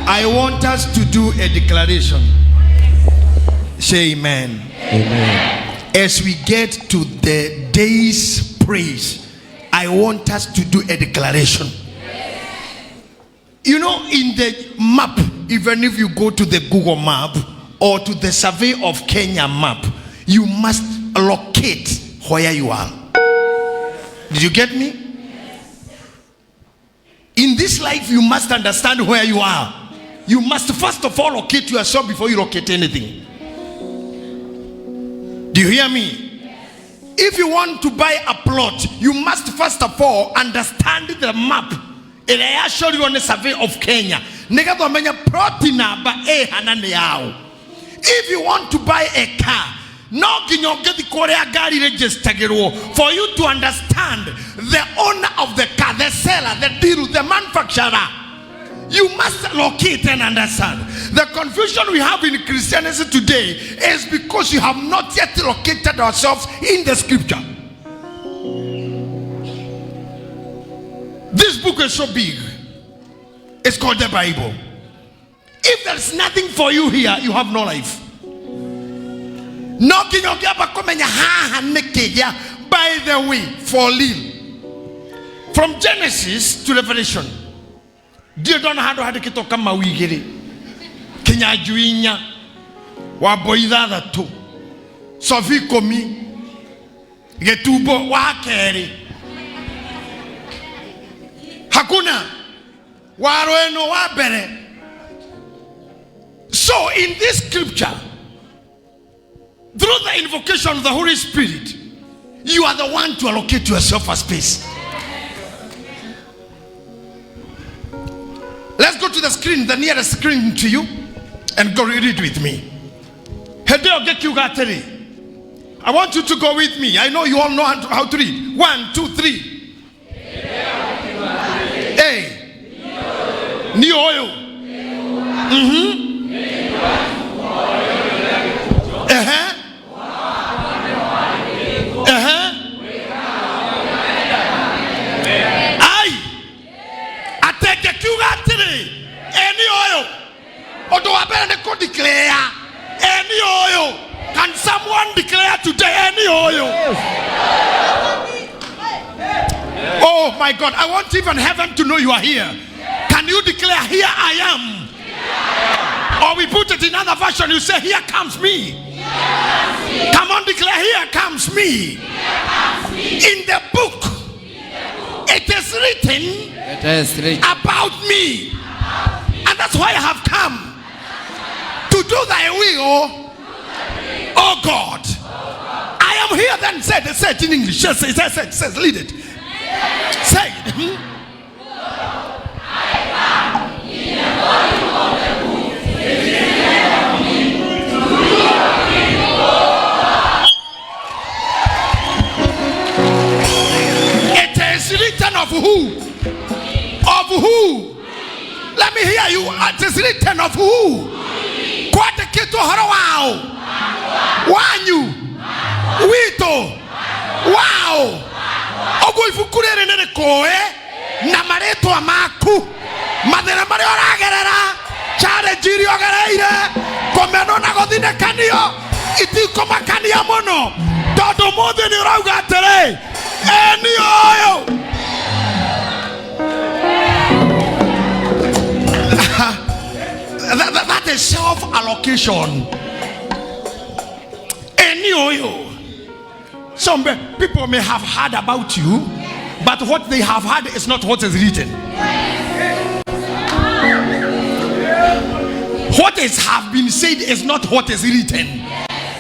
I want us to do a declaration. Say amen. Amen. As we get to the day's praise, I want us to do a declaration. You know, in the map, even if you go to the Google map or to the Survey of Kenya map, you must locate where you are. Did you get me? In this life, you must understand where you are. You must first of all locate yourself before you locate anything. Do you hear me? If you want to buy a plot, you must first of all understand the map ĩrĩa yacorirwo nĩ Survey of Kenya nĩgetha ũmenye plot namba ĩhana nĩ yaũ. If you want to buy a car, no nginya ũngĩthiĩ kũrĩa ngari registagĩrwo for you to understand the owner of the car, the seller, the dealer, the manufacturer. You must locate and understand. The confusion we have in Christianity today is because you have not yet located ourselves in the scripture. This book is so big. It's called the Bible. If there's nothing for you here, you have no life. No nginya ũngĩamba kũmenya haha nĩkĩ gĩa. By the way, for real, from Genesis to Revelation, ndirĩ ndona handũ handĩkĩtwo Kamau igĩrĩ, Kĩnyanjui inya, Wambui ithathatũ, Sophie ikũmi, Gĩtumbo wa kerĩ, hakuna waro ĩno wa mbere. So in this scripture, through the invocation of the Holy Spirit, you are the one to allocate yourself a space. Let's go to the screen, the nearest screen to you, and go read it with me. Hĩndĩ ĩyo ngĩkiuga atĩrĩ, I want you to go with me. I know you all know how to read. One, two, three. Hey. Ni ũyũ. Ehe. Ehe. Ai. Atĩ ngĩkiuga atĩrĩ, ĩ nĩ ũyũ. Ũndũ wa mbere nĩ kũ declare. Ĩ nĩ ũyũ. Can someone declare today, ĩ nĩ ũyũ? Oh my God, I want even heaven to know you are here. Can you declare, here I am? Or we put it in other version, you say, here comes me. Come on, declare, here comes me. In the book, it is written It is written about me. And that's why I have come to do thy will, oh God. I am here then, said, say it in English. Say, say, say, say, lead it. Say it. It is written of who? Of who? Let me hear you. It is written of who? Kwandĩkĩtwo ũhoro wao, wanyu, witũ, wao. Ũguo ibuku rĩrĩ nĩ rĩkũĩ na marĩtwa maku, mathĩna marĩa ũragerera, challenge iria ũgereire, kũmenwo na gũthinĩkanio itikũmakania mũno, tondũ ũmũthĩ nĩ ũrauga atĩrĩ, ĩ niĩ ũyũ. That is self-allocation. Any oil. Some people may have heard about you, but what they have heard is not what is written. What is have been said is not what is written.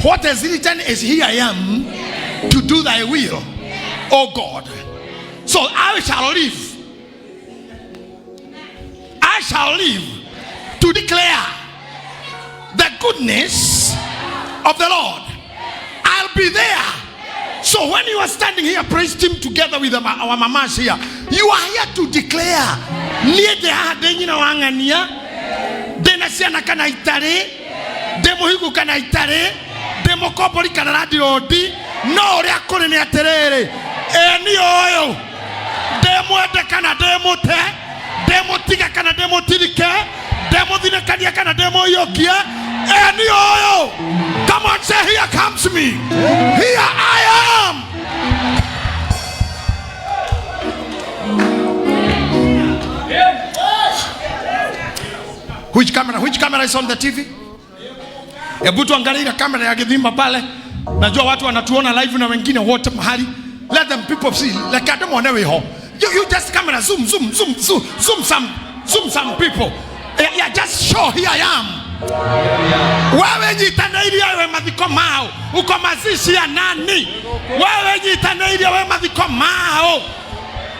What is written is, here I am to do thy will, O God. So I shall live. I shall live to declare the goodness of the Lord. I'll be there. So when you are standing here, praise team together with our mamas here, you are here to declare. Niĩ ndĩ haha ndĩ nyina wa ng'ania, ndĩ na ciana kana itarĩ, ndĩ mũhiku kana itarĩ, ndĩ mũkombori kana landirondi, no ũrĩa kũrĩ nĩ atĩrĩrĩ, ĩ niĩ ũyũ, ndĩ mwende kana ndĩ mũte, ndĩ Ndĩmũtiga kana ndĩmũtirike, ndĩmũthinĩkania kana ndĩmũiyũkie, eni ũyũ. Come on, say, here comes me, here I am. Which camera? Which camera is on the TV? Hebu tuangalie ile kamera ya Githima pale. Najua watu wanatuona live na wengine wote mahali. Let them people see. Like I don't want to ho. You just camera zoom zoom zoom zoom zoom some zoom some people. Yeah, yeah, just show here I am. Wewe jitanairia wewe mathiko mao. Uko mazishi ya nani? Wewe jitanairia wewe mathiko mao.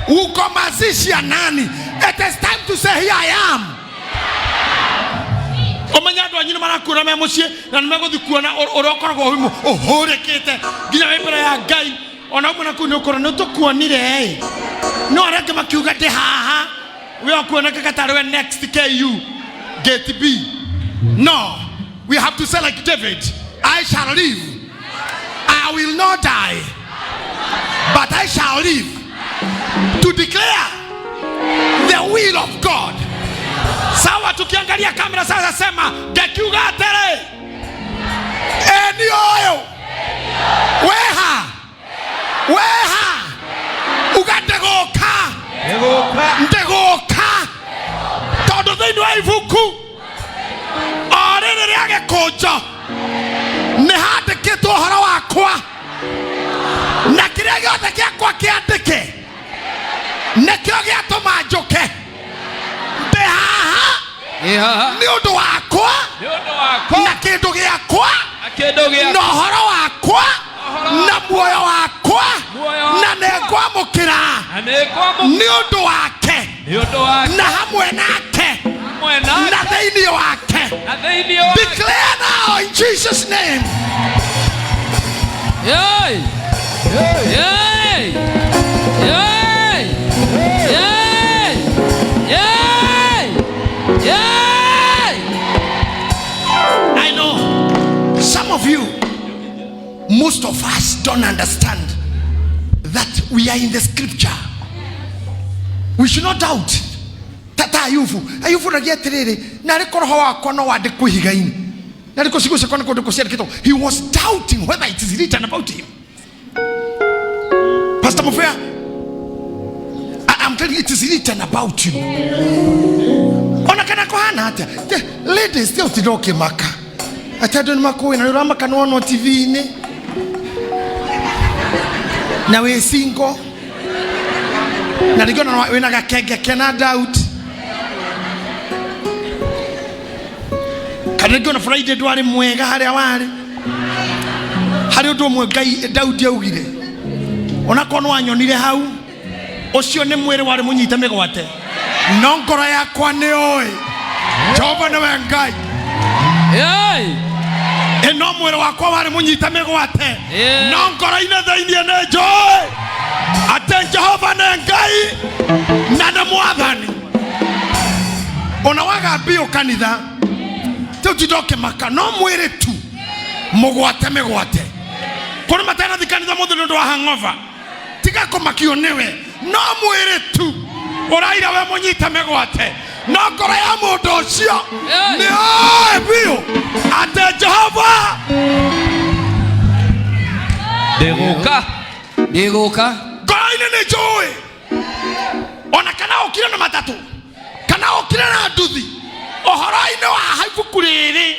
Uko mazishi ya nani? It is time to say here I am. Ũmenye andũ anyu nĩ marakuona me mũciĩ na nĩ megũthiĩ kuona ũrĩa ũkoragwo ũhũrĩkĩte nginya wĩ mbere ya Ngai. Ona ũmwe na kũu nĩ ũkũrona nĩ tũkuonire ĩ, no arĩa angĩ makiuga ndĩ haha, we ũkuonekaga tarĩ we next KU gate B. No, we have to say like David, I shall live, I will not die, but I shall live to declare the will of God. Sawa, tukiangalia kamera sasa, sema ngekiuga atĩrĩ, eni ũyũ weha weha, uga ndĩgũka ndĩgũka, tondũ thĩinĩ wa ibuku o rĩrĩ rĩa gĩkũnjo nĩ handĩkĩtwo ũhoro wakwa, na kĩrĩa gĩothe gĩakwa kĩandĩke nĩkĩo gĩatũma njũke. Ndĩ haha Ĩ haha nĩ ũndũ wakwa Nĩ ũndũ wakwa na kĩndũ gĩakwa na kĩndũ na gĩakwa ũhoro wakwa na muoyo wakwa Muoyo wakwa. na nĩngwamũkĩra na nĩngwamũkĩra nĩ ũndũ wake nĩ ũndũ wake na hamwe nake hamwe na nake thĩinĩ wake. na thĩinĩ wake. Declare now in Jesus' name. Yay! Yay! Yay! Yay! Yay! Yay! I know some of you, most of us don't understand that we are in the scripture. We should not doubt. Tata Ayubu, Ayubu ragia atiriri, narĩ korwo roho wakwa no wandĩkwo ihiga-inĩ, narĩ kũ ciugo ciakwa nĩ kũndũ ciandĩkĩtwo. He was doubting whether it is written about him. Pastor Mufea, I'm telling you, it is written about you. Ona kana kũhana atĩa? Ladies, still ũtinda ũkĩmaka atĩ andũ nĩ makũĩ na nĩ ũramaka nĩ wonwo TV-inĩ na wĩ single na rĩngĩ ona wĩna gakenge kena doubt, kana rĩngĩ ona Friday ndwarĩ mwega harĩa warĩ. Harĩ ũndũ ũmwe Ngai Daudi augire, onakorwo nĩ wanyonire hau, ũcio nĩ mwĩrĩ warĩ mũnyite mĩgwate, no ngoro yakwa nĩ ũĩ Jehova nĩwe Ngai. Yay! Ĩ no mwĩrĩ wakwa warĩ mũnyite mĩgwate, Yeah. no ngoro-inĩ thĩiniĩ nĩ njũĩ atĩ Jehova nĩ Ngai na nĩ mwathani. Ona waga mbiũ kanitha rĩu tinda ũkĩmaka, no mwĩrĩ tu mũgwate mĩgwate. Kũrĩ matanathi kanitha mũthĩ nĩ ũndũ wa hangover, tiga kũmakio nĩwe, no mwĩrĩ tu ũraira we mũnyite mĩgwate, no ngoro ya mũndũ ũcio Yeah. nĩ oĩ biũ atĩ Jehova Ndĩgũka. Ndĩgũka. Ngoro-inĩ nĩ njũĩ, ona kana ũkire na matatũ kana ũkire na nduthi, ũhoro-inĩ wa ibuku rĩrĩ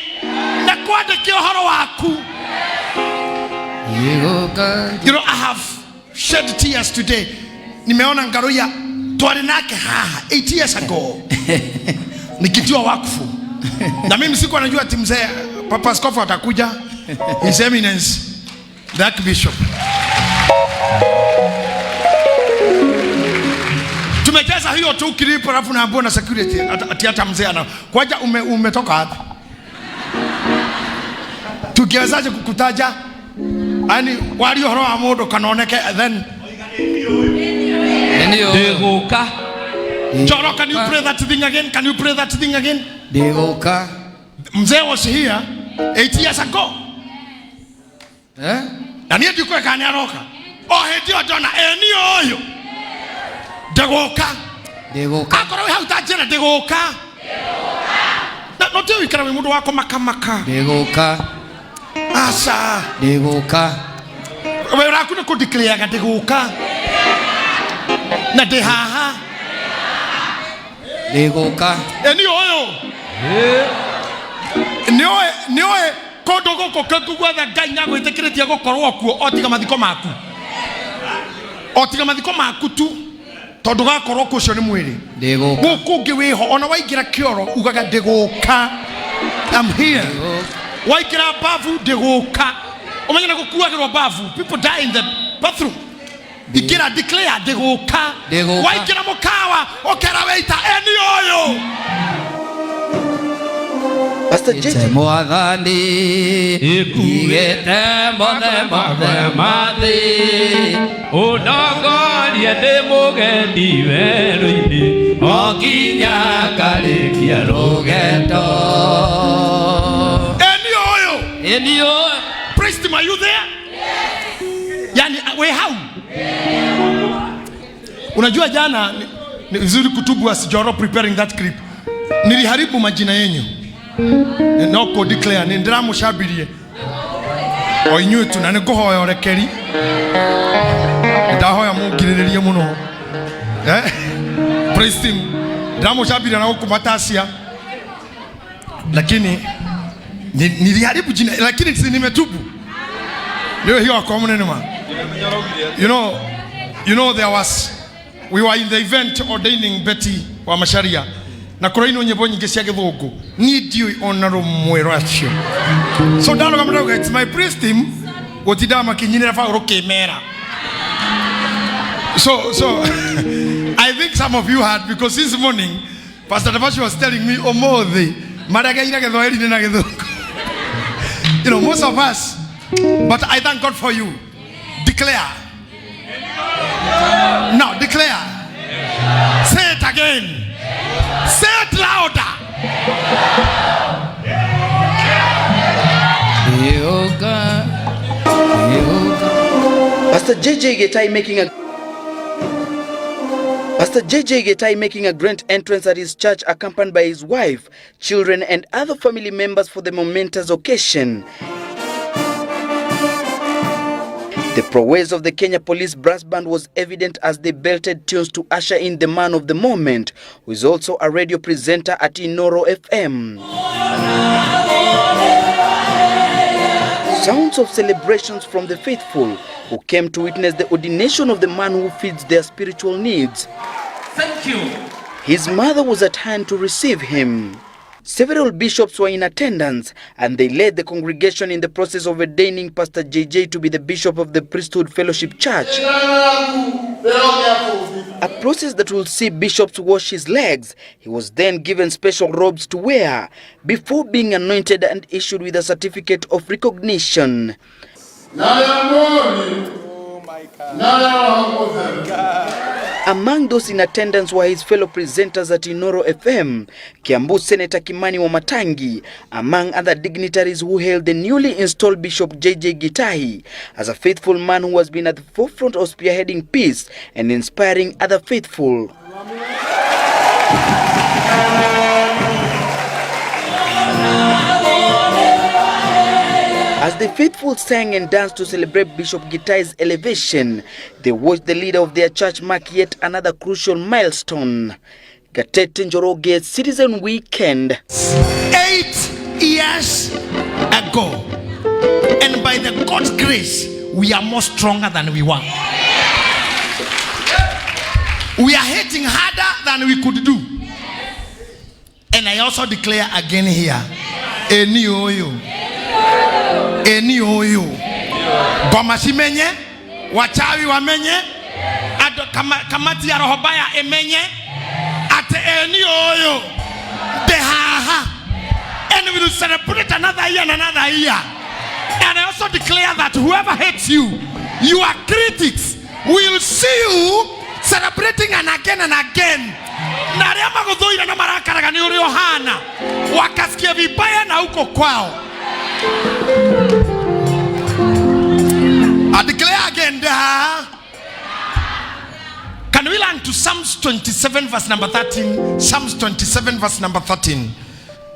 na kwandĩke ũhoro waku. Ndĩgũka. You know, I have shed tears today. Nimeona Ngaruiya twari nake haha 8 years ago nikitiwa wakfu, na mimi sikuwa najua ati mzee Papa Askofu atakuja, His Eminence the Archbishop. Tumecheza hiyo tu clip, alafu naambiwa na security ati hata mzee ana kwaja umetoka wapi? Tukiwezaje kukutaja? Yaani wali ũhoro wa mũndũ kana oneke then Nĩ ũyũ. Ndĩgũka. Choro, can you pray that thing again? Can you pray that thing again? Ndĩgũka. Mzee was here 8 years ago. Eh? Na niĩ ndikũĩ kana nĩ aroka. O hĩndĩ ĩyo ndona ĩ niĩ ũyũ ndĩgũka. Ndĩgũka. Akorwo wĩ hau ta njĩra ndĩgũka. Na no ti wĩikara wĩ mũndũ wa kũmakamaka. Ndĩgũka. Aca. Ndĩgũka. Wĩra waku nĩ kũndeclareaga ndĩgũka. Na ndĩ haha. Ndĩgũka. Ĩ niĩ ũyũ. Nĩũĩ nĩũĩ kũndũ gũkũ kũngĩ guothe Ngai nĩagwĩtĩkĩrĩtie gũkorwo kuo o tiga mathiko maku. O tiga mathiko maku tu. Tondũ gakorwo kũ ũcio nĩ mwĩrĩ. Ndĩgũka. Gũkũ ũngĩ wĩho ona waingĩra kĩoro ugaga ndĩgũka. I'm here. Waingĩra bafu ndĩgũka. Ũmenye nĩ gũkuagĩrwo bafu. People die in the bathroom. Ingĩra declare ndĩgũka. Ndĩgũka. Waingĩra mũkawa ũkera waiter eni ũyũ. Pastor JJ Mwathani igĩte mothe mothe mathi ũndongorie ndĩ mũgendi werũ-inĩ o nginya ngarĩkia rũgendo. Eni ũyũ. Ĩni ũyũ. Praise him, are you there? Yani we hau. Unajua jana ni vizuri kutubu as Joro preparing that clip. Niliharibu majina yenyu. No ko declare ni ndiramucambirie. O inyuĩ tu na nĩ ngũhoya ũrekeri. Ndahoya mũngirĩrĩrie mũno. Eh? Praise him. Ndiramucambirie na gũkũ matacia. Lakini niliharibu jina lakini si nimetubu. Leo hiyo akwa munene ma. You know there was we were in the event ordaining Betty wa Macharia na kũrainwo nyĩmbo nyingĩ cia gĩthũngũ niĩ ndiũĩ ona rũmwe rwacio. So ndanoga mũndũ it's my praise team gũtindaga makĩnyinĩra Paũlũ kĩmera. So I think some of you had, because since morning Pastor Dabashi was telling me ũmũthĩ maregeire gĩthwaĩri-inĩ na gĩthũngũ. You know, most of us, but I thank God for you. Declare. Now, declare. Say it again. Say it louder. Ndĩgũka. Ndĩgũka. Pastor JJ Gitahi making a Pastor JJ Gitahi making a grand entrance at his church, accompanied by his wife, children and other family members for the momentous occasion. The prowess of the Kenya Police Brass Band was evident as they belted tunes to usher in the man of the moment, who is also a radio presenter at Inoro FM. Sounds of celebrations from the faithful who came to witness the ordination of the man who feeds their spiritual needs. Thank you. His mother was at hand to receive him. Several bishops were in attendance and they led the congregation in the process of ordaining Pastor JJ to be the bishop of the Priesthood Fellowship Church. A process that will see bishops wash his legs. He was then given special robes to wear before being anointed and issued with a certificate of recognition. Among those in attendance were his fellow presenters at Inoro FM, Kiambu Senator Kimani Wamatangi, among other dignitaries who hailed the newly installed Bishop JJ Gitahi as a faithful man who has been at the forefront of spearheading peace and inspiring other faithful. As the faithful sang and danced to celebrate Bishop Gitahi's elevation, they watched the leader of their church mark yet another crucial milestone. Gatete Njoroge, Citizen Weekend. 8 years ago, and by the God's grace, we are more stronger than we were. We are hitting harder than we could do. And I also declare again here, eni oyo. Eni oyo. Ngoma cimenye, wachawi wamenye, ado, kamati ya roho baya imenye, ate eni oyo. Dehaha. And we will celebrate another year and another year. And I also declare that whoever hates you, your critics, will see you celebrating and again and again. Na arĩa magũthũire na marakaraga nĩ ũrĩa ũhana, wakasikia vibaya na huko kwao. I declare again, da. Can we learn to Psalms 27 verse number 13? Psalms 27 verse number 13.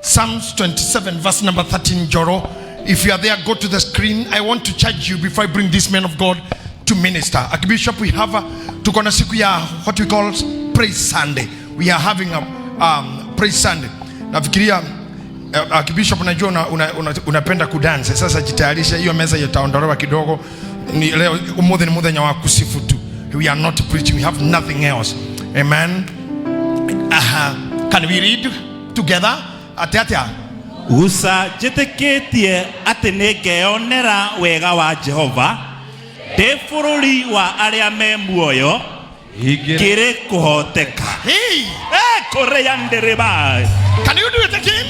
Psalms 27 verse number 13, Joro. If you are there, go to the screen. I want to charge you before I bring this man of God to minister. Archbishop, we have a, tuko na siku ya what we call Praise Sunday. We are having a Praise Sunday. Nafikiria Archbishop, najua unapenda una kudance. Sasa jitayarishe, hiyo meza itaondolewa kidogo. Ni leo umuthi ni muthenya wa kusifu tu. We are not preaching, we have nothing else. Amen. Aha. Can we read together? Atia atia. Guca njĩtĩkĩtie atĩ nĩ ngeyonera wega wa Jehova ndĩ bũrũri wa arĩa me muoyo kĩrĩ kũhoteka. Hey, Eh, kũrĩa ndĩrĩba. can you do it again?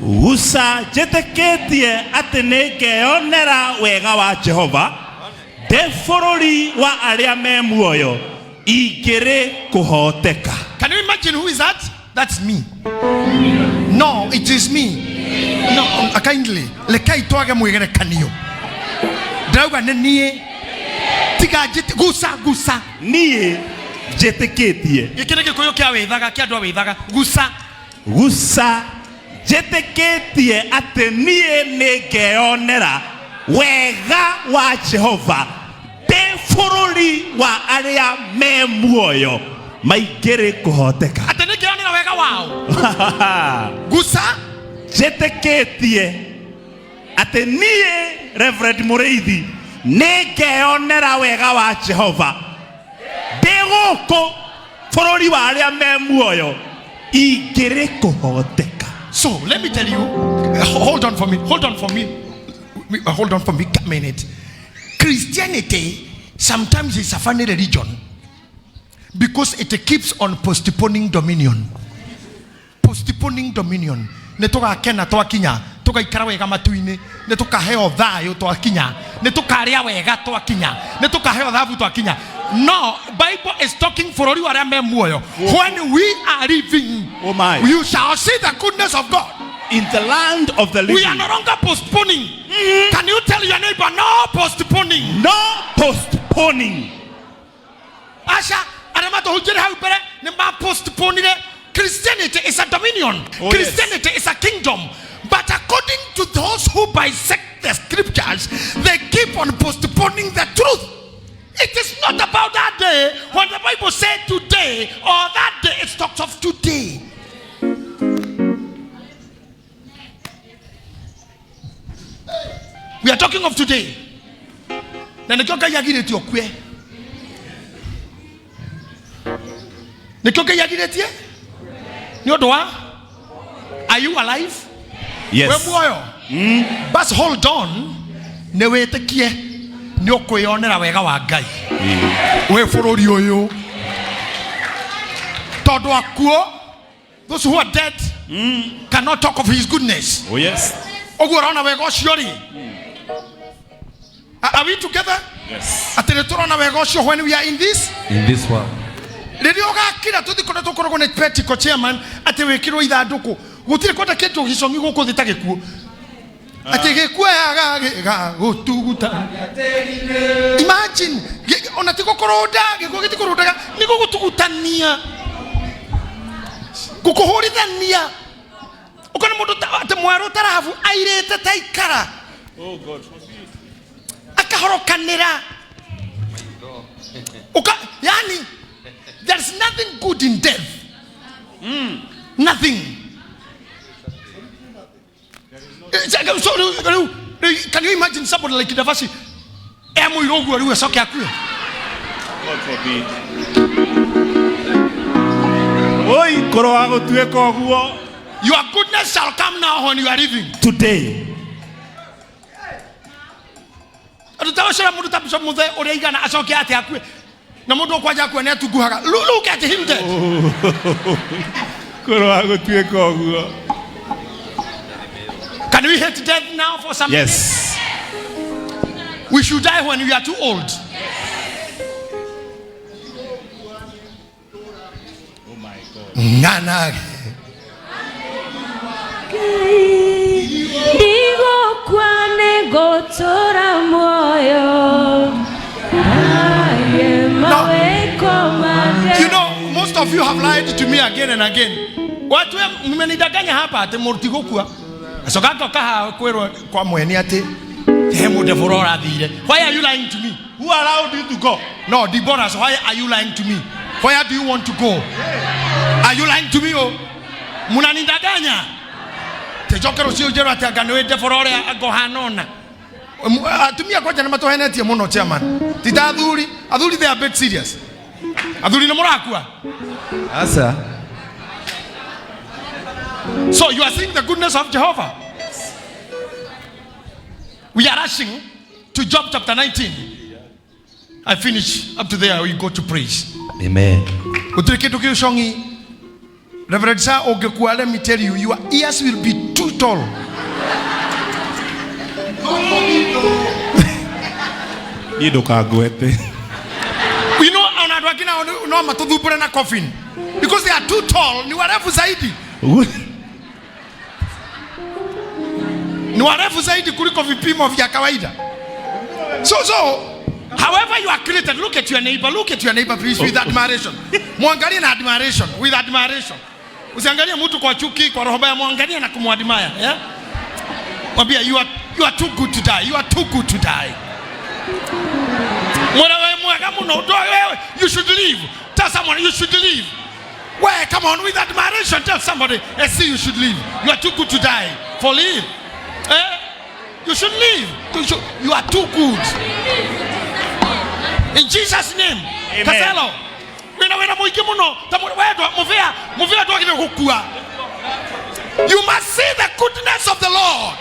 Guca njĩtĩkĩtie atĩ nĩ ngeyonera wega wa Jehova ndĩ bũrũri wa arĩa me muoyo ingĩrĩ kũhoteka. Can you imagine who is that? That's me. No, it is me. No, kindly. Lekai twage mwigerekanio. Ndauga nĩ niĩ. Tiga njĩti guca guca. Niĩ njĩtĩkĩtie. Gĩkĩ nĩ gĩkũyũ kĩa wĩthaga kĩa andũ a wĩthaga. Guca. Guca njĩtĩkĩtie atĩ niĩ nĩ ngeyonera wega wa Jehova ndĩ bũrũri wa arĩa me muoyo maingĩrĩ kũhoteka. Atĩ nĩ ngeyonera wega wao. Guca. Njĩtĩkĩtie atĩ niĩ Reverend Mũrĩithi nĩ ngeyonera wega wa Jehova ndĩ gũkũ bũrũri wa arĩa me muoyo ingĩrĩ kũhoteka. So let me tell you, hold on for me, hold on for me, hold on for me a minute. Christianity sometimes is a funny religion because it keeps on postponing dominion. Postponing dominion. Nĩ tũgakena twakinya, tũgaikara wega matu-inĩ, nĩ tũkaheo thayũ twakinya, nĩ tũkarĩa wega twakinya, nĩ tũkaheo thabu twakinya. No, Bible is talking bũrũri wa arĩa me muoyo. When we are living, Oh my. you shall see the goodness of God. In the land of the We living. are no longer postponing. Can you tell your neighbor, no postponing? No postponing. Asha, arĩa matũhunjĩre hau mbere nĩ ma-postponire. Christianity is a dominion. Oh, yes. Christianity is a kingdom. But according to those who bisect the scriptures, they keep on postponing the truth. It is not about that day. When the Bible said today or that day, it talks of today. We are talking of today. Na nĩkĩo Ngai agirĩtie ũkue. Nĩkĩo Ngai agirĩtie? Nĩ ũndũ wa? Are you alive? Yes. We muoyo? Bas hold on. Nĩ wĩtĩkie nĩ ũkwĩyonera wega wa Ngai. Wĩ bũrũri ũyũ. Tondũ akuo, those who are dead cannot talk of his goodness. Oh yes. Ũguo ũrona wega ũcio rĩ. Are we together? Yes. Atĩ nĩ tũrona wega ũcio when we are in this? In this world. Rĩrĩa ũgakira tũthi kũrĩa tũkoragwo nĩ Petiko chairman atĩ wĩkĩrwo ithandũkũ gũtirĩ kwenda kĩndũ gĩcong'i gũkũ thĩ ta gĩkuũ atĩ gĩkuaga gĩgagũtuguta. Imagine ona ti gũkũrũnda gĩkuũ gĩtikũrũndaga nĩ gũgũtugutania gũkũhũrithania ũkona mũndũ atĩ mwerũ tarabu airĩte ta ikara akahorokanĩra. Uka, yani there's nothing good in death. Nothing. So, can you imagine somebody like Davasi? E mũirũ ũguo rĩu acoke akue. God forbid. Oi, kũroa gũtuĩka ũguo. Your goodness shall come now when you are living. Today. Andũ ta ũcio mũndũ ta Bishop Muthe ũrĩa igana acoke atĩ akue. Na mũndũ ũkwanja akue nĩ atunguhaga. Look at him dead. Kũroa gũtuĩka ũguo. Can we hate death now for some minutes? Yes. We should die when we are too old. Oh my God. Nganage. Ndigũkua nĩngũtũũra muoyo aye mawĩko ma Most of you have lied to me again and again. Watu mmenidanganya hapa ati mũtigũkua. Acoka ngoka haha kwĩrwo kwa mweni atĩ he mũndebora ũrathire. Why are you lying to me? Who allowed you to go? No, Deborah, so why are you lying to me? Where do you want to go? Are you lying to me? Oh? Munanidanganya. Tejoke rũciũ njĩrwo atĩ anga nĩwĩ Deborah ũrĩa ngohana ũna. Atumia kwanja nĩ matũhenetie mũno chairman. Ti ta athuri. Athuri they are a bit serious. Athuri nĩ mũrakua. Asa. So you are seeing the goodness of Jehovah. We are rushing to Job chapter 19. I finish up to there, we go to praise. Amen. Gũtirĩ kĩndũ kĩũcong'i. Reverend Sir ũngĩkua, let me tell you, your ears will be too tall. Niĩ ndũkangwete. You know, ona andũ angĩ nao no matũthumbũre na coffin because they are too tall, ni warefu zaidi, ni warefu zaidi kuliko vipimo vya kawaida. So however you are created, look at your neighbor, look at your neighbor please with admiration. Muangalie na admiration, with admiration. Usiangalie mtu kwa chuki, kwa roho mbaya, muangalie na kumuadmire, yeah? Mwambie you are too good to die. You are too good to die. Mwana wewe mwega muno, wewe, you should leave. Tell someone you should leave. Well, come on, with admiration, tell somebody, I see you should leave. You are too good to die. For leave. Eh? You should leave. You are too good. In Jesus' name. Amen. Kaselo. Wina wina muingi muno. Ta wendwa muvia muvia ndwagire gukua. You must see the goodness of the Lord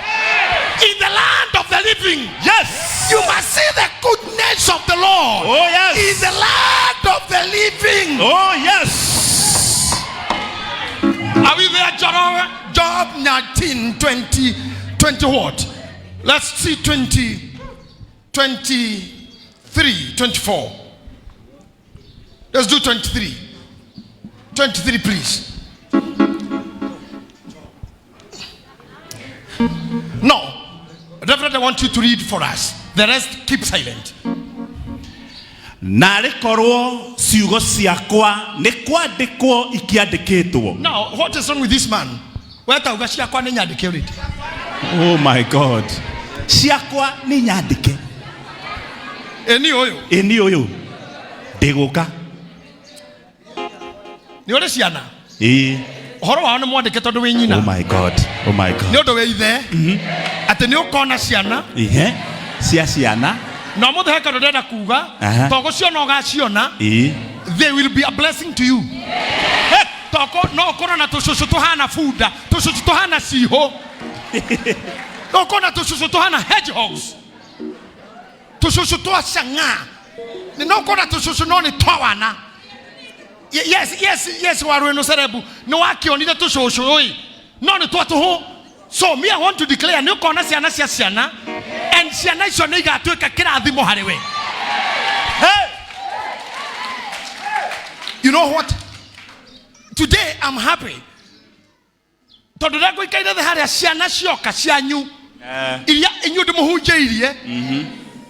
in the land of the living. Yes. You must see the goodness of the Lord Oh yes. in the land of the living. Oh yes. Are we there, Job? Job 19, 20, 20 what? Let's see 20, 23, 24. Let's do 23. 23, please. No. Reverend, I want you to read for us. The rest, keep silent. Narĩ korwo ciugo ciakwa nĩ kwandĩkwo ikiandĩkĩtwo. Now, what is wrong with this man? Wetauga ciakwa nĩ nyandĩke already. Oh my God. Ciakwa nĩ nyandĩke. Ĩ nĩ ũyũ. Ĩ niĩ ũyũ ndĩgũka. Nĩ ũrĩ ciana. Ĩĩ. Ũhoro wao nĩ mwandĩke tondũ wĩ nyina. Oh my God. Oh my God. Nĩ ũndũ wĩ ithe. Atĩ nĩ ũkona ciana. Ihe. Cia ciana. Na ũmũthĩ he kaũndũ ndĩrenda kuga. Aha. To gũciona ũgaciona. Ĩĩ. They will be a blessing to you. Toko no ũkorwo na tũcũcũ tũhana bunda, tũcũcũ tũhana cihũ. No ũkorwo na tũcũcũ tũhana hedgehogs. Tũcũcũ twa cang'aa. No ũkorwo na tũcũcũ no nĩ twa wana. Yes, yes, yes, waru ĩno cerebu nĩ wakĩonire tũcũcũ ĩ no nĩ twa tũhũ. So me I want to declare nĩ ũkona ciana cia ciana and ciana icio nĩ igatuĩka kĩrathimo harĩ we. Hey! You know what? Today I'm happy. Tondũ rĩrĩa ngũikaire thĩ harĩa ciana cioka cianyu iria inyuĩ ndĩmũhunjĩirie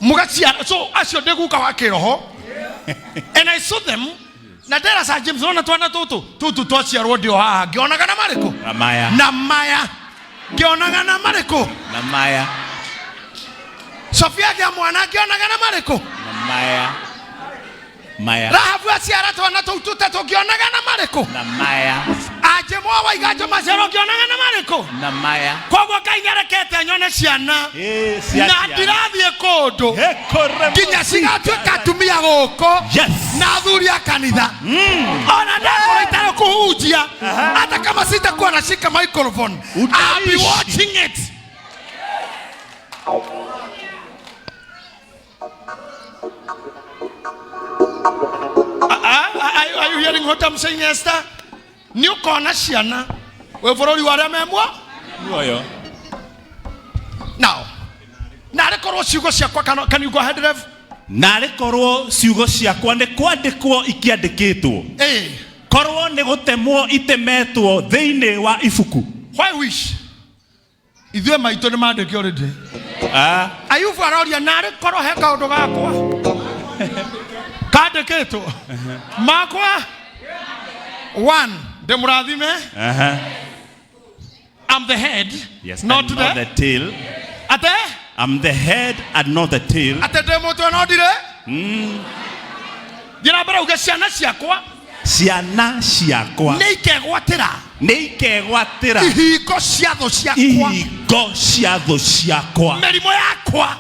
mũgaciara, so acio ndĩ guka wa kĩroho and I saw them na ndera Sir James nona twana tũtũ tũtũ twaciarwo ndĩ o haha ngĩonaga na marĩkũ Na maya. na maya ngĩonaga na marĩkũ Na maya. Sofia gĩa mwana ngĩonaga na marĩkũ Na maya. Maya. Rahabu aciara twana tũu tũtatũ ngĩonaga na marĩkũ Na maya. Anjemwa waiganjo maciaro ngĩonaga na marĩkũ Na maya. koguo Ngai nĩarekete nyone ciana Ĩĩ, cia na ciana. ndirathiĩ kũndũ Hekoremo nginya cigatuĩka atumia gũkũ Yes. na athuri a kanitha ona ndakorwo itarĩ kũhunjia hata kama sitakuwa nashika microphone I'll be Utaishi. watching it. Are you hearing what I'm saying, Esther? Nĩ ũkona ciana wĩ bũrũri wa arĩa memwa Muoyo. Now, narĩ korwo ciugo ciakwa, can you go ahead, Rev? Narĩ korwo ciugo ciakwa nĩ kwandĩkwo ikiandĩkĩtwo. Eh, Korwo nĩ gũtemwo itemetwo thĩinĩ wa ibuku. Why wish? Ithuĩ maitũ nĩ mandĩke already. Ah. Ayubu aroria narĩ korwo he kaũndũ gakwa kandĩkĩtwo makwa. One, ndĩmũrathime. Uh-huh. I'm the head, Yes. not and not the the tail. ate I'm the head and not the tail. ate ndĩ mũtwe no ndirĩ. Thiĩ na mbere uge ciana ciakwa Ciana ciakwa nĩ ikegwatĩra nĩ ikegwatĩra ihingo cia thũ ciakwa, ihingo cia thũ ciakwa. mĩrimũ yakwa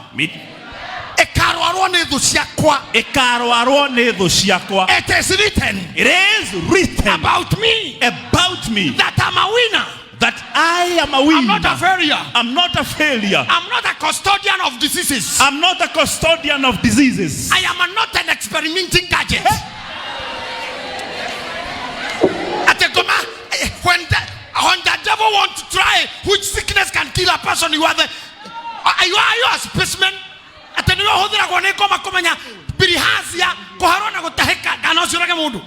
ĩkarwarwo nĩ thũ ciakwa. Ĩkarwarwo nĩ thũ ciakwa. It is written It is written about me about me that I'm a winner. that I am a I'm not a winner. failure. I'm not a failure. I'm not a custodian of diseases. I'm not a custodian of diseases. I am not an experimenting gadget. Ate goma, when the devil want to try which sickness can kill a person, you are the are you, are you a specimen? Ate niwe ũhũthĩragwo nĩ ngoma kũmenya bilharzia kũharwo na gũtahĩka kana ũciũrage mũndũ.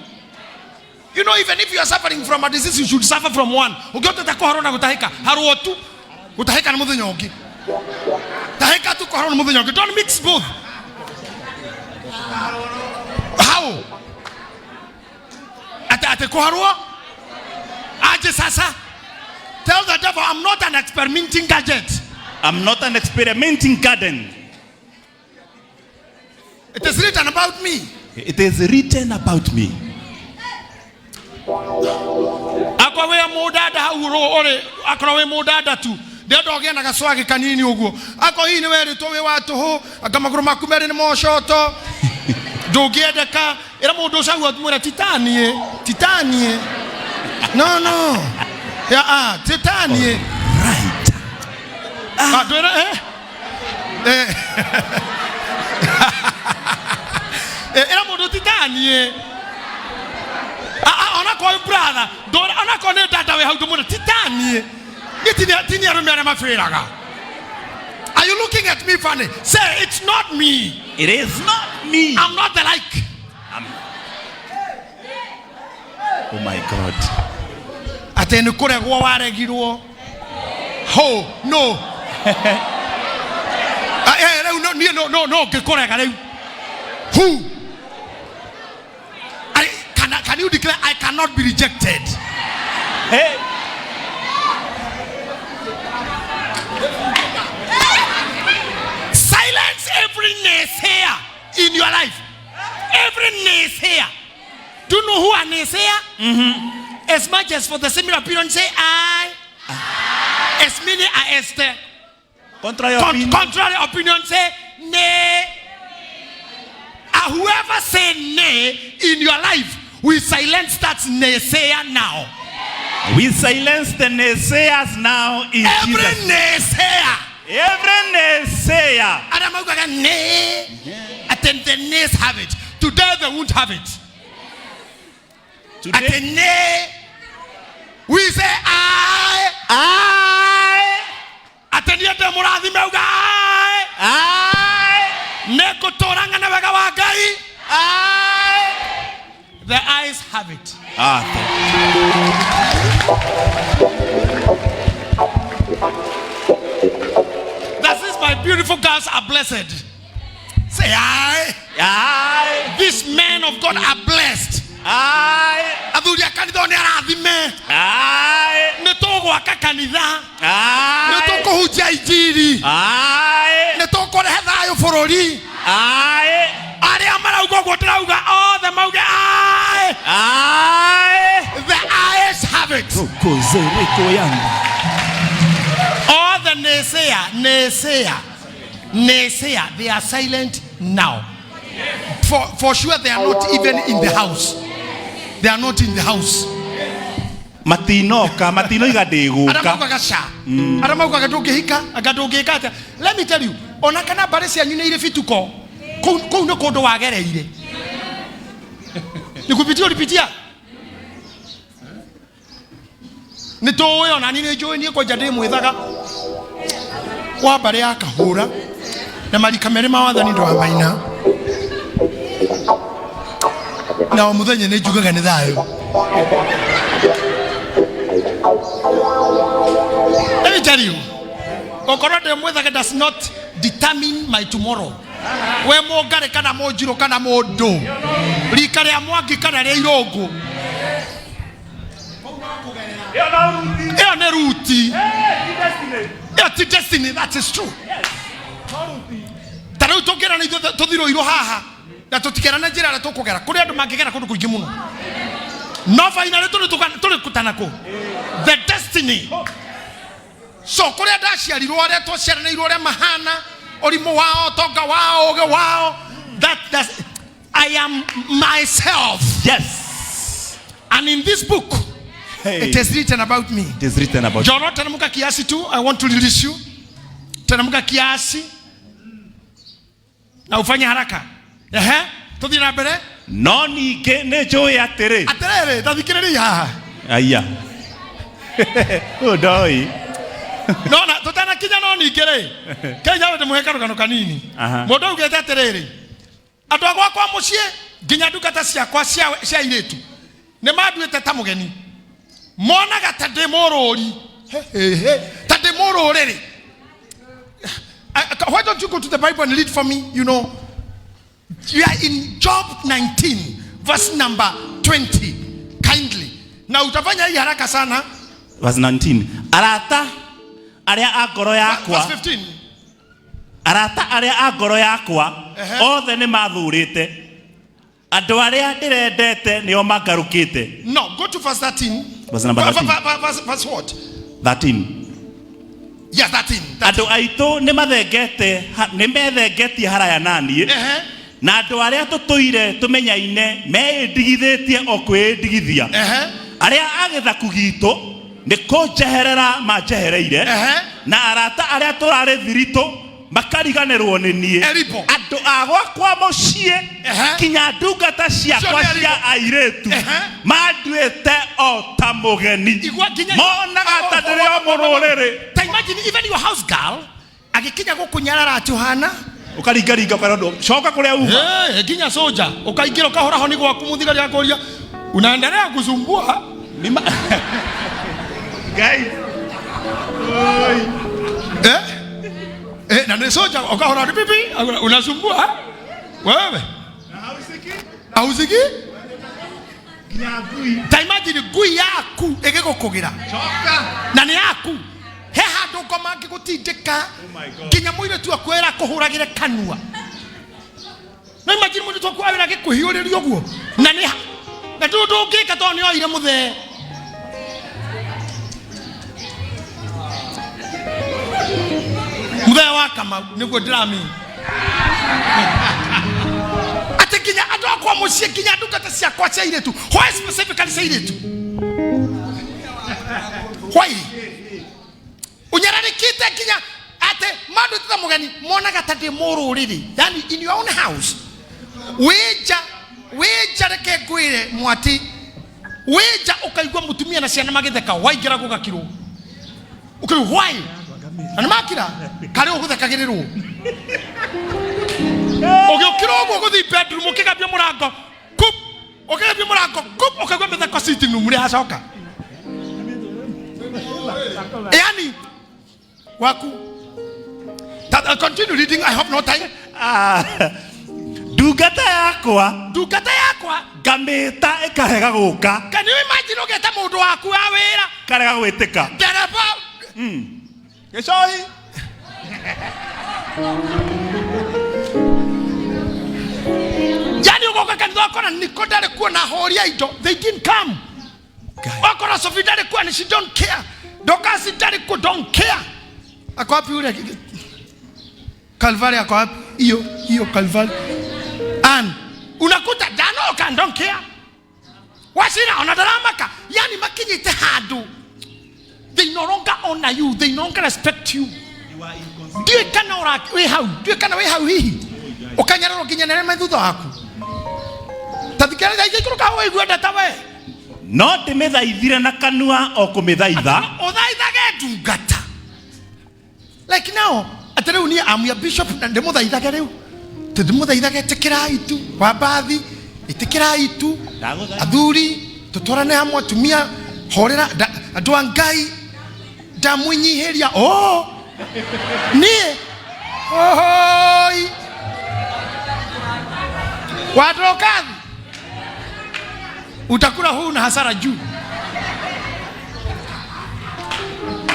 You know, even if you are suffering from a disease, you should suffer from one. Ũngĩhotete kũharwo na gũtahĩka, harwo tu. Gũtahĩka nĩ mũthenya ũngĩ. Tahĩka tu, kũharwo nĩ mũthenya ũngĩ. Don't mix both. How? Ate ate kũharwo? Aje sasa? Tell the devil, I'm not an experimenting gadget. I'm not an experimenting garden. It is written about me. It is written about me. Akwa wĩ mũndanda hau ũrĩ akorwo wĩ mũndanda tu ndĩrenda ũgĩe na gacwagĩ kanini ũguo akorwo hihi nĩ werĩtwo wĩ wa tũhũ anga magũrũ maku merĩ nĩ mocoto ndũngĩendeka ĩra mũndũ ũcio hau mwĩre titaniĩ titaniĩ no no ya ah titaniĩ. Right. Ah, ndwĩre eh eh. Eh, ĩra mũndũ titaniĩ. Ah, ah, onakorwo wĩ brother ndũre onakorwo nĩ dada wĩ hau ndũmwĩre titaniĩ niĩ tini arũme arĩa mabĩraga. Are you looking at me funny? Say, it's not me. It is not me. I'm not the like. Oh my God. Atĩ nĩ kũregwo waregirwo. Ho, no. Ah, eh, rĩu no, niĩ no, no, no ngĩkũrega rĩu. Who? Can you declare I cannot be rejected? Hey. Silence every naysayer in your life. Every naysayer. Do you know who are naysayer? Mm-hmm. As much as for the similar opinion, say I. As many are as the Contrary opinion. Contrary opinion, say nay. Whoever say nay in your life, we silence that naysayer now. We silence the naysayers now in Every Jesus. naysayer. Every naysayer. Adam augaga nay. And then the nays have it. Today they won't have it. Today, At the nay, we say I. I. At the end of mũrathime auga I. I. Nĩngũtũũranga na wega wa Ngai. I. The eyes have it. Ah, thank That is, my beautiful girls are blessed. Say I. I. These men of God are blessed. I. Athuri a kanitha nĩ arathime. I. Nĩ tũgwaka kanitha. I. Nĩ tũkũhunjia injiri. I. Nĩ tũkũrehe thayũ bũrũri. I. Arĩa marauga ũguo ndĩrauga othe mauge I. I. The eyes have it. All the naysayer, naysayer, naysayer, they are silent now. For sure they are not even in the house. They are not in the house. Matinoka, matinoiga Arĩa ndĩgũka. maugaga ca. Arĩa maugaga ndũngĩhika, anga ndũngĩka atĩa. Let me tell you, ona kana mbarĩ cianyu nĩ irĩ bituko, kũu nĩ kũndũ wagereire. Nĩ kupitia ũlipitia. Nĩ tũĩ ona niĩ nĩ njũĩ niĩ kwanja ndĩ mwĩthaga wa mbarĩ ya Kahũra na marika merĩ ma wathani ndwamaina na o mũthenya nĩ njugaga nĩ thayũ. Let me tell you, gũkorwo ndĩ mwĩthaga does not determine my tomorrow. We mũngarĩ kana mũnjirũ kana mũndũ, rika rĩa Mwangi kana rĩa Irũngũ, Ĩyo nĩ ruti. Ĩyo ti destiny, that is true. Ta rĩu tũngĩrana ithuĩ tũthirũirwo haha na tũtikerane njĩra ĩrĩa tũkũgera, kũrĩ andũ mangĩgera kũndũ kũingĩ mũno, no finally tũrĩkutana kũ? The destiny. So kũrĩa ndaciarirwo, arĩa twaciaranĩirwo, ũrĩa mahana, ũrimũ wao, ũtonga wao, ũgĩ wao, that's, I am myself. Yes. And in this book, Hey. it is written about me. It is written about. Joro, teremka kiasi tu. I want to release you. Teremka kiasi na ufanye haraka. Ehe, tuthiĩ na mbere. No ningĩ nĩ njũĩ atĩrĩ. Atĩrĩrĩ, ta thikĩrĩria haha. Aya. Ũyũ ndoĩ. Nona tutanakinya no ningĩ rĩ, Kenya we ndĩmũhe karũgano kanini. Aha. Mũndũ augĩte atĩrĩrĩ, andũ a gwakwa mũciĩ nginya ndungata ciakwa cia airĩtu nĩ manduĩte ta mũgeni, monaga ta ndĩ mũrũri. He, he, he, ta ndĩ mũrũrĩrĩ. Why don't you go to the Bible and read for me? You know, you are in Job 19 verse number 20. Kindly. Na utafanya hii haraka sana. Verse 19. Arata arĩa a ngoro yakwa. Verse 15. Arata arĩa a ngoro yakwa othe nĩ mathurĩte. Andũ arĩa ndĩrendete nĩo mangarũkĩte. No, go to verse 13. Verse number 13. Verse what? 13. Yes, 13. Andũ aitũ nĩ mathengete, nĩ methengetie haraya na niĩ. Na andũ arĩa tũtũire tũmenyaine meĩndigithĩtie o kwĩĩndigithia. Arĩa a gĩthaku gitũ nĩ kũnjeherera manjehereire. Na arata arĩa tũrarĩ thiritũ makariganĩrwo nĩ niĩ. Andũ a gwakwa mũciĩ kinya ndungata ciakwa cia airĩtu manduĩte o ta mũgeni. Monaga ta ndĩrĩ o mũrũrĩrĩ. Ta imagine even your house girl agĩkinya gũkũnyarara atĩ ũhana ũkaringaringa ũkarora coka kũrĩa uma. Nginya soja ũkaingĩra ũkahora honi gwaku mũthigari akũria unaendelea kusumbua. Ngai. Na nĩ soja ũkahora honi pipi unasumbua wewe. Hausiki? Ta imagine ngui yaku ĩgĩgũkũgĩra. Na nĩ yaku. He handũ ngoma ngĩgũtindĩka nginya mũirĩtu waku wĩra akũhũragĩre kanua. No imagine mũirĩtu waku wĩra agĩkũhiũrĩria ũguo. Na nĩ na ndũ ndũngĩka tondũ nĩ oire mũthee. Mũthee wa Kamau nĩguo ndĩramini. Atĩ nginya andũ akwa mũciĩ nginya ndungata ciakwa cia airĩtu. Why specifically cia airĩtu? Why? Unyararikite nginya ate mandu ta mugeni monaga ta ndi mururiri. Yani in your own house. Wija reke ngwire mwati. Wija ukaigua mutumia na ciana magitheka waingira gugakirwo. Ukaigua why? Na nĩ makira kari uguthekagirirwo. Ugiukira uguo guthii bedroom ukigambia murango kup, ukigambia murango kup, ukaigua mitheko sitting room ria acoka. Yani waku. I'll continue reading. I have no time. Ndungata yakwa. Ndungata yakwa. Ngamĩta ĩkarega gũka. Can you imagine ũgeta mũndũ waku wa wĩra? Karega gwĩtĩka. Ndereba. Gĩcohi. Yani ũgoka kanitha ũkona Niko ndarĩ kuo na ahũri a indo. They didn't come. Wakora Sophie ndarĩ kuo and she don't care. Dorcas ndarĩ kuo, don't care. Ako wapi yule? Calvary ako wapi? Hiyo, hiyo Calvary. And unakuta Dano can don't care. Washira ona ndaramaka. Yani makinyite handu. They no longer honor you, they no longer respect you. Ndiũĩ kana wĩ hau, ndiũĩ kana wĩ hau hihi. Ũkanyararwo nginya nĩ arĩa me thutha waku. Ta thikĩrĩria ikũrũka ũigue ndata we. No ndĩmĩthaithire na kanua o kũmĩthaitha. Ũthaithage ndungata. Like now, atĩ rĩu niĩ am your bishop na ndĩmũthaithage rĩu. Tĩ ndĩmũthaithage ĩtĩkĩrai tu, wambathi, ĩtĩkĩrai tu. Athuri, tũtwarane hamwe, atumia, horera, andũ a Ngai, ndamwĩnyihĩria. Oh, niĩ, ohoi. Wadrokathi. Utakula huu na hasara juu.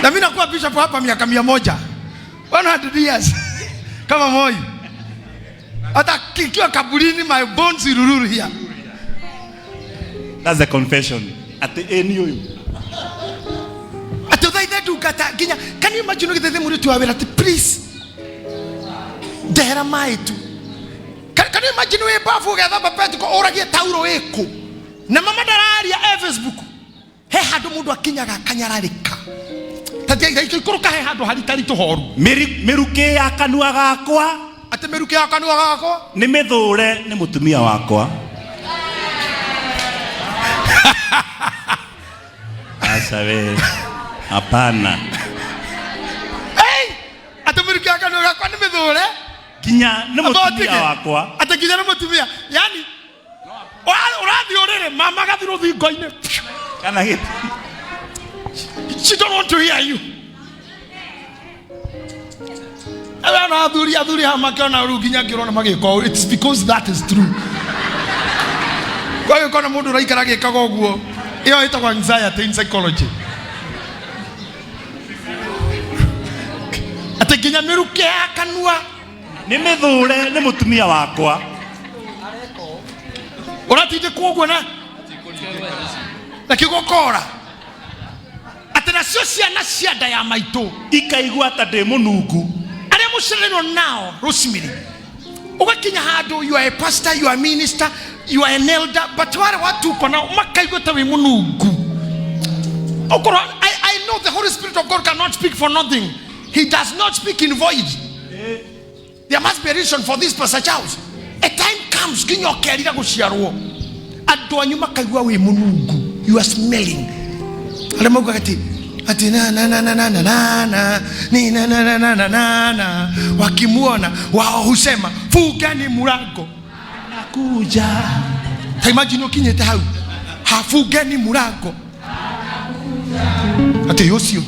Na mimi nakuwa bishop hapa miaka 100. 100 years. Kama Moi. Hata kikiwa kaburini my bones will rule here. That's a confession. Atĩ ĩ nĩ ũyũ. Atĩ ũthaithe ndungata nginya can you imagine ũgĩthaithe mũirĩtu wa wĩra atĩ please ndehera maĩ tu. Can you imagine wĩ bafu ũgethamba petiko ũragie tauro ĩkũ na mama ndararia e Facebook he handũ mũndũ akinyaga akanyararĩka ikũrũka he handũ haritari tũhoru. Mĩrukĩ ya kanua gakwa atĩ mĩrukĩ ya kanua gakwa nĩ mĩthũre nĩ mũtumia wakwa. Aca we. Hapana. Hey! Atĩ mĩrukĩ ya kanua gakwa nĩ mĩthũre nginya nĩ mũtumia wakwa. Atĩ nginya nĩ mũtumia. Yani ũrathiĩ ũrĩrĩ mama agathiĩ rũthingo-inĩ. Kana gĩtĩ. She don't want to hear you. Ana athuri athuri haha makĩona rĩu nginya ngĩrona magĩka ũũ. It's because that is true. Kwa hiyo kona mũndũ ũraikara agĩkaga ũguo, ĩyo ĩtagwo anxiety in psychology. Atĩ nginya mĩrukĩ ya kanua nĩ mĩthũre nĩ mũtumia wakwa. Ũratindĩkwo ũguo na kĩgokora. Atĩ nacio ciana cia nda ya maitũ ikaigua ta ndĩ mũnungu. Arĩa mũceranĩirwo nao Rosemary, ũgakinya handũ you are a pastor, you are a minister, you are an elder, but wale watu uko nao makaigua ta wĩ mũnungu. Okorwo I know the Holy Spirit of God cannot speak for nothing. He does not speak in void. There must be a reason for this, Pastor Charles. A time comes nginya ũkerira gũciarwo. Andũ anyu makaigua wĩ mũnungu. You are smelling. Arĩa maugaga atĩ ati na na na na na na na na ni na na na na na na na, wakimuona wao husema fungeni mlango nakuja. Ta imagine ukinyite hau hafungeni mlango ati ucio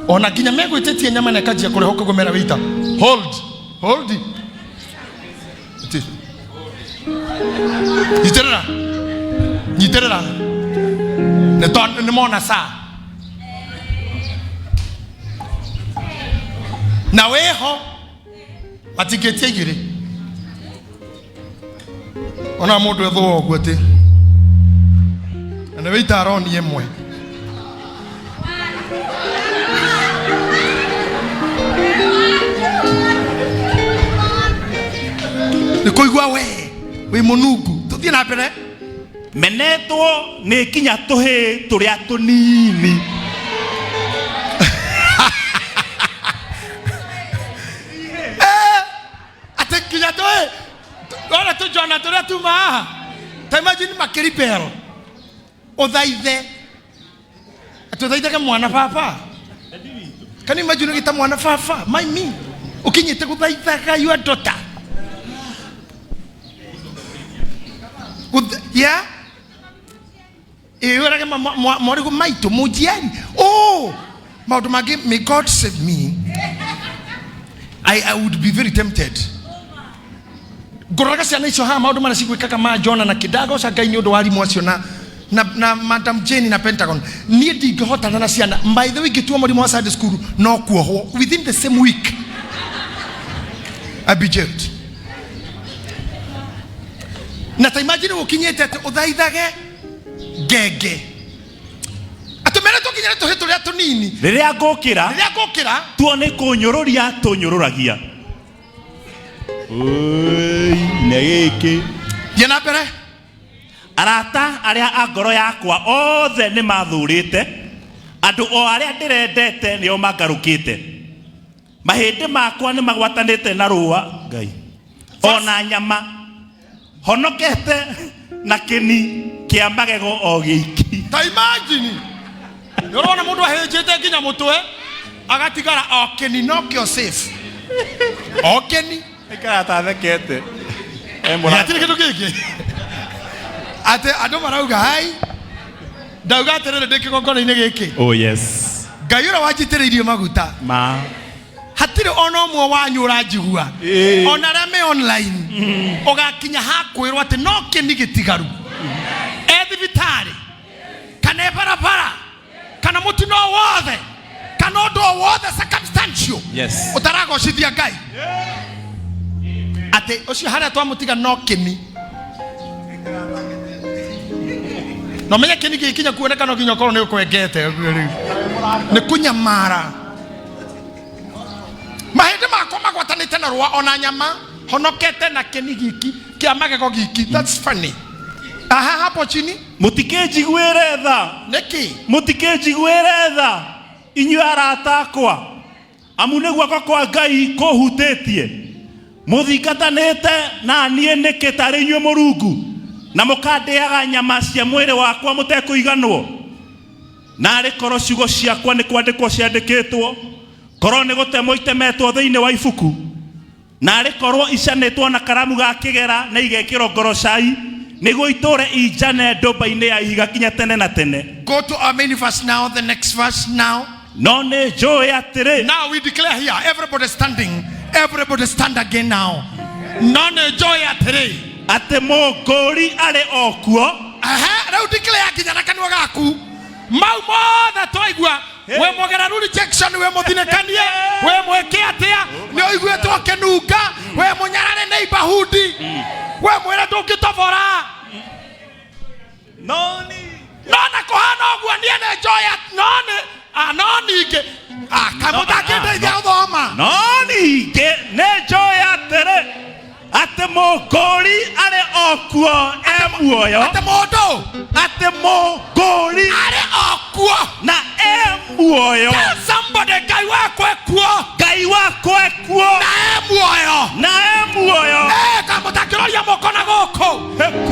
ona nginya megwĩtĩtie nyama na ĩkanjia kũreho kũgomera wĩita hold hold ati nyitĩrĩra nyitĩrĩra nĩ mona saa na wĩho matingĩtia igĩrĩ ona mũndũ ethũa ũguo atĩ na nĩ wĩita aroni ĩmwe nĩ kũigua we wĩ mũnungu. Tũthiĩ na mbere. Menetwo nĩ kinya tũhĩĩ tũrĩa tũnini. Atĩ kinya tũhĩĩ ona tũjona tũrĩa tuma haha. Ta imagine makĩribel ũthaithe atĩ ũthaithage mwana baba. Can you imagine ũgĩta mwana baba my me ũkinyĩte gũthaithaga your daughter. Yeah? Ĩĩ mwarĩguo maitũ mũnjiari. Oh, maũndũ mangĩ, may God save me. I would be very tempted. Ngũroraga ciana icio haha maũndũ marĩa cigwĩkaga ma Jona na kĩndagoca Ngai nĩ ũndũ wa arimũ acio na Madam Jane na Pentagon. Niĩ ndingĩhotana na ciana. By the way, ingĩtua mũrimũ wa Sunday school no kuohwo within the same week. I'd be jailed. Na ta imagine ũkinyĩte atĩ ũthaithage ngenge. Atĩ mere tũkinyĩre tũhĩ tũrĩa tũnini. Rĩrĩa ngũkĩra, rĩrĩa ngũkĩra, tuo nĩ kũnyũrũria tũnyũrũragia. Oi, nĩ gĩkĩ. Thiĩ na mbere. Arata arĩa a ngoro yakwa othe nĩ mathũrĩte, andũ o arĩa ndĩrendete nĩo mangarũkĩte. Mahĩndĩ makwa nĩ magwatanĩte na rũa Ngai, ona nyama. Honokete na kĩni kĩa magego o gĩiki. Ta imagine nĩũrona mũndũ ahĩnjĩte nginya mũtwe agatigara o kĩni no kĩo safe. O kĩni. Aikara ta thekete. Hatirĩ kĩndũ kĩngĩ. Atĩ andũ marauga hai ndauga atĩrĩrĩ ndĩ kĩgongona-inĩ gĩkĩ. Oh yes. Ngai ũrĩa wanjitĩrĩirie maguta. Ma. Hatirĩ ona ũmwe wanyu ũranjigua. Ona arĩa me online. Ũgakinya hakwĩrwo atĩ no kĩni gĩtigaru. E thibitarĩ kana e barabara. O wothe circumstantial. Yes. Ũtaragocithia Ngai. Atĩ ũcio harĩa twamũtiga no kĩni. Na ũmenye kĩni gĩkinya kuoneka no nginya ũkorwo nĩ ũkwengete ũguo rĩu. Nĩ kũnyamara. Mahĩndĩ makwa magwatanĩte na rũa ona nyama honokete na kĩni giki kĩa magego giki. That's funny. Aha, hapo chini. Mũtikĩnjiguĩre tha. Nĩkĩ? Mũtikĩnjiguĩre tha inyuĩ arata akwa, amu nĩ guoko kwa Ngai kũhutĩtie. Mũthingatanĩte na niĩ nĩkĩ tarĩ inyuĩ Mũrungu, na mũkandĩaga nyama cia mwĩrĩ wakwa mũtekũiganwo? Narĩ korwo ciugo ciakwa nĩ kwandĩkwo ciandĩkĩtwo, korwo nĩ gũtemwo itemetwo thĩinĩ wa ibuku, narĩ korwo icanĩtwo na karamu ga kĩgera na igekĩrwo ngorocai, nĩguo itũre injane ndũmba-inĩ ya ihiga kinya tene na tene. Go to our main verse now, the next verse now. No nĩ njũĩ atĩrĩ. Now we declare here, everybody standing, everybody stand again now. No nĩ njũĩ atĩrĩ. Atĩ mũngũri arĩ o kuo. Aha, rĩu declare nginya na kanua gaku. Mau mothe twaigua, wĩ mũgeraru rejection, wĩ mũthinĩkanie, wĩ mwĩke atĩa, nĩ ũiguĩtwo ũkĩnunga, wĩ mũnyarare neighborhood, wĩ mwĩre ndũngĩtobora. No nĩ. No na kũhana ũguo niĩ nĩ njũĩ no nĩ no ningĩ kamũtakĩndeithia gũthoma. No ningĩ nĩ njũĩ atĩrĩ atĩ mũngũri arĩ o kuo e muoyo. Atĩ mũndũ. Atĩ mũngũri arĩ o kuo na e muoyo. Tell somebody Ngai wakwa e kuo. Ngai wakwa e kuo na e muoyo. Na e muoyo. Kamũtakĩroria moko na gũkũ.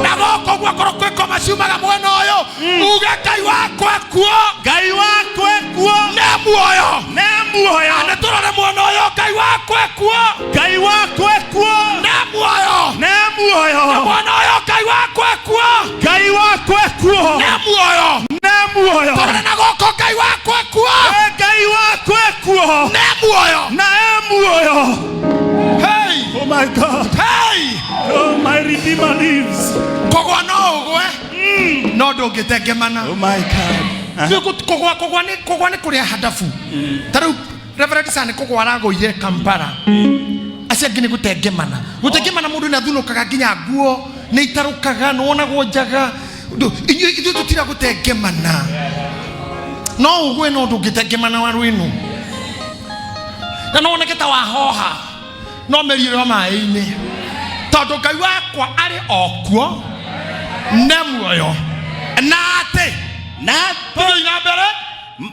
Na gũkũ guo korwo kwĩ ngoma ciumaga mwena ũyũ. Uge Ngai wakwa e kuo. Ngai wakwa e kuo na muoyo. Na muoyo. Na tũrore mwena ũyũ Ngai wakwa e kuo. Ngai wakwa e kuo na muoyo. Na muoyo. Na mwena ũyũ Ngai wakwa e kuo. Ngai wakwa e kuo na muoyo. Na muoyo. Tũrore na gũkũ Ngai wakwa e kuo. Ngai wakwa e kuo na muoyo. Na e muoyo. Hey! Oh my God. Hey! Oh, my Redeemer lives. Kũgwa no ũgwe. No ndũngĩtengemana. Oh my God. Kũgwa nĩ kũrĩa handabu. Ta rĩu Reverend Sani kũgwa aragũire Kampala. Acio angĩ nĩ gũtengemana. Gũtengemana mũndũ nĩ athunũkaga nginya nguo, nĩ itarũkaga, nĩ wonagwo njaga. Ithuĩ tũtira gũtengemana. No ũgwe no ndũngĩtengemana waru ĩno. Na no woneke ta wahoha. No mĩri ĩrĩ o maĩ-inĩ. Tondũ Ngai wakwa arĩ o kuo na muoyo. Na atĩ na tũthiĩ na mbere.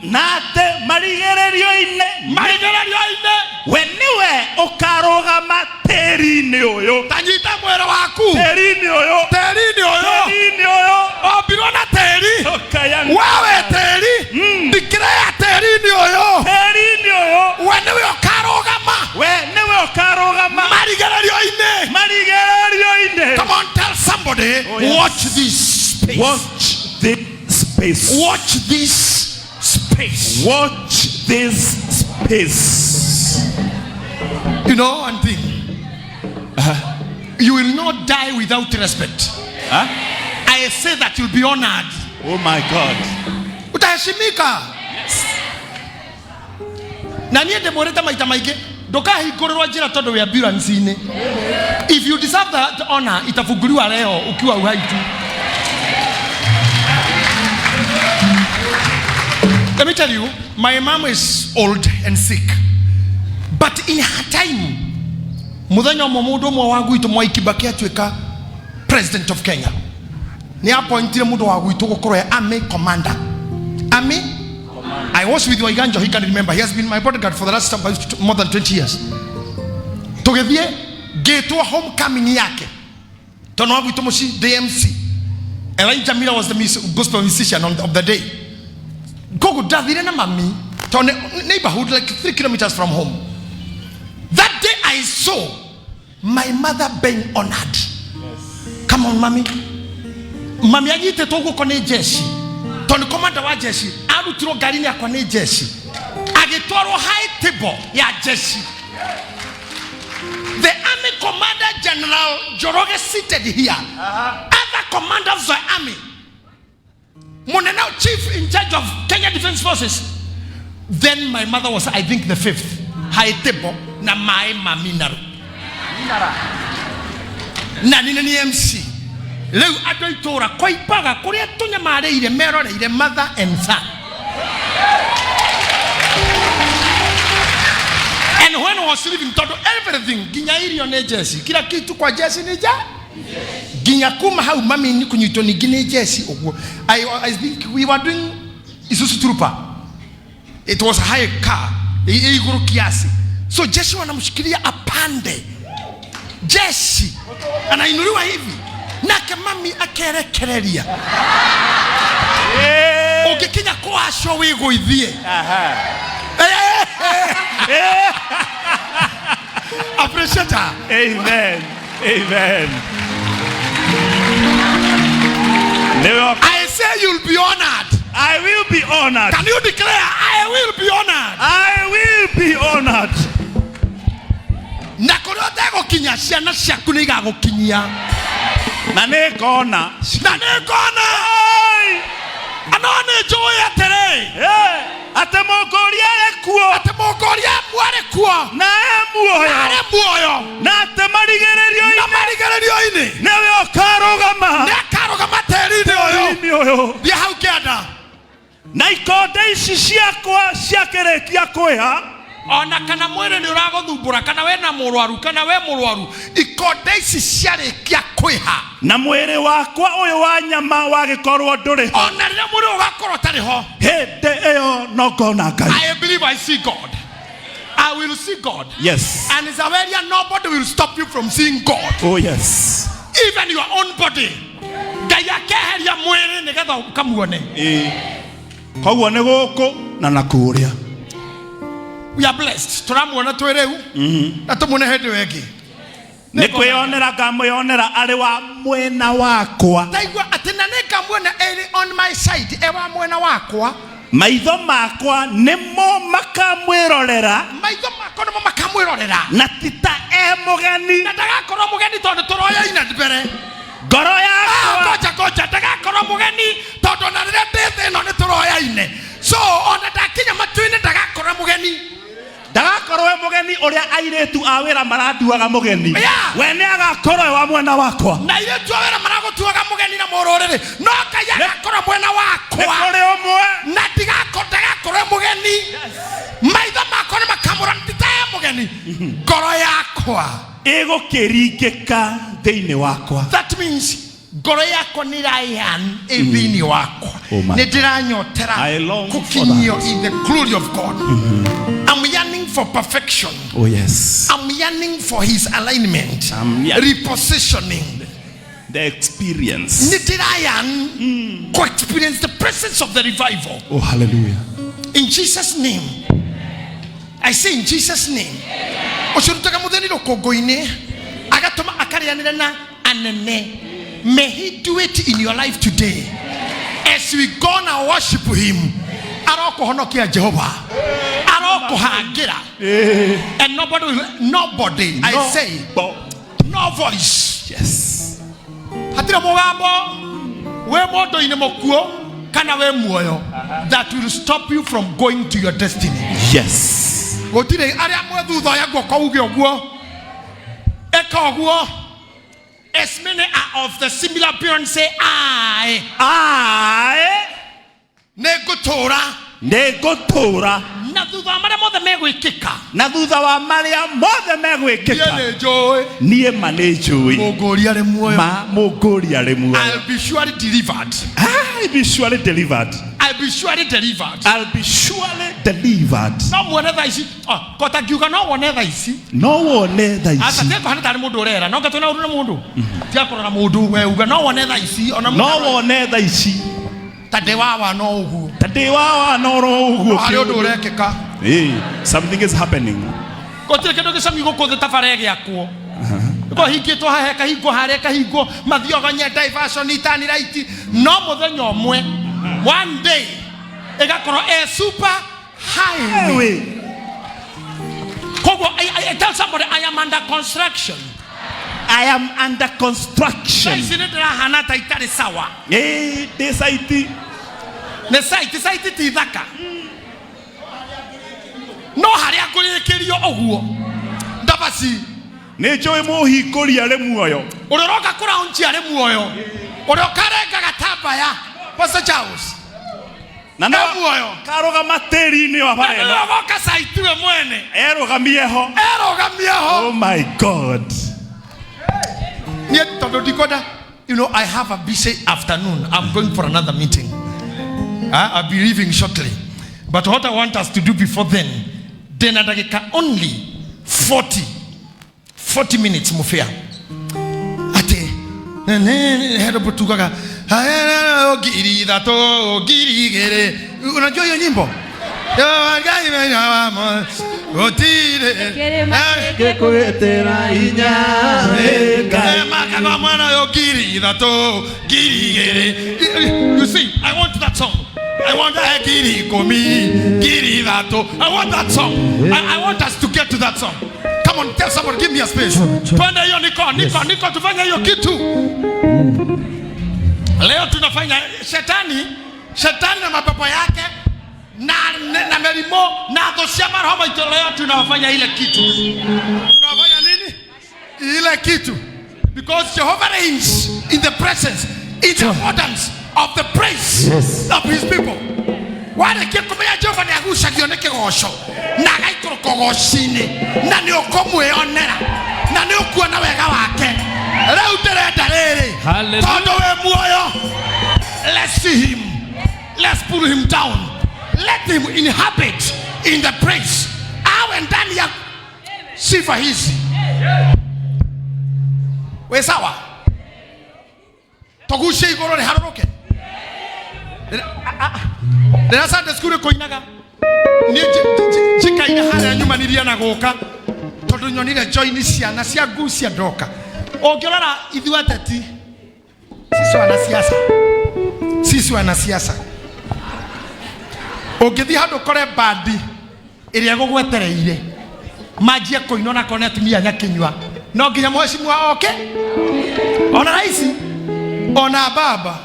Na atĩ marigĩrĩrio-inĩ. Marigĩrĩrio-inĩ. We nĩwe ũkarũgama tĩri-inĩ ũyũ. Ta nyita mwĩrĩ waku. Tĩri-inĩ ũyũ. Tĩri-inĩ ũyũ. Tĩri-inĩ ũyũ. Ombirwo na tĩri. Ũkaya. Wewe tĩri. Declare tĩri-inĩ ũyũ. Tĩri-inĩ ũyũ. We nĩwe ũkarũgama. We nĩwe ũkarũgama. Marigĩrĩrio-inĩ. Marigĩrĩrio-inĩ. Come on, tell somebody. Oh, yes. Watch this space. Watch this space. Watch this space. Watch this space. You know one thing. You will not die without respect. Huh? I say that you'll be honored. Oh my God. Utaheshimika. Yes. Na niĩ ndĩmwĩrĩte maita maingĩ ndũkahingũrĩrwo njĩra tondũ wĩ ambulance-inĩ. If you deserve that honor, itafunguliwa leo ukiwa uhai tu. Let me tell you, my mom is old and sick. But in her time, muthenya ũmwe mũndũ ũmwe wa gwitũ Mwai Kibaki atuĩka president of Kenya. Nĩ appointire mũndũ wa gwitũ gũkorwo e army commander. Army? I was with Waiganjo, he can remember. He has been my bodyguard for the last about more than 20 years. Tũgĩthiĩ ngĩtwo homecoming yake. Tondũ wa gwitũ mũciĩ DMC. Elijah Miller was the gospel musician of the day. Koguo ndathire na mami tondũ neighborhood like 3 kilometers from home. That day I saw my mother being honored. Yes. Come on, mami. Mami anyitĩtwo guoko nĩ jeshi. Tondũ commander wa jeshi arutirwo ngari-inĩ yakwa nĩ jeshi. Agĩtwarwo high table ya jeshi. The army commander General Njoroge seated here. Other commanders of the army. Munene chief in charge of Kenya Defence Forces. Then my mother was, I think, the fifth. High table na maĩ ma mineral. Na nĩ nĩ MC. Rĩu andũ a itũũra kwaimbaga kũrĩa tũnyamarĩire meroreire mother and son. And when I was living, tondũ everything nginya irio nĩ jeci, kila kitu kwa jeci nĩ ja nginya kuma hau mami nĩ kũnyitwo ningĩ nĩ jeci ũguo. I think we were doing Isuzu Trooper. It was a high car iguru kiasi, so jeshi wanamshikilia apande, jeshi anainuliwa hivi nake mami akerekereria. Ũngĩkinya kũwacwo wĩgũithie. Appreciate her. Amen. Amen. Nĩwe. I say you'll be honored. I will be honored. Can you declare, I will be honored? I will be honored. Na kũrĩa ũtegũkinya ciana ciaku nĩ igagũkinyia. Na nĩ ngona. Na nĩ ngona ano nĩ njũĩ atĩrĩ, atĩ mũngũria arĩ kuo, atĩ mũngũria arĩ kuo na e muoyo, arĩ muoyo, na atĩ marigĩrĩrio-inĩ, na marigĩrĩrio-inĩ nĩwe ũkarũgama, nĩ akarũgama tĩri-inĩ ũyũ. Thiĩ hau kĩanda. Na ikonde ici ciakwa ciakĩrĩkia kwĩha, ona kana mwĩrĩ nĩ ũragũthumbũra, kana we na mũrwaru, kana we mũrwaru, ikonde ici ciarĩkia kwĩha, na mwĩrĩ wakwa ũyũ wa nyama wagĩkorwo ndũrĩ ho, ona rĩrĩa mwĩrĩ ũgakorwo ũtarĩ ho, hĩndĩ ĩyo no ngona Ngai. I believe I see God. I will see God. Yes. And it's a area nobody will stop you from seeing God. Oh yes. Even your own body. Ngai akeheria mwĩrĩ nĩgetha ũkamuone. Koguo nĩ gũkũ na nakũrĩa. We are blessed. Tũramuona twĩ rĩu na tũmuone hĩndĩ ĩyo ĩngĩ. Nĩ kwĩyonera ngamwĩyonera arĩ wa mwena wakwa. Ndaigua atĩ na nĩ ngamuona ĩrĩ on my side, e wa mwena wakwa. Maitho makwa nĩmo makamwĩrorera. Maitho makwa nĩmo makamwĩrorera. Na ti ta e mũgeni. Na ndagakorwo mũgeni tondũ tũroyaina mbere. Ngoro yakwa. Ngoja ngoja, ndagakorwo mũgeni tondũ na rĩrĩa ndĩ thĩ ĩno nĩ tũroyaine. So ona ndakinya matu-inĩ ndagakorwo mũgeni. Ndagakorwo e mũgeni ũrĩa airĩtu a wĩra maranduaga mũgeni. We nĩ agakorwo e wa mwena wakwa. Na airĩtu a wĩra maragũtuaga mũgeni na mũrũrĩrĩ, no Ngai agakorwo mwena wakwa. Nĩ kũrĩ ũmwe. Na ndagakorwo e mũgeni. Maitho makwa nĩ makamũra nditae mũgeni. Ngoro yakwa ĩgũkĩringĩka thĩinĩ wakwa. That means ngoro yakwa nĩ ĩrayan ĩ thĩinĩ wakwa. Nĩ ndĩranyotera gũkinyio in the glory of God. I'm yearning for perfection. Oh yes. I'm yearning for his alignment. Repositioning. The experience. Nĩ ndĩrayan to experience the presence of the revival. Oh hallelujah. In Jesus' name. I say in Jesus' name. Ũcurutaga mũtheni rũkũngũ-inĩ agatũma akarĩanĩra na anene. May he do it in your life today. As we go now worship him. Arokũhonokia Jehova. Arokũhangĩra. And nobody will, nobody, I say, no voice. Yes. Hatirĩ mũgambo wĩ mũndũ-inĩ mũkuũ kana wĩ muoyo that will stop you from going to your destiny. Yes. Gũtirĩ arĩa mwe thutha ũyũ guoko uge ũguo. Eka ũguo. As many are of the similar appearance say I. I. Nĩngũtũũra. Nĩngũtũũra. Na thutha wa marĩa mothe megwĩkĩka. Na thutha wa marĩa mothe megwĩkĩka. Niĩ nĩ njũĩ. Niĩ ma nĩ njũĩ. Mũngũria arĩ muoyo. Ma mũngũria arĩ muoyo. I'll be surely delivered. I'll be surely delivered. I'll be surely delivered. I'll be surely delivered. No muone thaa ici. Kota ngiuga no wone thaa ici. No wone thaa ici. Aca tiga tarĩ mũndũ ũrera. No ngatwĩna ũru na mũndũ. Tiga kũrora mũndũ we uga no wone thaa ici. Ona no wone thaa ici. Ta ndĩ wawa no ũguo. Ta ndĩ wawa no ũguo. Harĩ ũndũ ũrekĩka. Something is happening. Gũtirĩ kĩndũ gĩcami gũkũ thĩ ta bara ĩgĩakwo. Kũhingĩtwo haha ĩkahingwo harĩa ĩkahingwo, mathiogonye diversion turn right. No mũthenya ũmwe, one day, ĩgakorwo ĩ super highway. Koguo, I tell somebody I am under construction. I am under construction. Thaa ici nĩ ndĩrahana ta itarĩ sawa. Ndĩ site. Nĩ site, site ti thaka. No harĩa ngũrĩkĩrio ũguo ndabaci. Nĩ njũĩ mũhingũri arĩ muoyo. Ũrĩa ũroka kũraunchi arĩ muoyo, ũrĩa ũkarenga gatambaya, Pastor Charles, Na no e muoyo. Karũgama tĩri-inĩ wa bara Na ĩno. nĩwe ũgoka site we mwene. Erũgamie ho. Erũgamie ho. Oh my God. Niĩ tondũ ndikwenda, you know, I have a busy afternoon. I'm going for another meeting. I'll be leaving shortly. But what I want us to do before then, ndĩna ndagĩka only 40 minutes mũbĩa atĩ hendo tugaga 3,000 2,000. Unajua hiyo nyimbo Gĩkũgitĩra hinya makagwa mwana ũyũ 3,000 2,000. You see, I want that song. I want that 10,000 3,000. I want that song. I want us to get to that song. Come on, tell somebody, give me a space. Twende hiyo niko niko niko tufanye hiyo kitu. Leo tunafanya shetani, shetani na mapepo yake na merimo na thũ cia maroho maitũ. Leo tunawafanya ile kitu. Tunawafanya nini? Ile kitu. Because Jehovah reigns in the presence, in the abundance of the praise of his people. Warĩkia kũmenya Jehova nĩ agucagio nĩ kĩgoco na agaikũrũka ũgoci-inĩ na nĩ ũkũmwĩonera na nĩ ũkuona wega wake. Rĩu ndĩrenda rĩrĩ, Hallelujah. tondũ wĩ muoyo, let's see him, let's pull him down, let him inhabit in the praise. Awe ndani ya sifa hizi. Wĩ sawa? Tũgucie igũrũ rĩharũrũke. Rĩrĩa Sunday school ĩkũinaga, niĩ njikaire harĩa nyumanirie na gũka tondũ nyonire join ciana cia ngucia ndoka. Ũngĩrora ithuĩ ateti, sisi wanasiasa, sisi wanasiasa, ũngĩthiĩ handũ ũkore bandi ĩrĩa ĩgũgwetereire manjie kũina onakorwo nĩ atumia nyakinyua, no nginya mheshimiwa oke, ona raisi, ona baba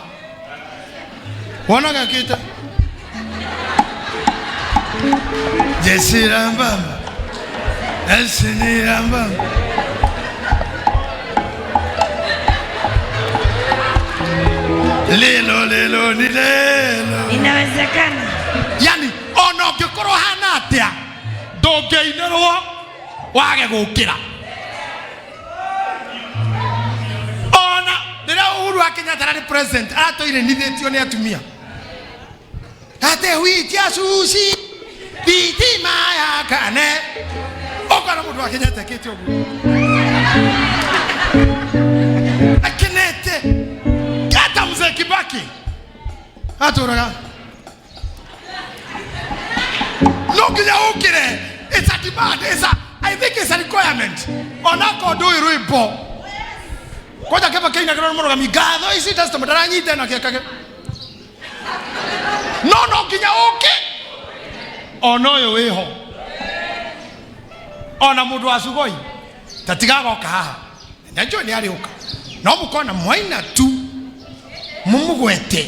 wonaga kĩte jeshi la baba, jeshi la baba. Lelo lelo ni lelo. Inawezekana. Yani ona ũngĩkorwo hana atĩa ndũngĩinĩrwo wage gũkĩra. Ona rĩrĩa Uhuru wa Kenyatta ararĩ president aratũire nithĩtio nĩ atumia atĩ witia cuci thitima yakane, ũkona mũndũ wa Kenyatta ekĩte ũguo akenete. Hata mzee Kibaki atũraga no nginya ũkĩre. It's a demand, I think it's a requirement. Onakorwo ndũĩ rwĩmbo kwanja kĩba kĩinagĩrwo nĩ mũrũgami ngatho ici testament ndaranyita na kĩakage no no nginya ũke ona ũyũ wĩho ona mũndũ wa Sugoi tatigagoka haha na njũĩ nĩ arĩũka no mũkona mwaina tu mũmũgwete.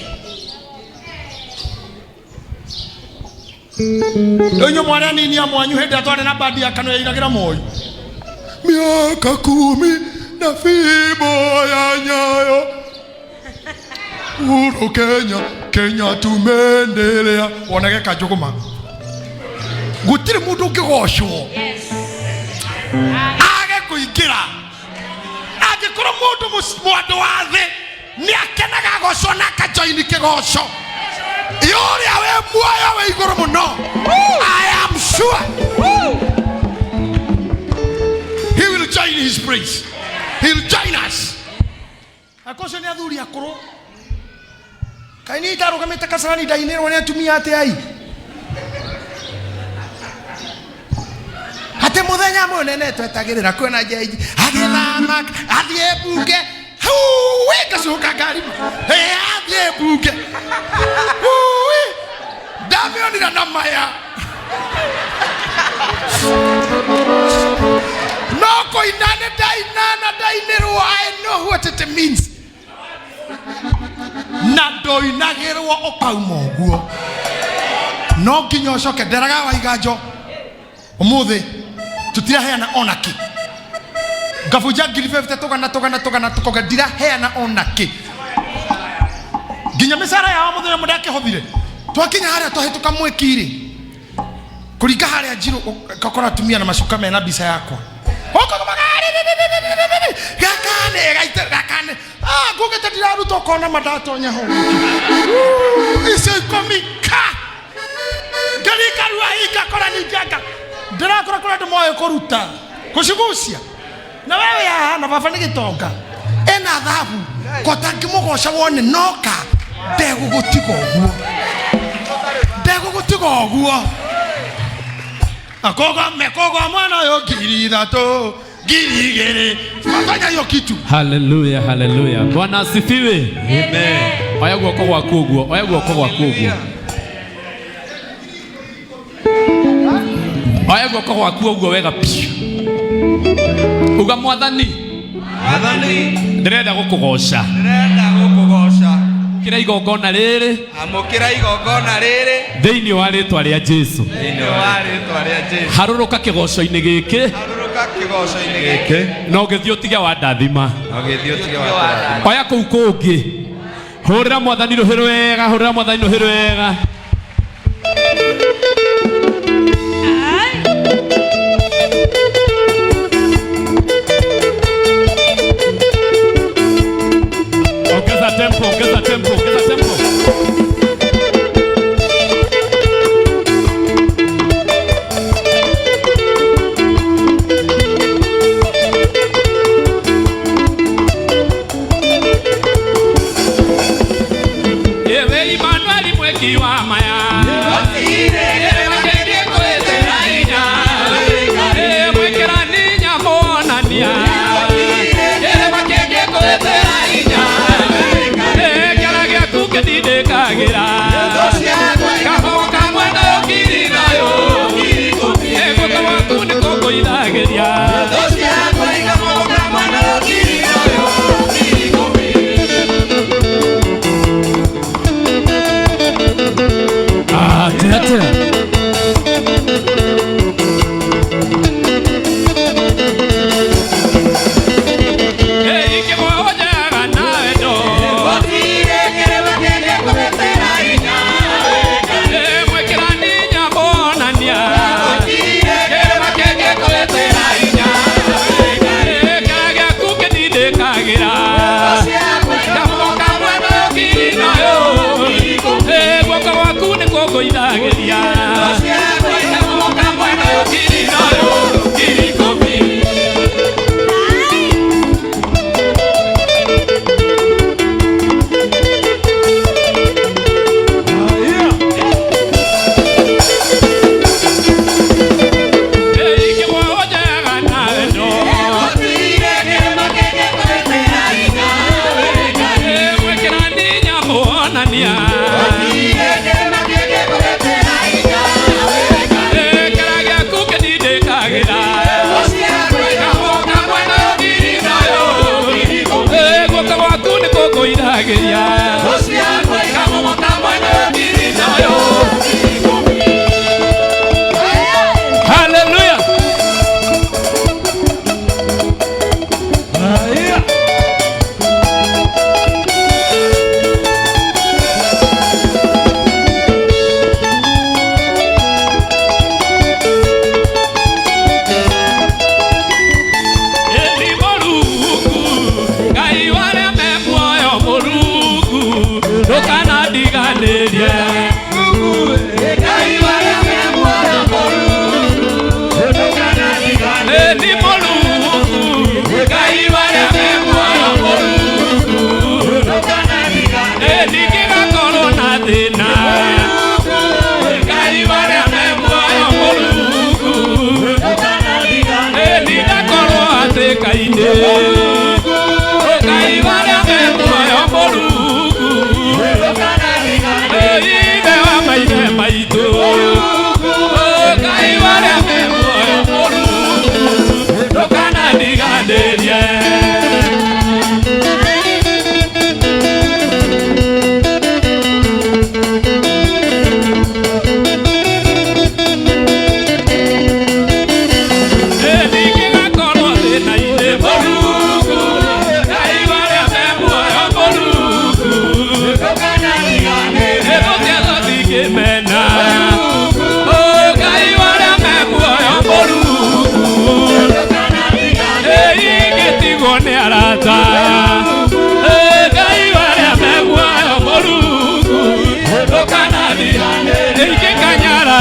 Rĩu inyuĩ mwarĩ anini a mwanyu hĩndĩ ĩrĩa twarĩ na bandi ya Kano yainagĩra Moi miaka 10 na fimbo ya Nyayo Uhuru Kenya, Kenya tumeendelea. Wonage kanjũgũma gũtirĩ mũndũ ũngĩgocwo age kũingĩra. Angĩkorwo mũndũ mwandũ wa thĩ nĩ akenaga agocwo na akajoini kĩgoco, ũrĩa wĩ muoyo wĩ igũrũ mũno, I am sure he will join his praise. He will join us. Akocio nĩ athuri akũrũ. Kaĩ niĩ ndarũgamĩte Kasarani ndainĩrwo nĩ atumia atĩ ai atĩ mũthenya mũnene twetagĩrĩra kwĩna njenji agĩthama athiĩ mbunge Huwi, ngacoka ngari athiĩ mbunge Huwi, ndamĩonire na maya no kũina nĩ ndaina na ndainĩrwo. I know what it means. Na ndũinagĩrwo ũkauma ũguo no nginya ũcoke nderaga wa iganjo Umuthi tutiraheana ona ki. Ngabunja ngiri 50 tũgana tũgana tũgana tũkoga ndiraheana ona ki. Nginya mĩcara yao mũthenya ũmwe ndakĩhothire. Twakinya harĩa twahĩtũka mwĩki-rĩ, kũringa harĩa njirũ ũgakora atumia na macuka mena mbica yakwa. Gakane gaite gakane. Ah, ngũgĩte ndiraruta ũkona mandatonya ho. Icio ikũmi ka. Ngarikarua ingakora ningĩanga. Ndĩrakora kũrĩa andũ moĩ kũruta. Kũcigucia. Na wewe haha na baba nĩ gĩtonga. Ena thabu. Kota ngĩmũgoca wone noka ndegũgũtiga ũguo. Ndegũgũtiga ũguo. Akoga mekoga mwana ũyũ ngiri ithatũ ngiri igĩrĩ. Fanya hiyo kitu. Haleluya, haleluya. Bwana asifiwe. Amen. Oya guoko gwaku ũguo, oya guoko gwaku ũguo. Oya guoko gwaku ũguo wega piũ. Uga Mwathani, Mwathani, ndĩrenda gũkũgoca. ndĩrenda gũkũgoca. Kĩra igongona rĩrĩ Amũkĩra igongona rĩrĩ thĩinĩ wa rĩtwa rĩa Jesu. thĩinĩ wa rĩtwa rĩa Jesũ. Harũrũka kĩgoco-inĩ gĩkĩ Harũrũka kĩgoco-inĩ gĩkĩ na ũgĩthiĩ ũtige wandathima. na ũgĩthiĩ ũtige wa Oya kũu kũngĩ. Hũrĩra Mwathani rũhĩ rwega, hũrĩra Mwathani rũhĩ rwega. Ongeza tempo, ongeza tempo, ongeza tempo. Ewe Emmanuel mweki wa maya.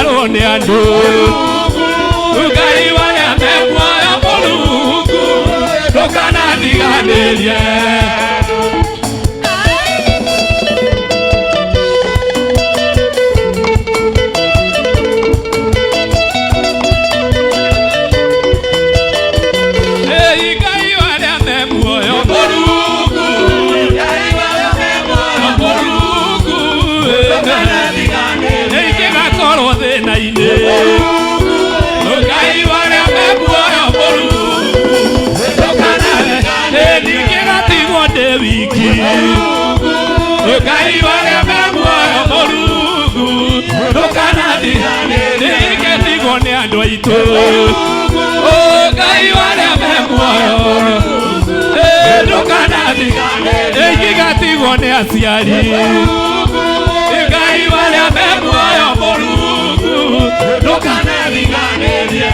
Ũnyararwo nĩ andũ. Ngai warĩa me muoyo Mũrungu, ndũkanandiganĩrie. Ei, Ngai warĩa me muoyo Mũrungu, Mũrungu, ingĩgakorwo thĩna-inĩ. Ngai warĩa me muoyo Mũrungu, ndingĩgatigwo ndĩ wiki. Ngai warĩa me muoyo Mũrungu, ndũkanandiganĩrie. Ndingĩtigwo nĩ andũ aitũ. Ngai warĩa me muoyo, ndũkanandiganĩrie. Ingĩgatigwo nĩ aciari. Ngai warĩa me muoyo Mũrungu, ndũkanandiganĩrie.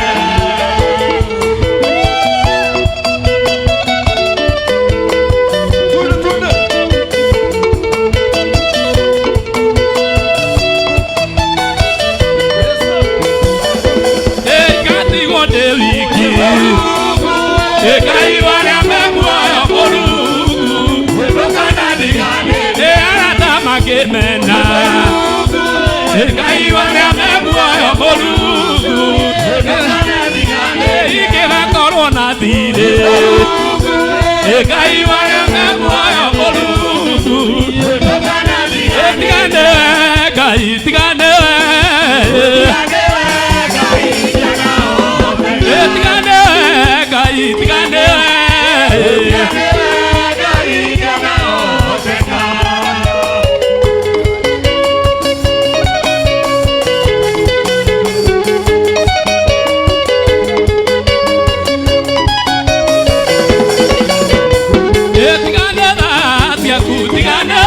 Ngatigwo ndĩ wiki. Ngai warĩa me muoyo Mũrungu, ndũkanandiganĩrie. Arata makĩmena. Ngai warĩa me muoyo Mũrungu, ingĩgakorwo na thirĩ. Ngai warĩa me muoyo Mũrungu, tigane Ngai, tigane. Tigane Ngai, tigane. Tigane tha ciaku, tigane.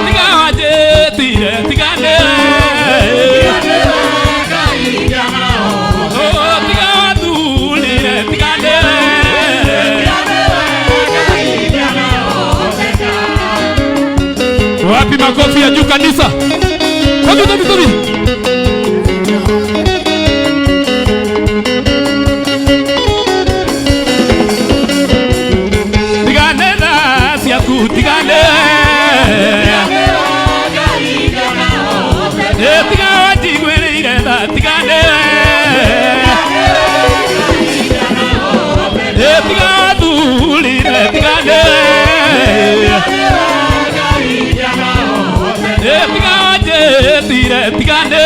Tiga wanjĩtire, tigane. Tiga wathurire, tigane. Wapi makofi ya juu kanisa? Tobi, tobi, tobi. Tigane tha ciaku, tigane. Tiga wanjiguĩrĩire tha, tigane. Tiga wathurire, tigane. Tiga wanjĩtire, tigane.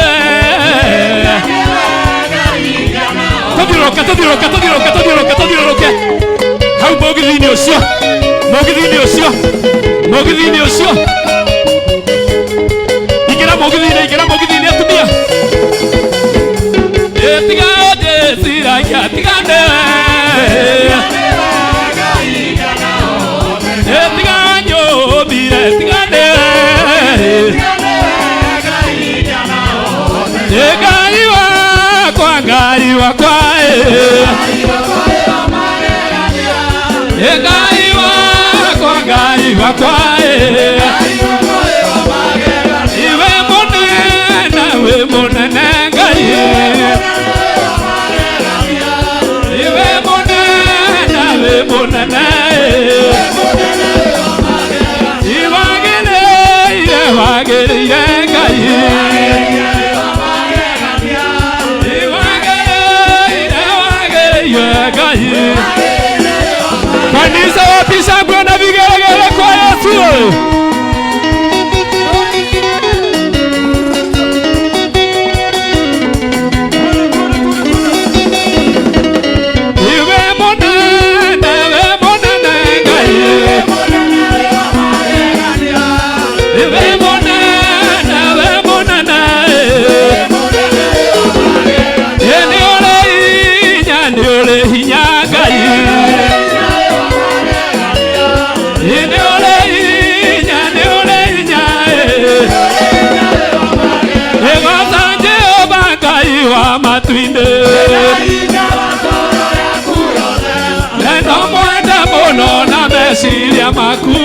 Tũthiũrũrũke, tũthiũrũrũke, tũthiũrũrũke, tũthiũrũrũke, tũthiũrũrũke. Hau mũgithi-inĩ ũcio, mũgithi-inĩ ũcio, mũgithi-inĩ ũcio. Ingĩra mũgithi-inĩ, ingĩra mũgithi-inĩ atumia. Tiga ũnjĩciragia, tigane. Tiga wanyũmbire, tigane. Ngai wakwa, Ngai wakwa, Ngai wakwa, Ngai wakwa, iwe mũnene, wĩ mũnene Ngai. Iwe mũnene, wĩ mũnene. Iwagĩrĩire, wagĩrĩire Ngai. Iwagĩrĩire, wagĩrĩire Ngai. Kanisa, wapi shangwe na vigelegele kwa Yesu? Iwe mũnene, wĩ mũnene Ngai. Iwe mũnene, wĩ mũnene. Nĩ ũrĩ hinya, nĩ ũrĩ hinya Ngai. Nĩ ũrĩ hinya, nĩ ũrĩ hinya. Ĩgoca Jehova Ngai wa matu-inĩ. Eno mwende mũno na meciria maku.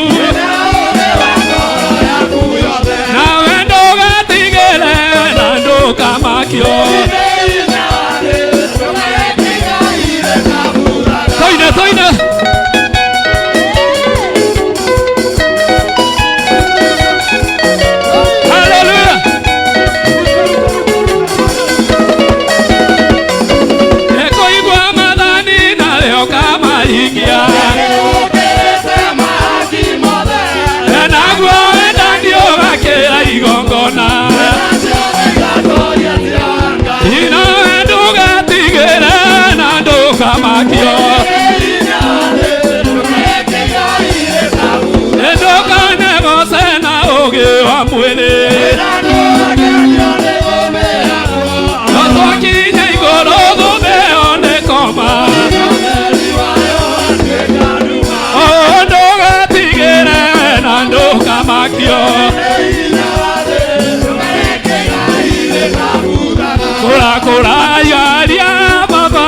ũgĩ wa mwĩrĩ no twakinya igũrũ thũtheo nĩ koma ndũgetigĩre na ndũkamakio kũra kũrayaria baba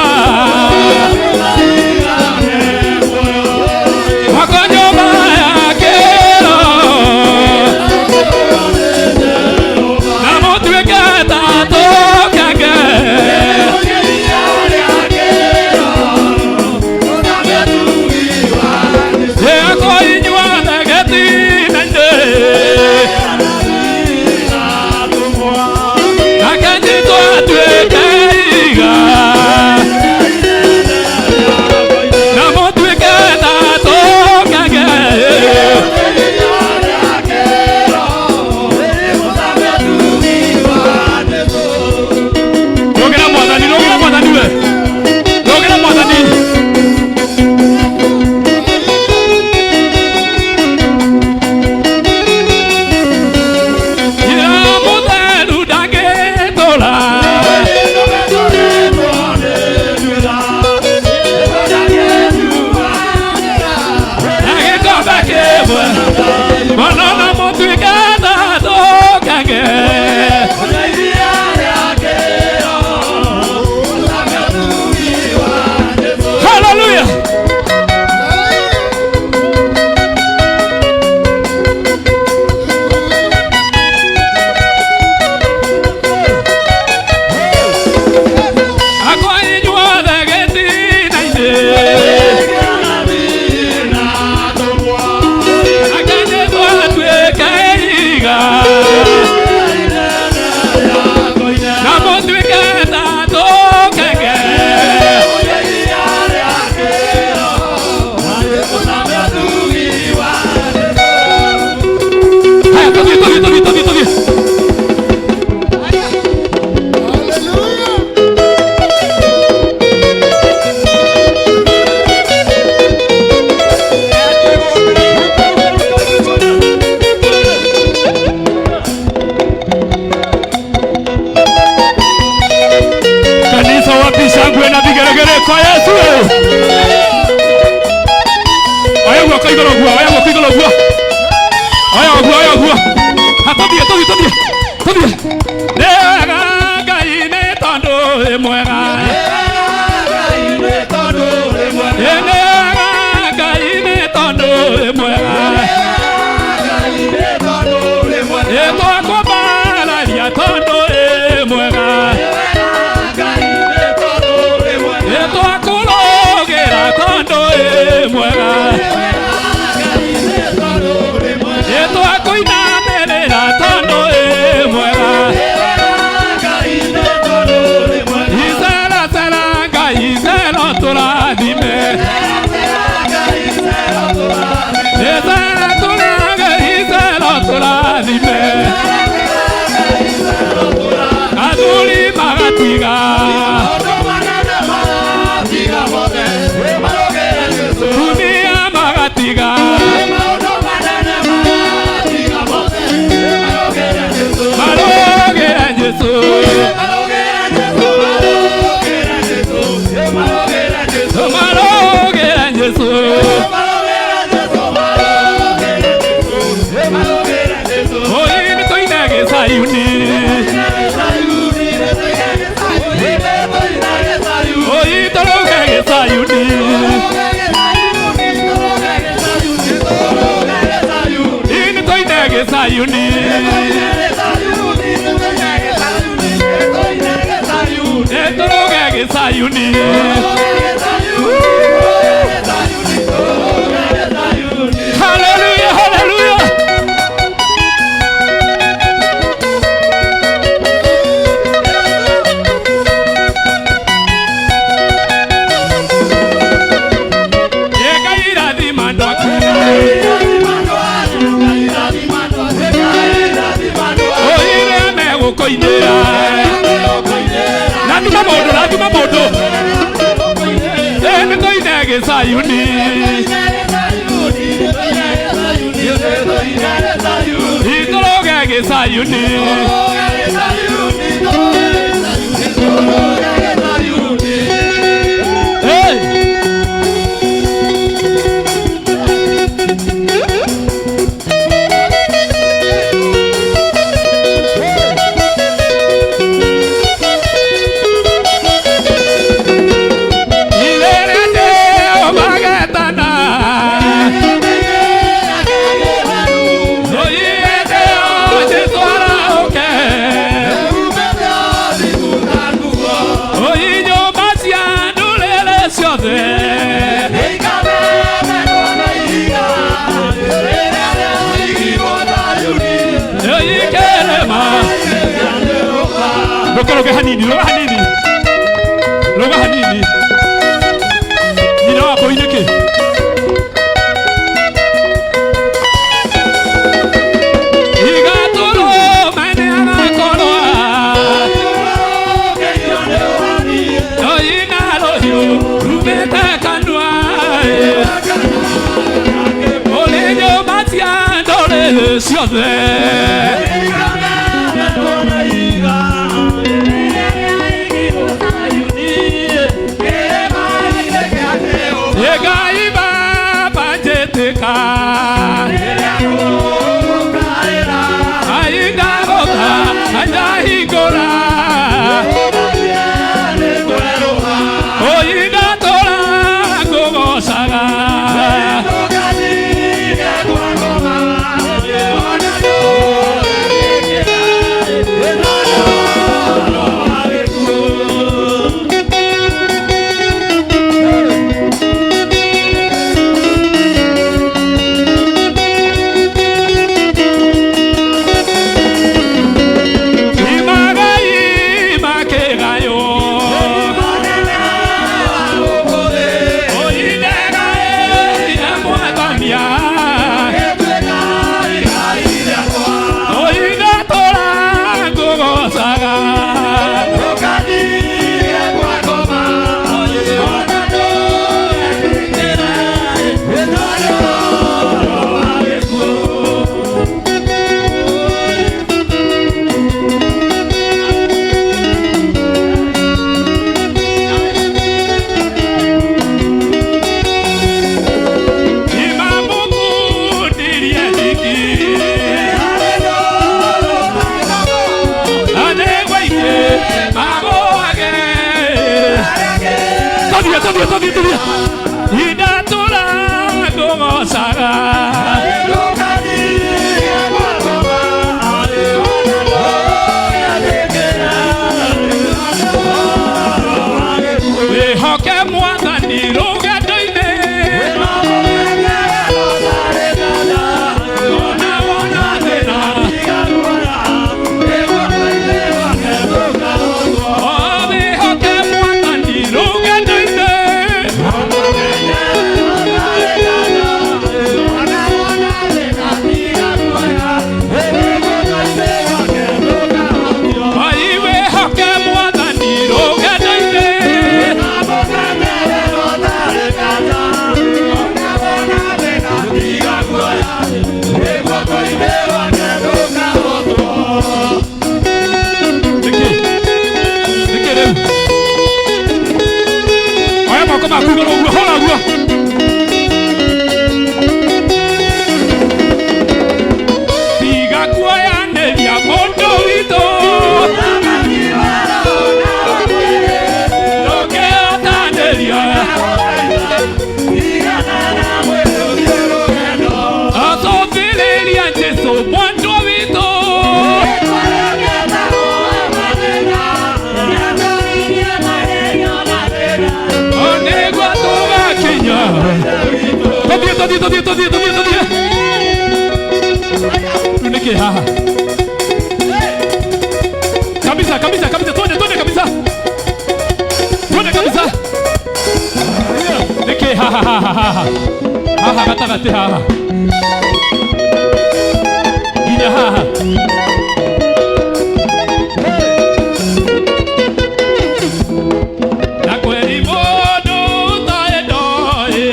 mwako nyũmba ya kĩro na mũtuĩke ta tũkenge yakwa inyuothe gĩtina-inĩ nake nyitwo atuĩke iga na mũtuĩke ta tũkenge rũgĩra mwathani rũgĩra mwathani we rũgĩra mwathani Ira mũtheru ndangĩtũra na gĩkombe kĩmwe mũno na mũtuĩke ta tũkenge Hallelujah! Akwa inyuothe gĩtina-inĩ akanyitwo atuĩke iga na mũtuĩke ta tũkenge Haya, tũthiĩ tũthiĩ tũthiĩ tũthiĩ tũthiĩ Kanisa wapi shangwe na vigelegele kwa Yesu. Oya guoko igũrũ guo, oya guoko igũrũ guo. Oya guo, oya guo. Ha tũthiĩ tũthiĩ tũthiĩ. Tũthiĩ. Nĩ wega Ngai nĩ tondũ wĩ mwega. Ĩ nĩ wega Ngai nĩ tondũ wĩ mwega. Ĩ twakwambararia tondũ wĩ mwega. Ĩ twakũrũgĩra tondũ wĩ mwega. Ĩ twakũinamĩrĩra tondũ wĩ mwega. Iceracera Ngai icero tũrathime. Icera tũrage icero tũrathime. Athuri magatiga. Atumia magatiga. Marũgĩre Jesũ. Marũgĩre Jesũ. Oi nĩ tũine gĩcayuni. Oi tũrũge gĩcayuni. Ĩ nĩ tũine gĩcayuni. Ĩ tũrũge gĩcayuni. Hallelujah, hallelujah. Ngai irathima andũ aku. Oire megũkũinĩra. Rathima mũndũ, rathima mũndũ. Ĩ nĩ tũine gĩcayuni. Sayuni. Hey! Roga hanini, roga hanini. Roga hanini. Nyina wa mbũi nĩkĩ? Igatũrwo mene agakorwo. Oina rũhiũ rumĩte kanua. Olĩ nyũmba cia ndũrĩrĩ ciothe. Kabisa kabisa kabisa, twende twende kabisa. Twende kabisa. Niki ha ha ha ha ha. Ha ha gatagatĩ haha. Nginya haha. Na kweri mũndũ ũtarĩ ndoĩ.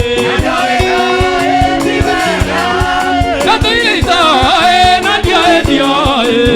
Na tũire itoĩ na ndioĩ ndioĩ.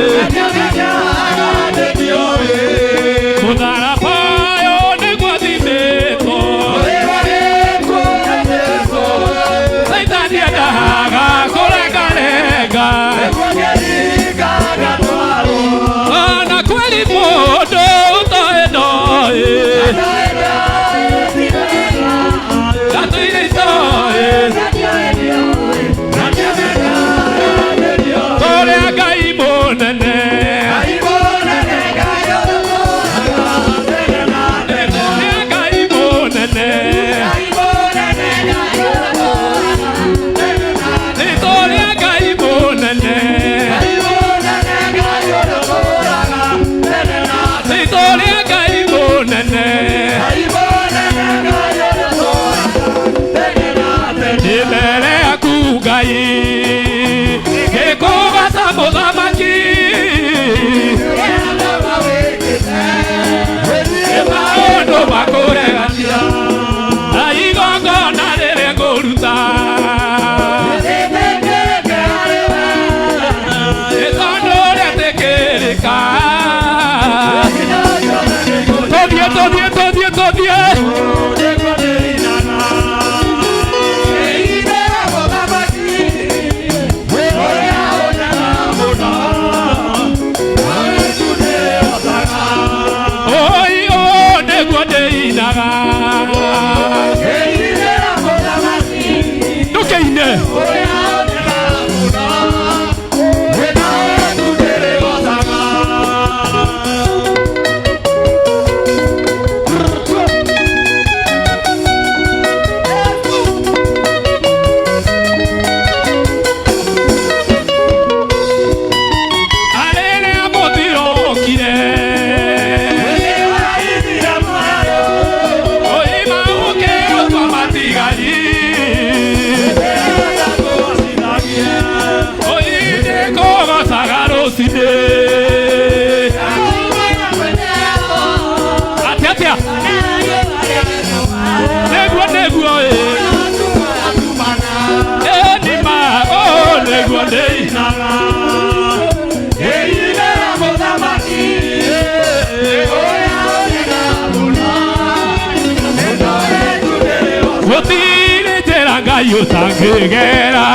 Ngai ũtangĩgera.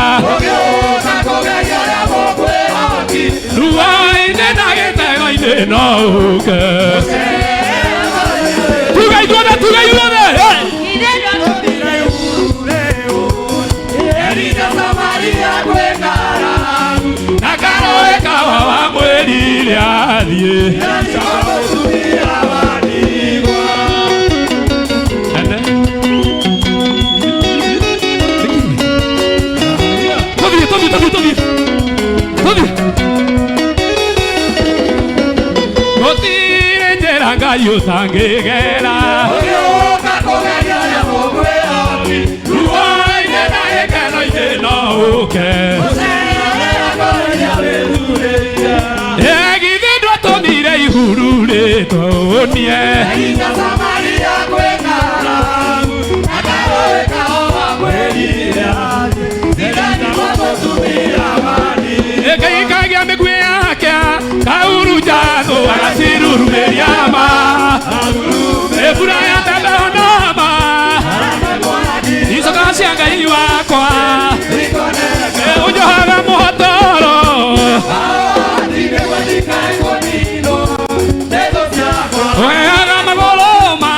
Ruo-inĩ na gĩtego-inĩ no ũke. Tuga ithuothe, tuga ithuothe. Hey! Na karoe kawa wa mwĩrire athiĩ. Ene. Tũthiĩ, tũthiĩ, tũthiĩ, tũthiĩ. Tũthiĩ. Gũtirĩ njĩra Ngai ũtangĩgera. Ruo-inĩ na gĩkeno-inĩ no ũke. Githĩ ndwatũmire ihuru rĩtũnie. Ĩkaikagia mĩguĩ yake kaurunja thũ agacirurumĩria ma. Mbura ya mbembe onoma icoka cia Ngai wakwa ũnjohaga mũhotoro. Ũheaga magũrũ ma.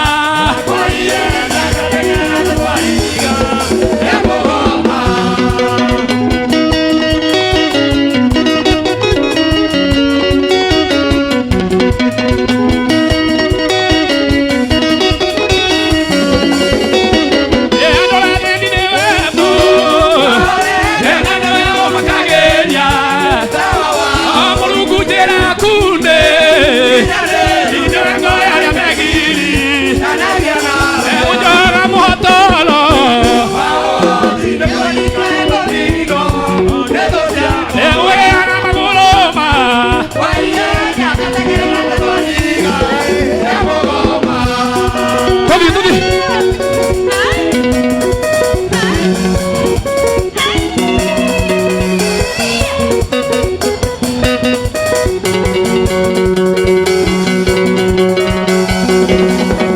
Tũthiĩ, tũthiĩ.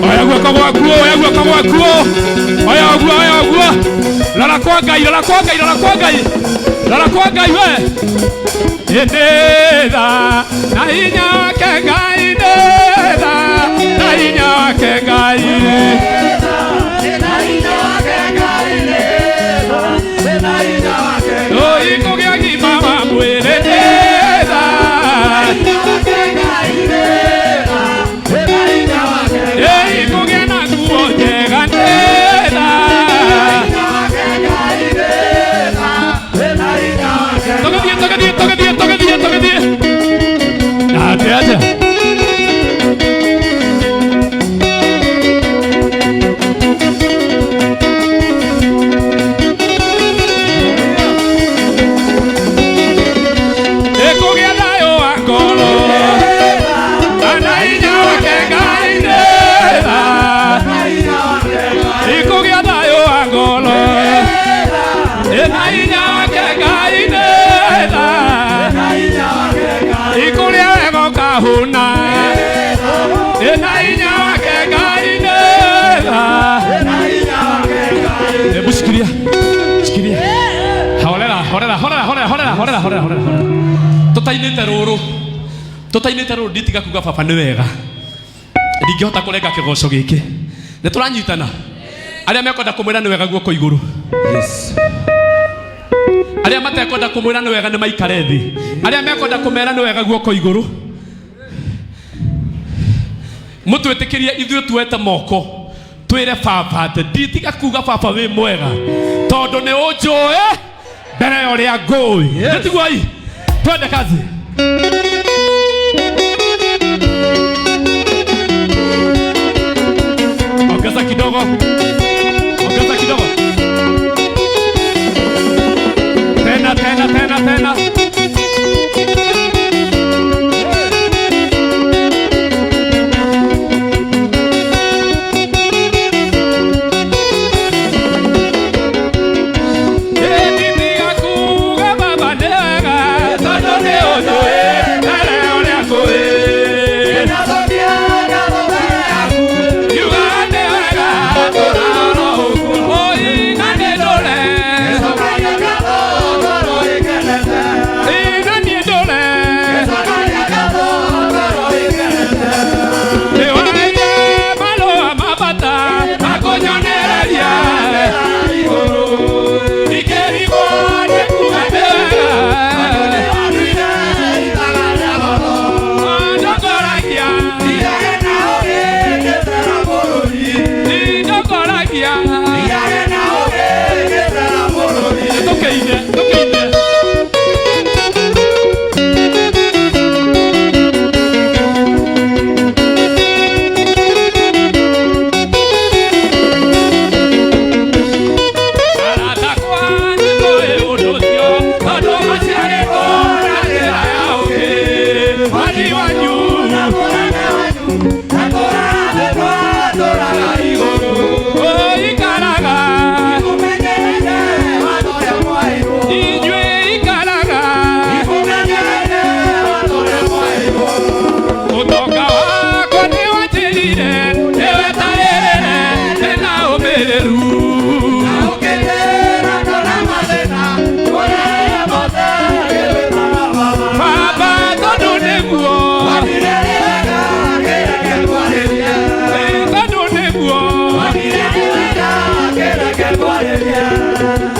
Oya guoko gwaku, oya guoko gwaku. Oya ũguo, oya ũguo. Rora kwa Ngai, rora kwa Ngai, rora kwa Ngai. Rora kwa Ngai we. Ĩndĩ tha na hinya wake Ngai nĩ tha na hinya wake Ngai. Oi kũgĩa gima wa mwĩrĩ nĩ tha. Ĩĩ kũgĩa na nguo njega nĩ tha. Tũgĩthiĩ, tũgĩthiĩ, tũgĩthiĩ, tũgĩthiĩ, tũgĩthiĩ. Atĩ atĩa? Ĩkũgĩa thayũ wa ngoro na hinya wake Ngai nĩ tha. Ĩkũgĩa thayũ wa ngoro na hinya wake Ngai nĩ tha. Ikũrĩa wega ũkahũna na hinya wake Ngai nĩ tha. Hebu shikilia, shikilia. Horera, horera, horera, horera, horera, horera, horera, horera. Tũtainĩte rũrũ, tũtainĩte rũrũ nditiga kuga baba nĩ wega. Ndingĩhota kũrenga kĩgoco gĩkĩ. Nĩ tũranyitana. Arĩa mekwenda kũmwĩra nĩ wega guoko igũrũ. Arĩa matekwenda kũmwĩra nĩ wega nĩ maikare thĩ. Arĩa mekwenda kũmera nĩ wega guoko igũrũ. Mũtwĩtĩkĩrie ithuĩ tuoete moko twĩre baba atĩ nditiga kuga baba wĩ mwega tondũ nĩ ũnjũĩ mbere ya ũrĩa ngũĩ. Nĩtiguo i twende kazi. Ongeza kidogo, ongeza kidogo, tena tena tena tena. Nditiga kuga baba nĩ wega tondũ nĩ ũnjũĩ. Mwathi wanyu Ikaraga inyuĩ ikaraga ũtonga wakwa nĩwanjĩrire nĩwetarĩrĩre ndĩna ũmĩrĩru Baba tondũ nĩguo tondũ nĩguo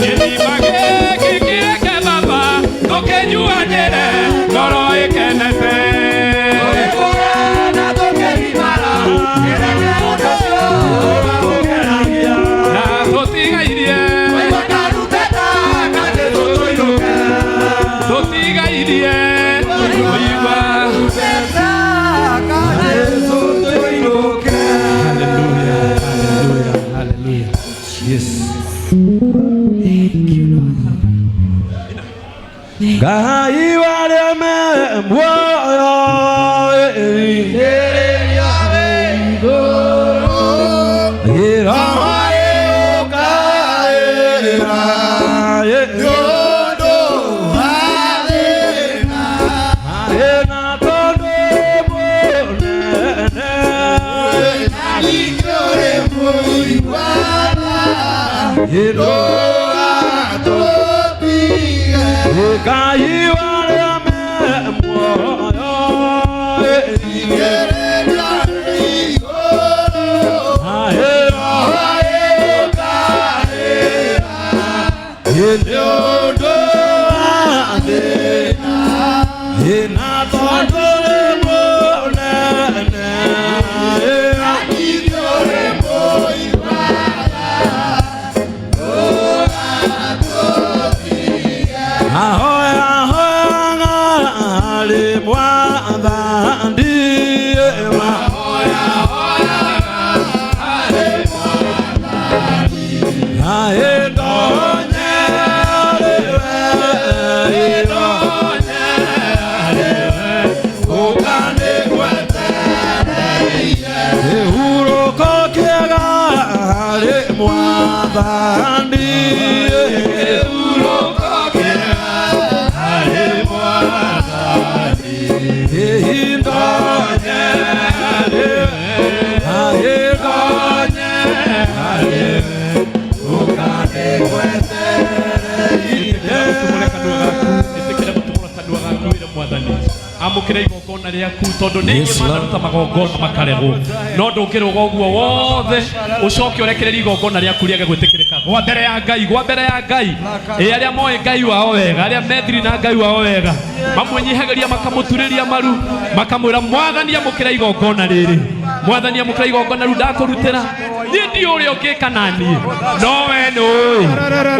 gĩthima gĩkĩ kĩreke baba tũkĩnyuanĩre ngoro ĩkenete na tũtigairie tũtigairie kũigua. Hallelujah, hallelujah, hallelujah. Yes. Ngai warĩa me muoyo Ngai warĩa me muoyo Amũkĩra igongona rĩaku tondũ nĩ ingĩ manaruta magongona makaregwo no ndũngĩrũga ũguo wothe ũcoke ũrekererie igongona rĩaku rĩage gwĩtĩkĩrĩka gwa mbere ya Ngai gwa mbere ya Ngai ĩ arĩa moĩ Ngai wao wega arĩa methiri na Ngai wao wega mamwĩnyihagĩria makamũturĩria maru makamwĩra mwathani amũkĩra igongona rĩrĩ mwathani amũkĩra igongona rĩu ndakũrutĩra niĩ ndiũĩ ũrĩa ũngĩka na niĩ no we nĩũĩ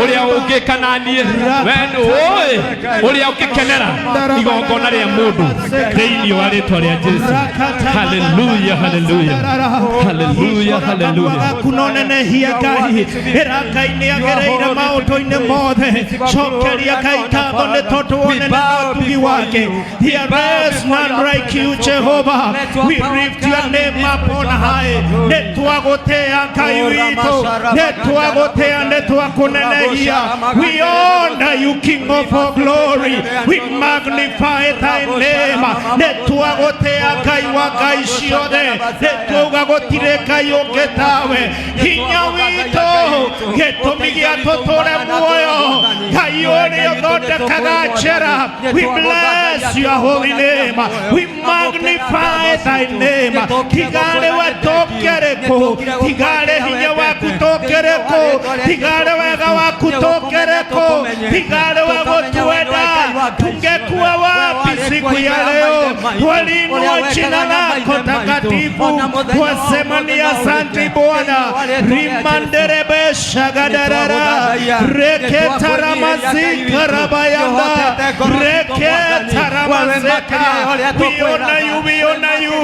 ũrĩa ũngĩka na niĩ we nĩũĩ ũrĩa ũngĩkenera igongona rĩa mũndũ thĩinĩ wa rĩtwa rĩa Jesu. Hallelujah, hallelujah, hallelujah, hallelujah. Kunonenehia Ngai ĩra Ngai nĩagereire maũndũ-inĩ mothe cokeria Ngai ngatho nĩ tondũ wonene na ũtugi wake. There is none like you, Jehovah. We lift your name up on high. Nĩ twagũtĩa Ngai witũ, nĩ twagũtĩa, nĩ twakũnenehia. We honor you, King of all glory. We magnify thy name. Nĩ twagũtĩa Ngai wa ngai ciothe, nĩ twauga gũtirĩ Ngai ũngĩ tawe. Hinya witũ, gĩtũmi gĩa tũtũre muoyo, Ngai ũrĩa ũthondekaga njĩra. We bless your holy name. We magnify thy name. Tigarĩ we tũkĩrĩ kũ, tigarĩ hinya waku tũkĩrĩ kũ, tigarĩ wega waku tũkĩrĩ kũ, tigarĩ we gũtuenda tungekuwa wapi siku ya leo? Twalinua jina lako takatifu, twasema ni asante Bwana. Rimanderebe shagadarara reketaramazikarabayanda reketaramazeka. We honor you, we honor you.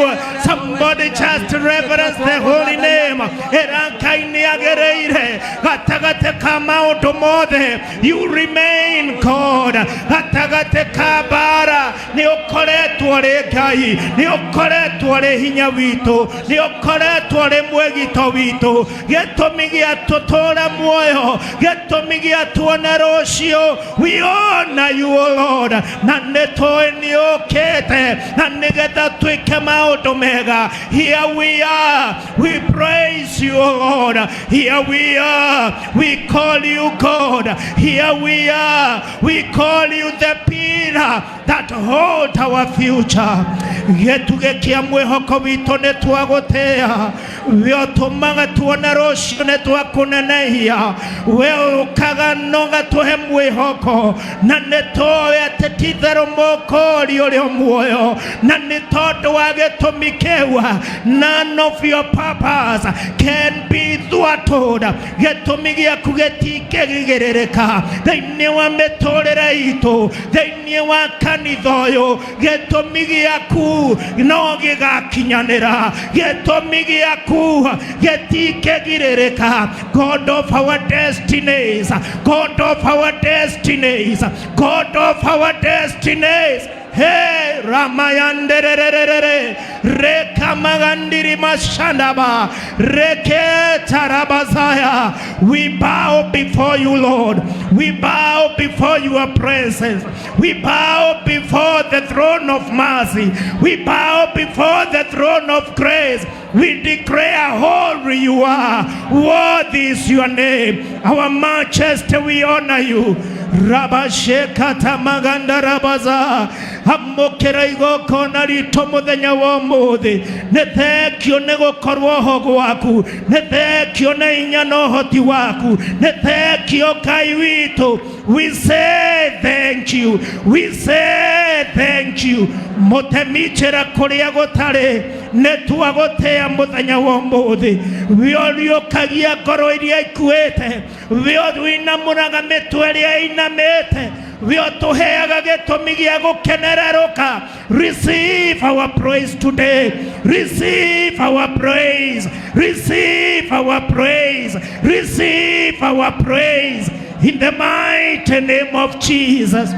Somebody just reverence the holy name. Era Ngai nĩagereire gatagatĩ ka maũndũ mothe. You remain been God. Gatagatĩ ka mbara nĩ ũkoretwo ũrĩ Ngai, nĩ ũkoretwo ũrĩ hinya witũ, nĩ ũkoretwo ũrĩ mwĩgito witũ. Gĩtũmi gĩa tũtũũre muoyo, gĩtũmi gĩa tuone rũciũ, we honor you, O Lord. Na nĩ tũĩ nĩ ũkĩte na nĩgetha twĩke maũndũ mega. Here we are, we praise you, O Lord. Here we are, we call you God. Here we are, we call you the pillar that hold our future. Gĩtugĩ kĩa mwĩhoko witũ nĩ twagũtĩa, we ũtũmaga tuone rũciũ nĩ twakũnenehia, we ũkaga na ũgatũhe mwĩhoko, na nĩ tũĩ atĩ ti itherũ mũkũũri ũrĩ muoyo, na nĩ tondũ wa gĩtũmi kĩu, none of your purpose can be thwarted. Gĩtũmi gĩaku gĩtingĩgirĩrĩka thĩinĩ wa mĩtũrĩre itũ, thĩinĩ wa kanitha ũyũ, gĩtũmi gĩaku no gĩgakinyanĩra, gĩtũmi gĩaku gĩtingĩgirĩrĩka. God of our destinies, God of our destinies, God of our destinies. Hey, Ramayandererere, Rekamagandiri Mashandaba, Reketarabazaya. We bow before you, Lord. We bow before your presence. We bow before the throne of mercy. We bow before the throne of grace. We declare holy you are. Worthy is your name. Our Majesty, we honor you. Rabashekata maganda rabaza, amũkĩra igongona ritũ mũthenya wa ũmũthĩ. Nĩ thengio nĩ gũkorwo ho gwaku, nĩ thengio nĩ hinya na ũhoti waku, nĩ thengio Ngai witũ. We say thank you, we say thank you. Mũtemi njĩra kũrĩa gũtarĩ, nĩ twagũtĩa mũthenya wa ũmũthĩ. We ũriũkagia ngoro iria ikuĩte, we ũinamũraga mĩtwe ĩrĩa ĩinamĩte, we ũtũheaga gĩtũmi gĩa gũkenererũka. Receive our praise today, receive our praise, receive our praise, receive our praise in the mighty name of Jesus.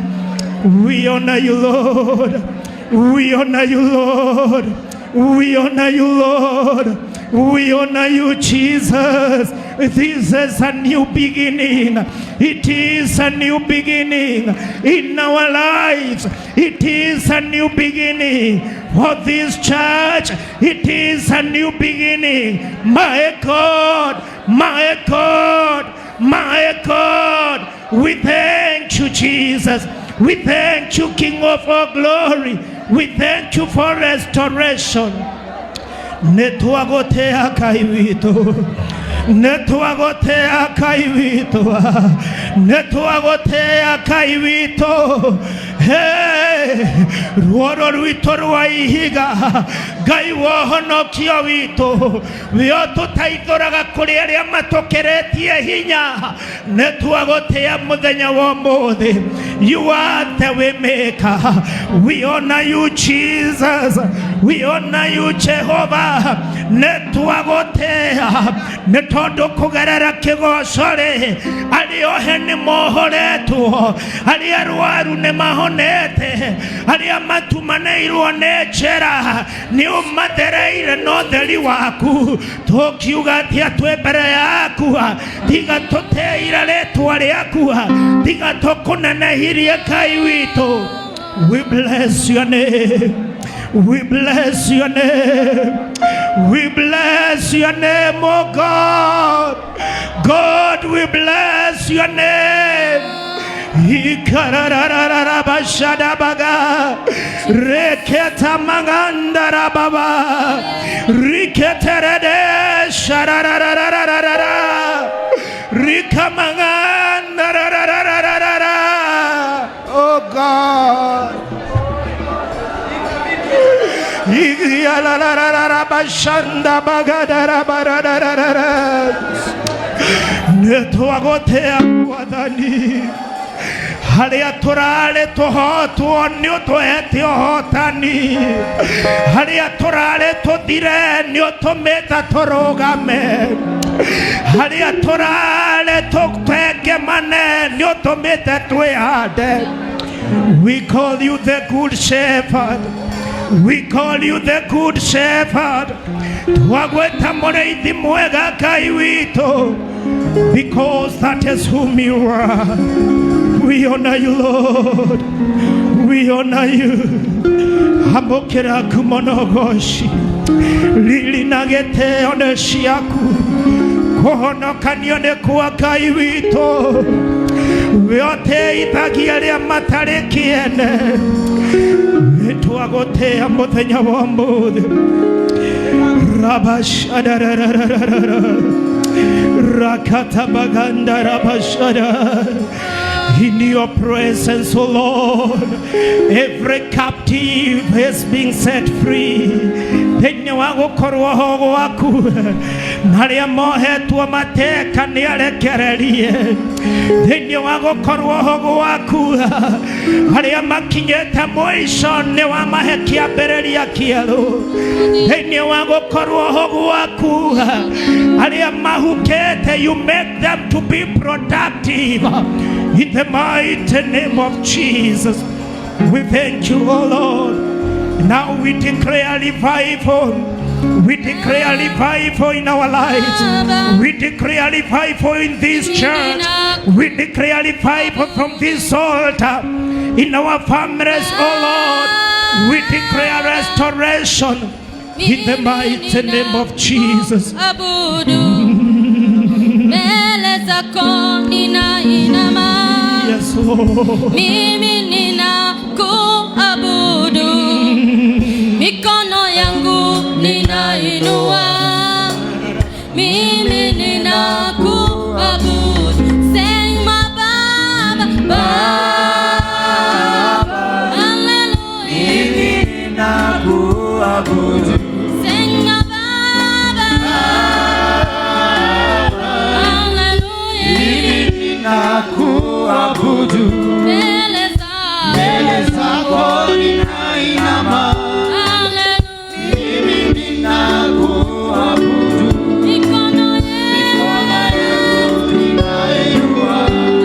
We honor you, Lord. We honor you, Lord. We honor you, Lord. We honor you, Jesus. This is a new beginning. It is a new beginning in our lives. It is a new beginning for this church. It is a new beginning. My God, my God, my God. We thank you, Jesus. We thank you, King of all glory. We thank you for restoration. Nĩ twagũtĩa Ngai witũ, nĩ twagũtĩa Ngai witũ, nĩ twagũtĩa Ngai witũ. Hey, ruoro rwitũ rwa ihiga, Ngai wa ũhonokio witũ, we ũtũteithũraga kũrĩ arĩa matũkĩrĩtie hinya. Nĩ twagũtĩa mũthenya wa ũmũthĩ. You are the way maker. We honor you, Jesus. We honor you, Jehovah. Nĩ twagũtĩa nĩ tondũ kũgerera kĩgoco rĩ, arĩa ohe nĩ mohoretwo, arĩa arwaru nĩ mahonete, arĩa matumanĩirwo nĩ njĩra nĩ ũmathereire na ũtheri waku. Tũkiuga atĩa twĩ mbere yaku? Tiga tũtĩire rĩtwa rĩaku, tiga tũkũnenehirie Ngai witũ. We bless your name. We bless your name. We bless your name, oh God. God, we bless your name. Ikararararabashadabaga. Reketa magandarababa. Riketerede sharararararara. Rikamangandararararara. Oh God. Igialarararabashanda bagadarabarararara. Nĩ twagũtĩa Mwathani, harĩa tũrarĩ tũhotwo nĩ ũtũhete ũhotani, harĩa tũrarĩ tũthire nĩ ũtũmĩte tũrũgame. Harĩa tũrarĩ tũtengemane nĩ ũtũmĩte twĩhande. We call you the good shepherd. We call you the good shepherd. Twagwĩta mũrĩithi mwega Ngai witũ. Because that is whom you are. We honor you, Lord. We honor you. Amũkĩra ngumo na ũgoci. Riri na gĩtĩo nĩ ciaku. Kũhonokanio nĩ kwa Ngai witũ. We ũteithagia arĩa matarĩ kĩene. Twagũtĩa mũthenya wa ũmũthĩ. Rabashadarararara. Rakatabaganda rabashada. In your presence, O Lord, every captive has been set free. Thĩinĩ wa gũkorwo ho gwaku na arĩa mohetwo mateka nĩ arekererie. Thĩinĩ wa gũkorwo ho gwaku arĩa makinyĩte mũico nĩ wamahe kĩambĩrĩria kĩerũ. Thĩinĩ wa gũkorwo ho gwaku arĩa mahukĩte, you make them to be productive. In the mighty name of Jesus, we thank you, O Lord. Now we declare revival. We declare revival in our lives. We declare revival in this church. We declare revival from this altar. In our families, O Lord. We declare restoration in the mighty name of Jesus. Abudu mbele zako ninainama. Yes, Lord. Mimi ninakuabudu, mikono yangu ninainua, mimi ninakuabudu. Sema Baba, Baba, haleluya. Ninakuabudu. Sema Baba, haleluya. Ninakuabudu. Mbele zako, Mbele zako ninainama. haleluya. Mimi ninakuabudu. Mikono Mikono yangu ninainua.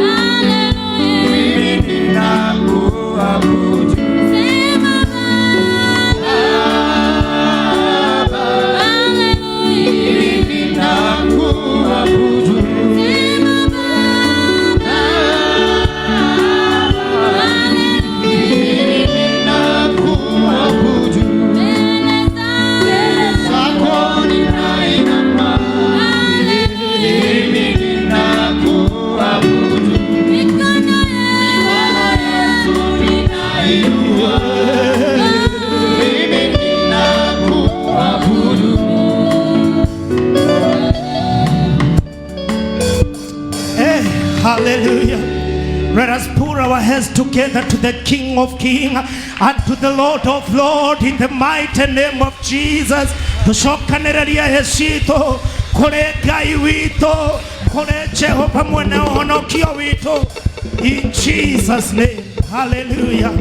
haleluya. Mimi ninakuabudu. Sema Baba, Baba, haleluya. mimi ninakuabudu. Sema Baba, haleluya. Mimi ninakuabudu. Mbele zako, Zako ninainama. haleluya. Mimi ninakuabudu. Mikono Mikono yetu ninainua. Mimi ninakuabudu. Hey, hallelujah. Let us put our hands together to the King of Kings and to the Lord of Lords in the mighty name of Jesus. Tucokanĩrĩrie hĩ citũ kũrĩ Ngai witũ, kũrĩ Jehova mwene ũhonokio witũ. In Jesus' name. Hallelujah.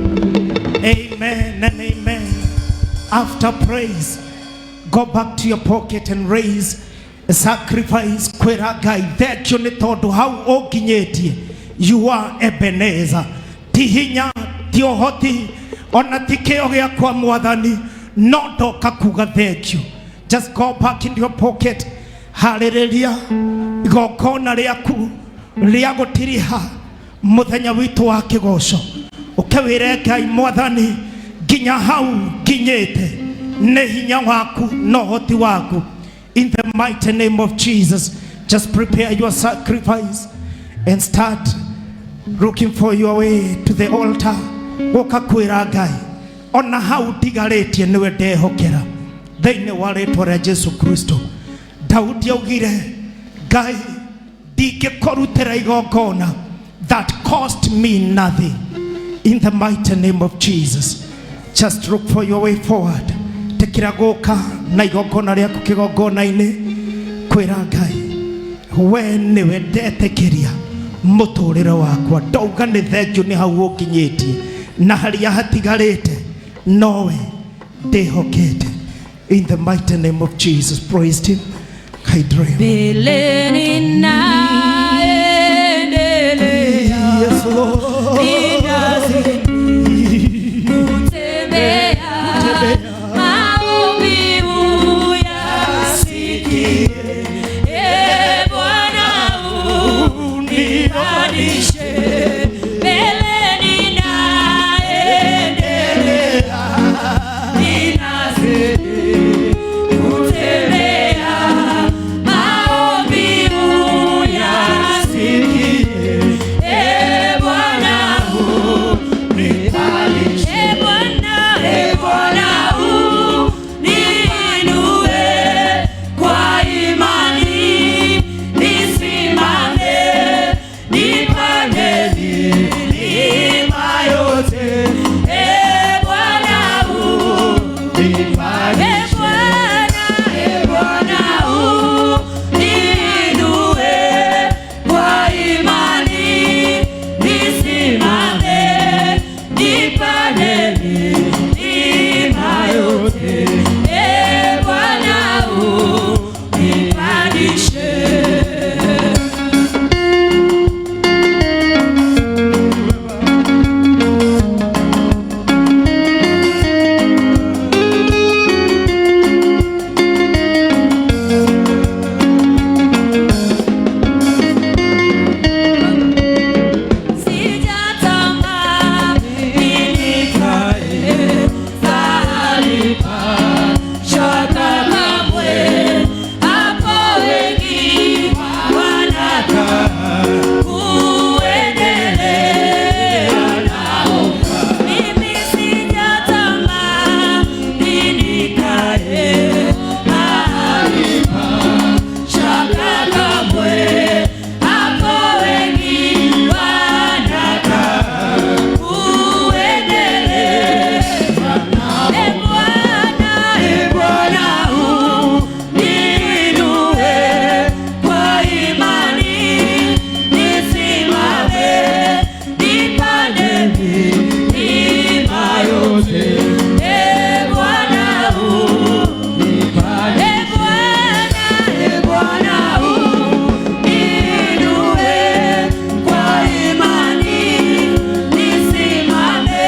Amen and amen. After praise, go back to your pocket and raise a sacrifice. Kwĩra Ngai thank you nĩ tondũ hau ũnginyĩtie. You are Ebenezer. Ti hinya, ti ũhoti, ona ti kĩo gĩakwa Mwathani, no ndoka kuga thank you. Just go back in your pocket, harĩrĩria igongona rĩaku rĩa gũtiriha mũthenya witũ wa kĩgoco, ũkĩwĩre Ngai, Mwathani, nginya hau nginyĩte nĩ hinya waku na ũhoti waku. In the mighty name of Jesus, just prepare your sacrifice and start looking for your way to the altar. Gũka kwĩra Ngai ona hau ndigarĩtie nĩwe ndehokera thĩinĩ wa rĩtwa rĩa Jesu Kristo. Daudi augire, Ngai, ndingĩkũrutĩra igongona that cost me nothing. In the mighty name of Jesus, just look for your way forward. Tĩkĩra gũka na igongona rĩaku kĩgongona-inĩ kwĩra Ngai we nĩwe ndetĩkĩria mũtũrĩre wakwa. Ndauga nĩ thengiũ nĩ hau ũnginyĩtie na harĩa hatigarĩte nowe ndĩhokete. In the mighty name of Jesus, praise him. I dream. Mbele ninaendelea. Yes, Lord. Ninazidi kutembea. Maumivu yasikie. E Bwana, unipandishe. Mbele ninaendelea. Ninazidi kutembea. Maumivu yasikie. E Bwana, unipandishe. E Bwana, E Bwana, uniinue kwa imani, nisimame, nipande milima yote. E Bwana, unipandishe. E Bwana, E Bwana, uniinue kwa imani, nisimame, nipande milima yote. E Bwana, unipandishe. Sijatamani nikae mahali pa shaka kamwe, hapo wengi wanakaa kuendelea nao. Mimi sijatamani nikae mahali pa shaka kamwe, hapo wengi wanakaa kuendelea. E Bwana, E Bwana, uniinue kwa imani, nisimame, nipande milima yote. E Bwana, E Bwana, E Bwana, uniinue kwa imani, nisimame,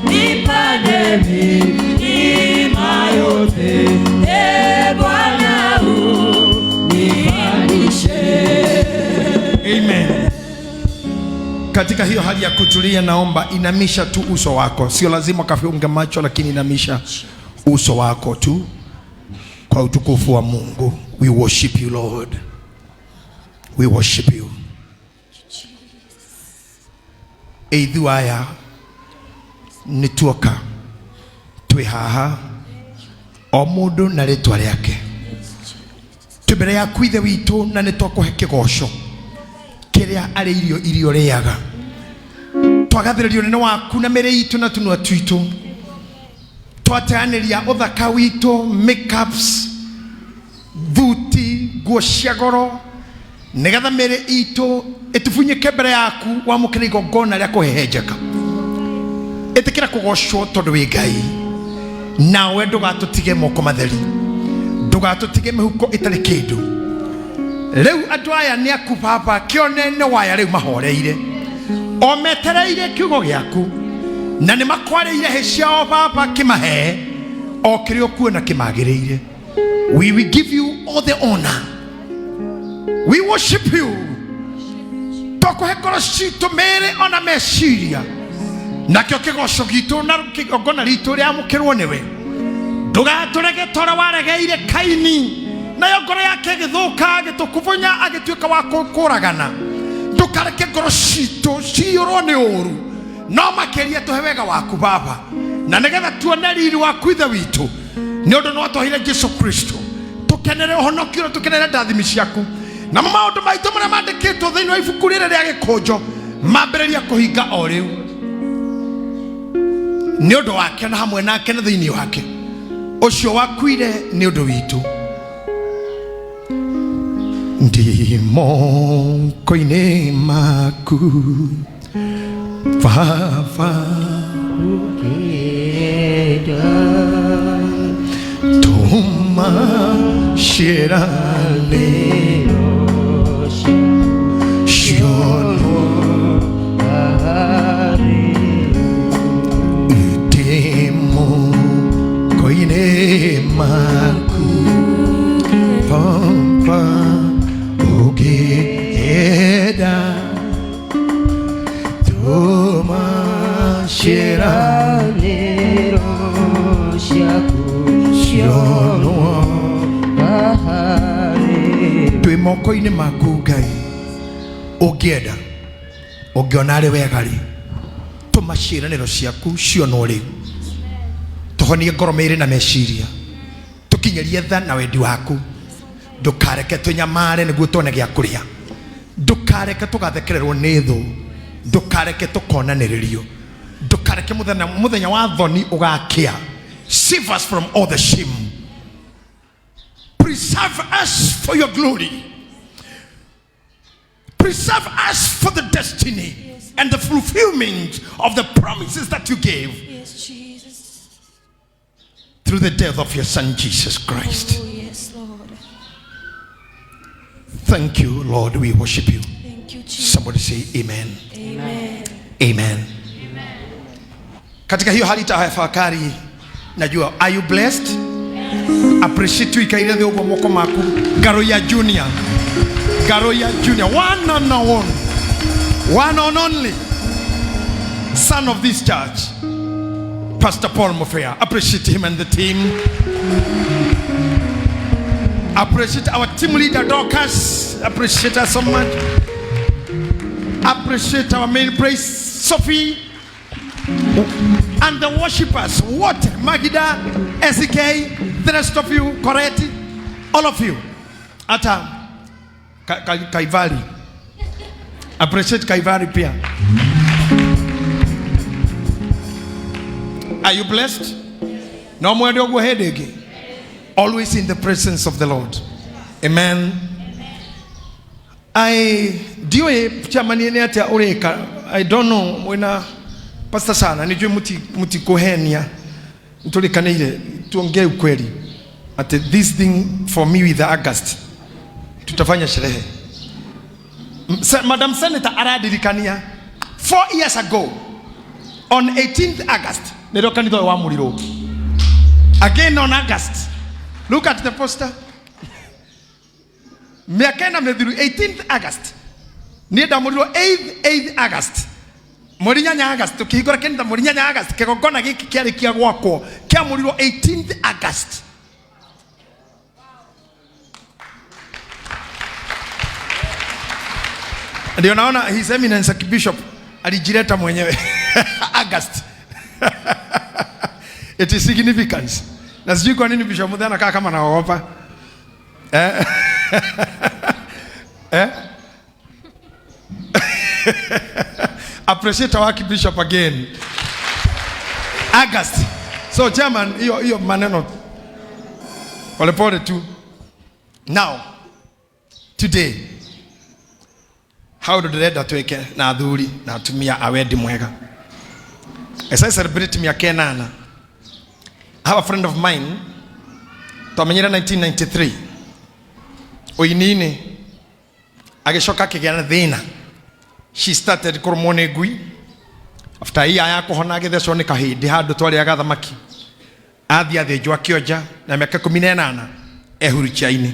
nipande milima yote. E Bwana, unipandishe. Amen. Katika hiyo hali ya kutulia, naomba inamisha tu uso wako, sio lazima kafunge macho, lakini inamisha uso wako tu kwa utukufu wa Mungu. We worship you, Lord, we worship you. Ithuĩ aya nĩ tuoka twĩ haha o mũndũ na rĩtwa rĩake twĩ mbere yaku, Ithe witũ, na nĩ twakũhe kĩgoco kĩrĩa arĩ irio iria ũrĩaga. Twagathĩrĩrio ũnene waku na mĩrĩ itũ na tũnua twitũ, twateanĩria ũthaka witũ, makeups, thuti, nguo cia goro, nĩgetha mĩrĩ itũ ĩtubunyĩke mbere yaku wamũkĩra igongona rĩa kũhehenjeka. Ĩtĩkĩra kũgocwo tondũ wĩ Ngai, nawe ndũgatũtige moko matheri, ndũgatũtige mĩhuko ĩtarĩ kĩndũ. Rĩu andũ aya nĩ aku, Baba, kĩone waya rĩu mahoreire o metereire kiugo gĩaku na nĩ makwarĩire hĩ ciao. Baba, kĩmahe o kĩrĩa ũkuona kĩmagĩrĩire. We will give you all the honor. We worship you. Twakũhe ngoro citũ, mĩĩrĩ ona meciria, nakĩo kĩgoco gitũ na kĩgongona ritũ rĩamũkĩrwo nĩwe. Ndũgatũrege ta ũrĩa waregeire Kaini, nayo ngoro yake ĩgĩthũka, agĩtũkubunya, agĩtuĩka wa kũragana. Ndũkareke ngoro citũ ciyũrwo nĩ ũru, no makĩria tũhe wega waku, Baba, na nĩgetha tuone riri waku, Ithe witũ, nĩ ũndũ no twahire Jesu Kristo tũkenere ũhonokio na tũkenere ndathimi ciaku, namo maũndũ maitũ marĩa mandĩkĩtwo thĩinĩ wa ibuku rĩrĩ rĩa gĩkũnjo mambĩrĩria kũhinga o rĩu nĩ ũndũ wake na hamwe nake na thĩinĩ wake ũcio wakuire nĩ ũndũ witũ. Ndĩ moko-inĩ maku, Baba, tũma. Ciĩranĩro cionwo ndĩ moko-inĩ maku Papa ũngĩenda tũma ciĩranĩro cionwo twĩ moko-inĩ maku Ngai ũngĩenda ũngĩona arĩ wega rĩ tũma ciĩranĩro ciaku cionwo rĩu tũhonie ngoro mĩĩrĩ na meciria tũkinyĩrie tha na wendi waku ndũkareke tũnyamare nĩguo tuone gĩa kũrĩa ndũkareke tũgathekererwo nĩ thũ ndũkareke tũkonanĩrĩrio ndũkareke mũthenya wa thoni ũgakĩa. Save us from all the shame. Preserve us for your glory. Preserve us for the destiny and the fulfillment of the promises that you gave. Yes, Jesus. Through the death of your son Jesus Christ. Oh, yes, Lord. Thank you, Lord. We worship you. Thank you, Jesus. Somebody say amen. Amen. Amen. Katika hiyo hali tafakari, najua, are you blessed? Yes. Appreciate you ikaire thĩ ũguo moko maku. Ngaroia Junior. Ngaroia Junior. One on one. One on only. Son of this church. Pastor Paul Mofea. Appreciate him and the team. Appreciate our team leader Dorcas. Appreciate her so much. Appreciate our main praise Sophie and the worshippers. What Magida, SK, the rest of you, Koreti, all of you. Ata Kaivari. Appreciate Kaivari pia. Are you blessed? No more go ahead again. Always in the presence of the Lord. Amen. I ndiũĩ chairman nĩ atĩa ũrĩka. I don't know mwĩna pastor sana nijue muti kuhenia nitũrĩkanĩire tuongee ukweli ati this thing for me with the August tutafanya sherehe. Madam Senator aradirikania 4 years ago on 18th August nĩrĩo kanitha ũyũ wamũrirwo. Again on August. Look at the poster. Mĩaka ĩna mĩthiru 18th August niĩ ndamũrirwo 8th August mweri nyanya August tũkĩhingũra kanitha mweri nyanya August kĩgongona gĩkĩ kĩarĩ kĩa gwakwo kĩamũrirwo 18th August. Ndio naona His Eminence Archbishop alijileta mwenyewe August. It is significance. Na sijui kwa nini Bishop Muthee anakaa kama anaogopa. Appreciate our Archbishop again. August. So chairman, hiyo maneno pole pole tu. Now, today, how do ndĩrenda twĩke na athuri na atumia a wendi mwega? As I celebrate mĩaka ĩnana, I have a friend of mine, twamenyire 1993 ũini-inĩ, agĩcoka akĩgĩa na thĩna. She started kũrũmwo nĩ ngui. After iya ya kũhona agĩthecwo nĩ kahĩndĩ handũ twarĩaga thamaki. Athiĩ athĩnjwo akĩonja na mĩaka 18 e wheelchair-inĩ.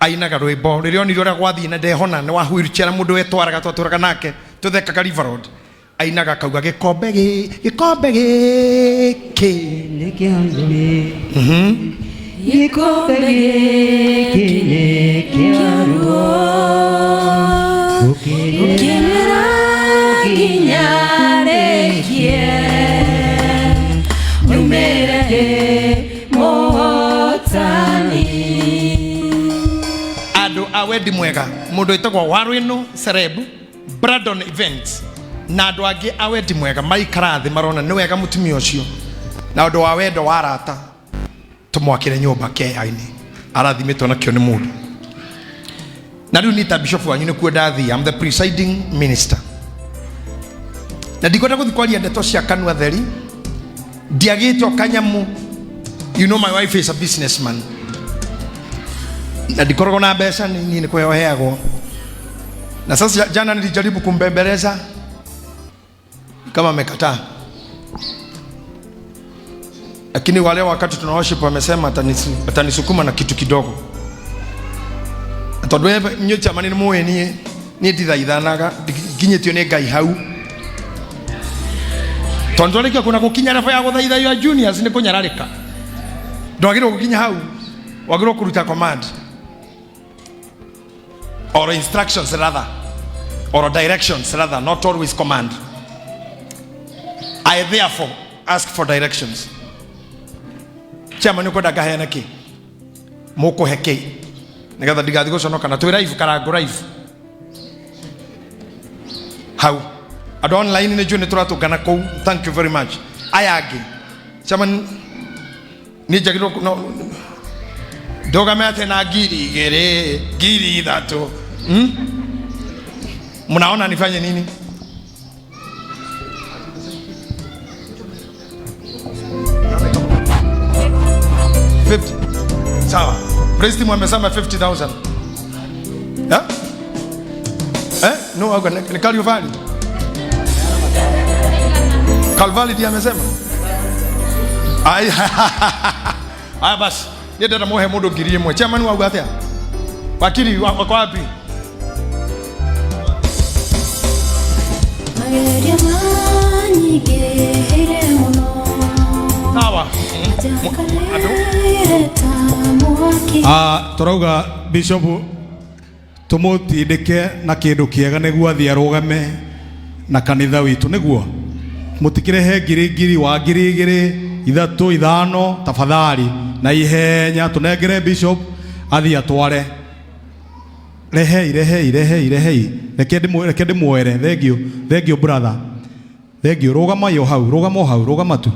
Ainaga rwĩmbo rĩrĩa onire ũrĩa gwathiĩ na ndehona nĩ wa wheelchair na mũndũ wetwaraga twatũraga nake tũthekaga River Road. Ainaga akauga gĩkombe gĩkombe gĩkĩ nĩ kĩa ruo. Gĩkombe gĩkĩ nĩ kĩa ruo. Gũkinyĩra nginya rĩkie. Nyumĩre ndĩ mũhotani. Andũ a wendi mwega mũndũ wĩtagwo Warwĩnũ Celeb Brandon Events na andũ angĩ a wendi mwega maikara thĩ marona nĩ wega mũtumia ũcio na ũndũ wa wendo wa arata tũmwakĩre nyũmba kea-inĩ arathimĩtwo nakĩo nĩ mũndũ. Na rĩu niĩ ta bishop wanyu nĩkuo ndathiĩ. I'm the presiding minister. Na ndikwenda gũthiĩ kwaria ndeto cia kanua theri ndiagĩtwo kanyamu. You know my wife is a businessman. Na ndikoragwo na mbeca niĩ nĩ kũheo heagwo. Na sasa jana nilijaribu kumbembeleza kama amekataa. Lakini wale wakati tuna worship wamesema atanisukuma na kitu kidogo. Na tondu inyuĩ chama nĩ mũĩ niĩ niĩ ndithaithanaga nginyĩtio nĩ Ngai hau. Tondu twarĩkia kuna gũkinya level ya gũthaitha ya juniors nĩ kũnyararĩka. Ndwagĩrĩirwo gũkinya hau, wagĩrĩirwo kũruta command or instructions rather, or directions rather, not always command. I therefore ask for directions. Chairman nĩ ũkwenda ngaheane kĩ? Mũkũhe kĩ? Nĩgetha ndigathiĩ gũconoka na twĩ live Karango live. Hau. Andũ online nĩ njũĩ nĩ tũratũngana kũu. Thank you very much. Aya angĩ. Chairman nĩ njagĩrĩirwo no ndũgame atĩ na 2,000, 3,000. Mnaona nifanye nini? 50. Sawa. Praise team wamesema 50,000. Eh? Eh? No, ako ni Calvary. Calvary ndiye amesema. Ai. Aya basi. Ni ndenda muhe mundu 1,000. Chairman wa atia? Wakili wako wapi? Mageria manyingĩhĩire mũno. Sawa. Tũrauga Bishop tũmũtindĩke na kĩndũ kĩega nĩguo athiĩ arũgame na kanitha witũ nĩguo mũtikĩrehe ngiri ngiri wa 2,000 3 5 tafadhali na ihenya tũnengere Bishop athiĩ atware. Rehei rehei rehei rehei reke ndĩmwere. Thank you, thank you brother, thank you. Rũgama yo hau, rũgama o hau, rũgama tu.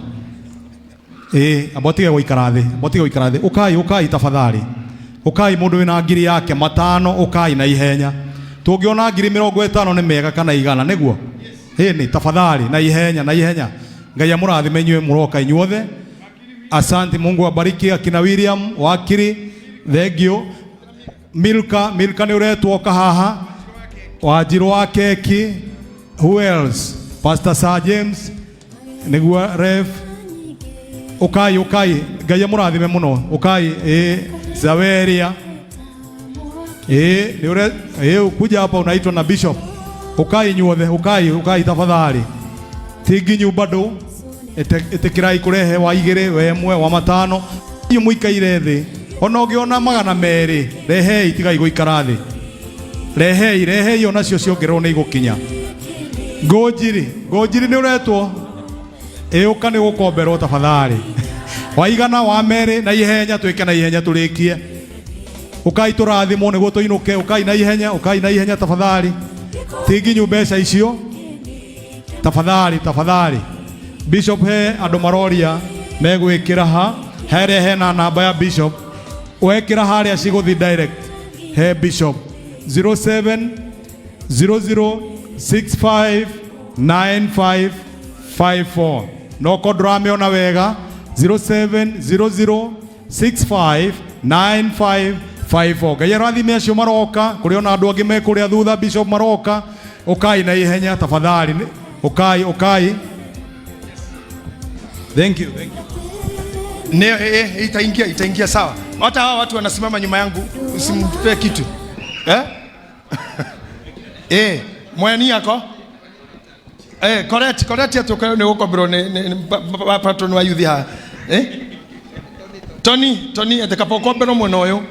Amba ũtige gũikara thĩ, amba ũtige gũikara thĩ. Ũkai, ũkai tafadhali. Ũkai mũndũ wĩna ngiri yake 5 ũkai na ihenya. Tũngĩona 50,000 nĩ mega kana 100 nĩguo? Ĩni tafadhali na ihenya, na ihenya. Ngai amũrathime inyuĩ mũroka inyuothe. Asante, Mungu abariki akina William Wakiri. Thank you. Milka, Milka nĩ ũretwo ũka haha. Wanjirũ wa keki. Who else? Pastor Sir James nĩguo Rev. Ukai, ukai, Ngai amũrathime mũno. Ukai, Zaweria. Ni ure, ukuja hapa unaitwa na Bishop. Ukai inyuothe, ukai, ukai tafadhali. Ti nginyu bado. Ĩtĩkĩrai kũrehe wa 2, wa 1, wa 5. Inyuĩ mũikaire thĩ. Ona ũngĩona 200, rehei, tigai gũikara thĩ. Rehei, rehei onacio ciongererwo nĩ igũkinya. Ngũnjiri, Ngũnjiri nĩ ũretwo. Ũka nĩ gũkomberwo tafadhali. Wa 100 wa 2 na ihenya twĩke na ihenya tũrĩkie. Ũkai tũrathimwo nĩguo tũinũke, ũkai na ihenya, ũkai na ihenya tafadhali. Ti nginyu mbeca icio. Tafadhali, tafadhali. Bishop he andũ maroria megwĩkĩra ha, harĩa hena namba ya Bishop. Wekĩra harĩa cigũthiĩ direct he Bishop 0700659554. No ko ndũramĩona wega 0700659554. Ngai arathime acio maroka, kũrĩ ona andũ angĩ me kũrĩa thutha Bishop maroka. Ũkai na ihenya tafadhali. Ũkai, ũkai. Thank you, thank you. Ne, itaingia, itaingia sawa. Hata hawa watu wanasimama nyuma yangu, usimpe kitu. Mweni yako? Correct, correct atu ni gukombirwo ni patron wa youth ha. Tony, Tony atakapokombirwo mwena uyu.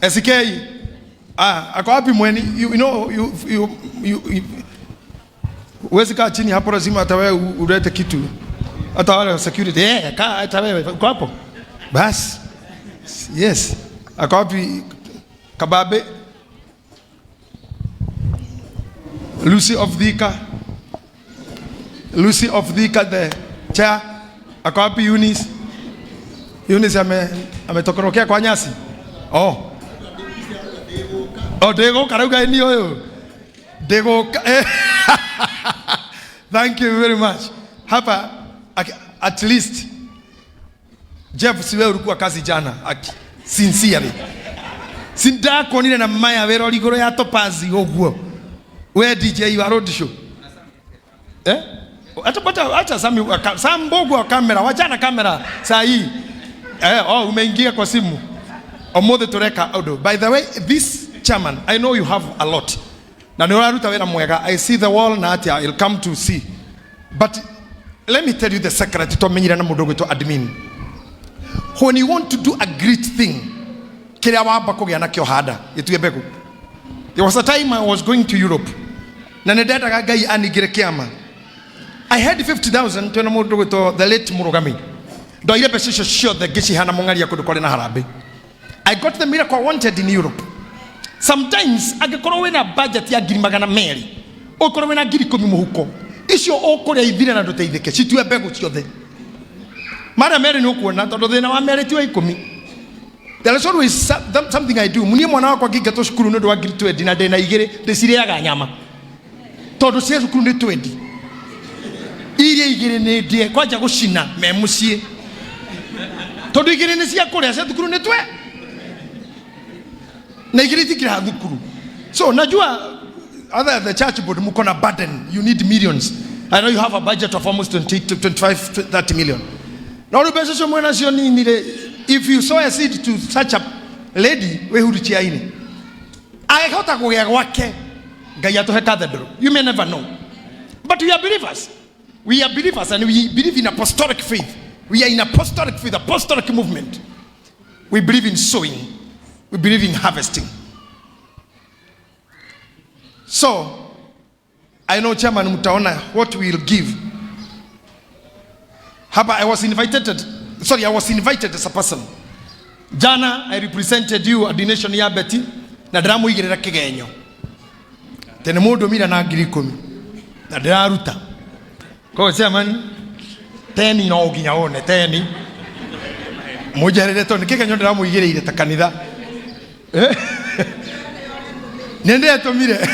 SK. Ako wapi mweni? You know, you huwezi kaa chini hapo, lazima hata wewe ulete kitu. Hata wale wa security, kaa hata wewe uko hapo. Bas. Yes. Ako wapi Kababe? Lucy of Thika. Lucy of Thika the chair. Ako wapi Eunice? Eunice ametokorokea kwa nyasi. Oh. Oh, ndĩgũka rauga ni ũyũ. Ndĩgũka. Thank you very much. Hapa at least Jeff, si wewe ulikuwa kazi jana, sincerely. Sindakuonire na maya wĩra ũrĩ igũrũ ya topazi ũguo. We DJ wa road show. Eh? Acha Sami Sam Mbogo wa kamera, wachana kamera saa hii. Oh, umeingia kwa simu. Omothe tureka undu. By the way, this chairman, I know you have a lot. Na nĩ ũraruta wĩra mwega. I see the wall na atia, I'll come to see. But let me tell you the secret twamenyire na mũndũ ũgwĩtwo admin. When you want to do a great thing, kĩrĩa wamba kũgĩa nakĩo handa, gĩtue mbegũ. There was a time I was going to Europe. Na nĩ ndendaga Ngai aningĩre kĩama. I had 50,000 twĩna mũndũ ũgwĩtwo the late Mũrũgami. Ndoire mbeca icio ciothe ngĩcihana mũng'aria kũndũ kwarĩ na harambĩ. I got the miracle I wanted in Europe. Sometimes angĩkorwo wĩna budget ya 200,000, ũkorwo wĩna 10,000 mũhuko, icio ũkũrĩa ithire na ndũteithĩke, citue mbegũ ciothe. Marĩa merĩ nĩ ũkuona tondũ thĩna wa merĩ ti wa 10. There is always something I do. Niĩ mwana wakwa ngĩingatwo cukuru nĩ ũndũ wa 20,000 na ndĩna 2 ndĩcirĩaga nyama. Tondũ cia cukuru nĩ 20. Iria 2 nĩ ndĩe kwanja gũcina me mũciĩ. Tondũ 2 nĩ cia kũrĩa cia thukuru nĩ twe. Na 2 itingĩrĩha thukuru. So najua other the church board mko na burden, you need millions. I know you have a budget of almost 20 to 25 to 30 million. Na rĩu mbeca icio mwĩna cio nini rĩ, if you sow a seed to such a lady wĩhuruchia-inĩ, agĩhota kũgĩa gwake, Ngai atũhe cathedral. You may never know. But we are believers. We are believers and we believe in apostolic faith. We are in apostolic faith, apostolic movement. We believe in sowing. We believe in harvesting. So, I know Chairman mtaona what we will give. Hapa I was invited, sorry, I was invited as a person. Jana, I represented you at the nation ya Betty, na ndĩramũigĩrĩra kĩgenyo. Tene mũndũ mira na 10,000, na ndĩraruta. Koguo Chairman, teni no nginya wone, teni. Mũnjeherere tondũ kĩgenyo ndĩramũigĩrĩire ta kanitha. Nĩ ndĩretũmire.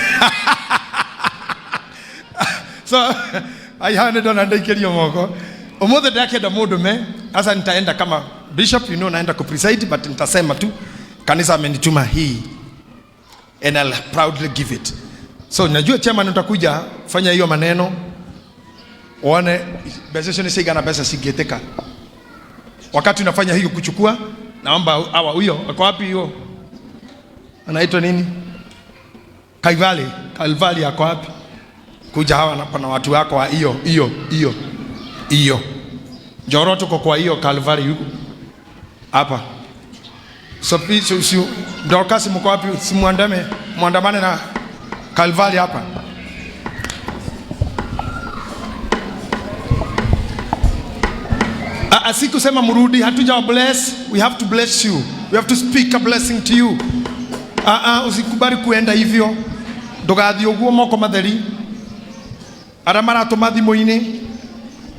So, I handed on ndaikĩrio moko. Ũmũthĩ ndakĩenda mũndũ me, sasa nitaenda kama bishop, you know, naenda kupreside, but nitasema tu kanisa amenituma hii and I'll proudly give it. So najua chairman utakuja fanya hiyo maneno uone mbeca icio nĩ cigana, mbeca cingĩtĩka. Wakati unafanya hiyo kuchukua, naomba hawa huyo ako wapi huyo? Anaitwa nini? Kaivali, Kalvali ako wapi? Kuja hawa hapa na watu wako wa hiyo hiyo hiyo hiyo. Njoro tuko kwa hiyo Kalvari yuko hapa. So please, si Dorcas mko wapi? Si muandame, muandamane na Kalvari hapa. Asikusema mrudi, hatuja bless, we have to bless you. We have to speak a blessing to you. Usikubali kuenda hivyo. Ndugathie uguo moko matheri. Arĩa maratũma thimũ-inĩ,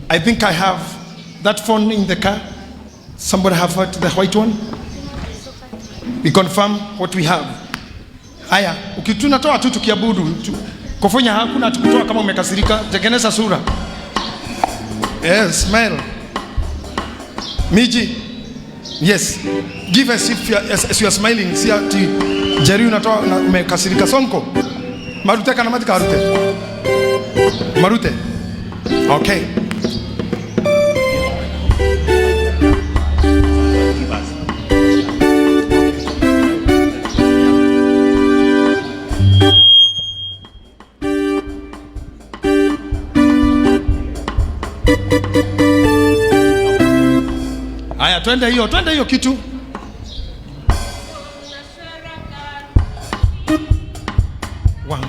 I think I have that phone in the car. Somebody have it, the white one? We confirm what we have. Haya, ukitunatoa tu tukiabudu. Kufanya hakuna tukutoa kama umekasirika, tengeneza sura. Yes, smile. Miji. Yes. Give us if you are, as you are smiling. See ati Jerry unatoa na umekasirika sonko. Marute kana matika marute. Marute. Okay. Haya, twende hiyo kitu. One.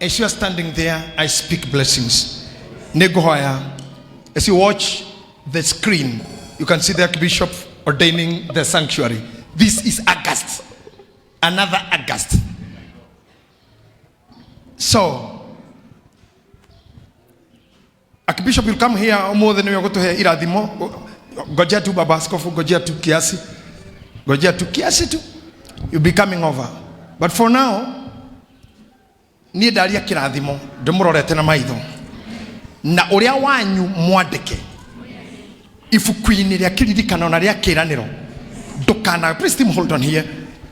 As you are standing there, I speak blessings. Nĩngũhoya, as you watch the screen, you can see the Archbishop ordaining the sanctuary. This is August, another August. So, Archbishop will come here ũmũthĩ nĩwe ũgũtũhe irathimo. Ngojea tu baba askofu, ngojea tu kiasi, ngojea tu kiasi tu, you'll be coming over. But for now, niĩ ndaria kĩrathimo ndĩmũrorete na maitho na ũrĩa wanyu mwandĩke ibuku-inĩ rĩa kĩririkano na rĩa kĩĩranĩro ndũkana, please team hold on here,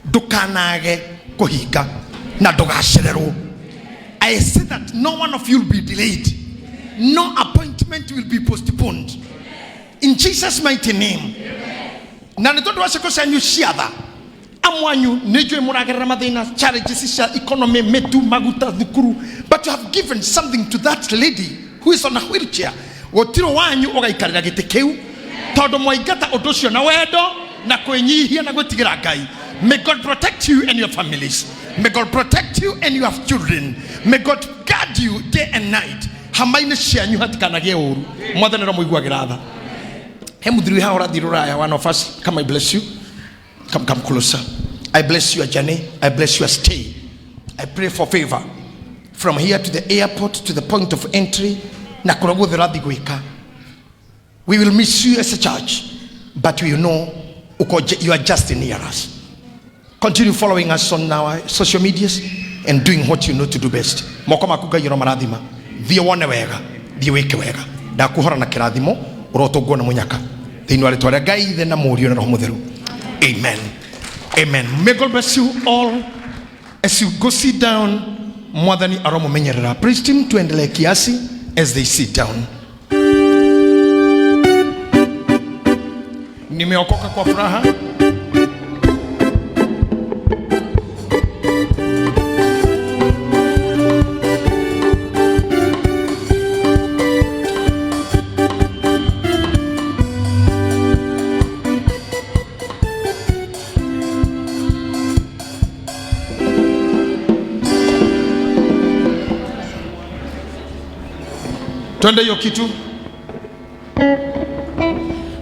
ndũkanage kũhinga na ndũgacererwo. I say that no one of you will be delayed, no appointment will be postponed in Jesus mighty name. Na nĩ tondũ wa ciĩko cianyu cia tha, amwanyu nĩ njũĩ mũragerera mathĩna, challenges cia economy, mĩtu, maguta, thukuru, but you have given something to that lady who is on a wheelchair. Gũtirĩ wanyu ũgaikarĩra gĩtĩ kĩu tondũ mwaingata ũndũ ũcio na wendo na kwĩnyihia na gwĩtigĩra Ngai. May God protect you and your families. May God protect you and your children. May God guard you day and night. Hama-inĩ cianyu hatikanagĩe ũru. Mwathani ũramũiguagĩra tha. He mũthuri wĩ haha ũrathiĩ rũraya, one of us, come, I bless you. Come, come closer. I bless your journey. I bless your stay. I pray for favor. From here to the airport, to the point of entry, na kũrĩa guothe ũrathiĩ gwĩka. We will miss you as a church, but we know you are just near us. Continue following us on our social medias and doing what you know to do best. Moko maku Ngai ũromarathima. Thiĩ wone wega, thiĩ wĩke wega. Ndakuhora na kĩrathimo, ũrotũngwo na mũnyaka. Thĩinĩ wa rĩtwa rĩa Ngai Ithe na Mũriũ na Roho Mũtheru. Amen. Amen. May God bless you all. As you go sit down, Mwathani aromumenyerera. Praise team, tuendelee kiasi as they sit down. Nimeokoka kwa furaha. Twende hiyo kitu.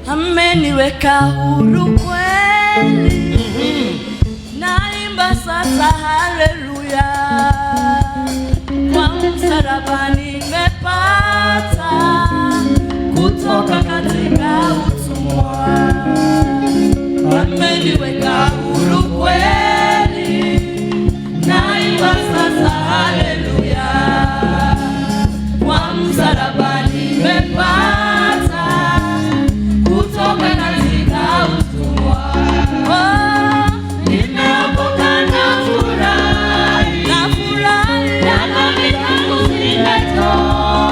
Ameniweka huru kweli, naimba sasa haleluya, kwa msalaba nimepata kutoka katika utumwa. Ameniweka huru kweli, naimba sasa haleluya, kwa msalaba nimepata kutoka katika utumwa. Oh, nimeokoka na furahi, na furahi, na dhambi zangu zimetoka.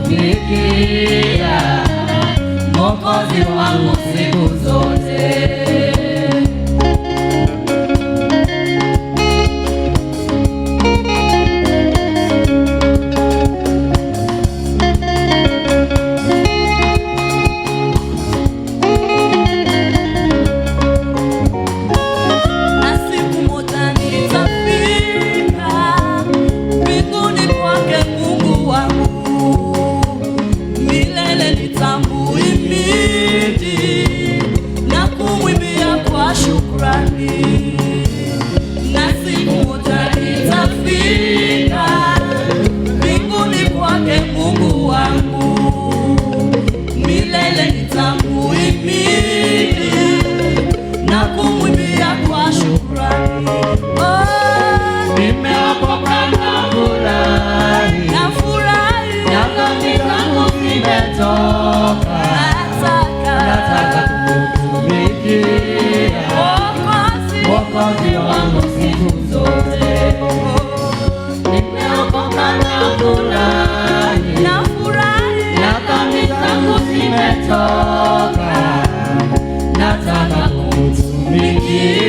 Kumtumikia Mwokozi wangu siku zote. Na siku moja nitafika mbinguni kwake Mungu wangu, milele nitamuhimidi na kumwimbia kwa shukrani. Na siku moja nitafika mbinguni kwake Mungu wangu, milele nitamuhimidi na kumwimbia kwa shukrani. Oh, Nimeokoka na furahi, nafurahi, na dhambi zangu zimetoka, nataka kumtumikia Mwokozi Mwokozi wangu siku zote. Nimeokoka na furahi, nafurahi, na dhambi zangu zimetoka, nataka kumtumikia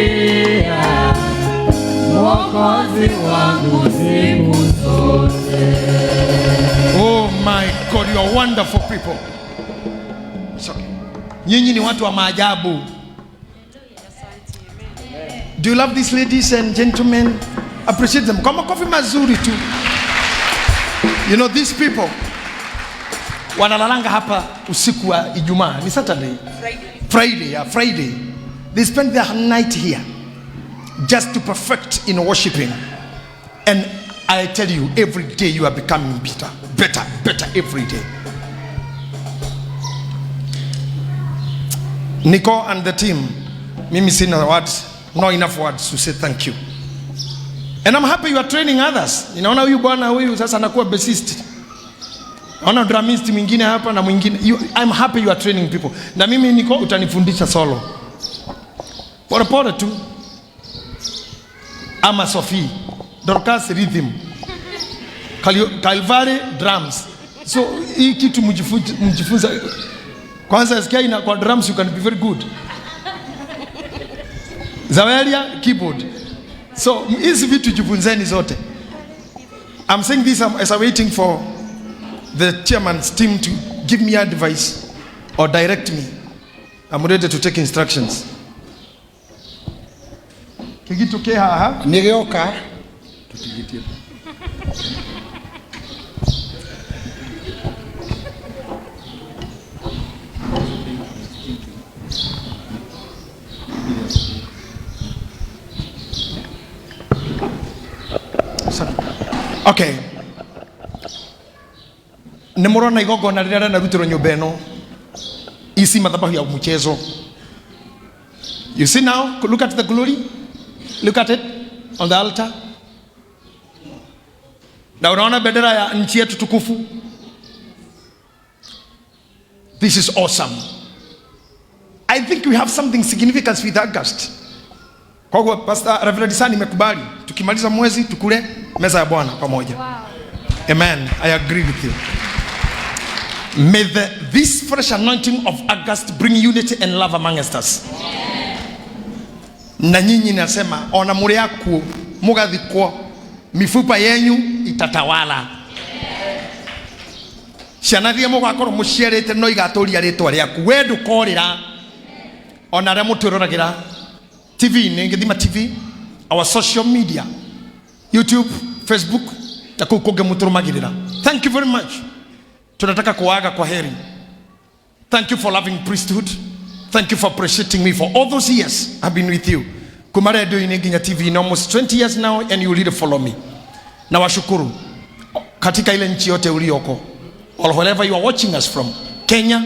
Mwokozi wangu siku zote. Oh my God, you are wonderful people. It's okay. Nyinyi ni watu wa maajabu. Do you love these ladies and gentlemen? Appreciate them. Kwa makofi mazuri tu. You know these people wanalalanga hapa usiku wa Ijumaa. Ni Saturday. Friday, yeah, Friday. They spend their night here just to perfect in worshiping. And I tell you, every day you are becoming better, better, better every day. Nico and the team, mimi sina words, not enough words to say thank you. And I'm happy you are training others. Ninaona huyu bwana huyu sasa anakuwa bassist. Naona drummist mwingine hapa na mwingine. I'm happy you are training people. Na mimi niko utanifundisha solo. Pole pole tu. Ama Sophie, Dorcas rhythm. Calvary drums. So hii kitu mjifunze. Kwanza sikia ina kwa drums you can be very good. Zaweria keyboard. So hizi vitu jifunzeni zote. I'm saying this as I'm waiting for the chairman's team to give me advice or direct me. I'm ready to take instructions. Kigitu ke haha. Nĩgĩoka. Tutigitie. Sorry. Okay. Nĩ mũrona igongona rĩrĩa rĩanarutirwo nyũmba ĩno ici madhabahu ya mchezo. You see now, look at the glory, look at it on the altar. Na unaona bendera ya nchi yetu tukufu. This is awesome. I think we have something significant with August. Kwa kuwa Pastor Reverend Sani nimekubali tukimaliza mwezi tukule meza ya Bwana pamoja. Wow. Amen. I agree with you. May this fresh anointing of August bring unity and love amongst us. Na nyinyi nasema ona muri yaku mugathikwo mifupa yenyu itatawala. Ciana iria mugakorwo muciarite no igaturia ritwa riaku. We ndukorira ona aria mutwiroragira TV ni ngithima TV, our social media, YouTube, Facebook na kuu kungi muturumagirira. Thank you very much. Tunataka kuaga kwa heri. Thank you for loving priesthood. Thank you for appreciating me for all those years I've been with you. Kuma radio-inĩ nginya TV in almost 20 years now, and you really follow me. Na washukuru katika ile nchi yote ulioko, or wherever you are watching us from, Kenya,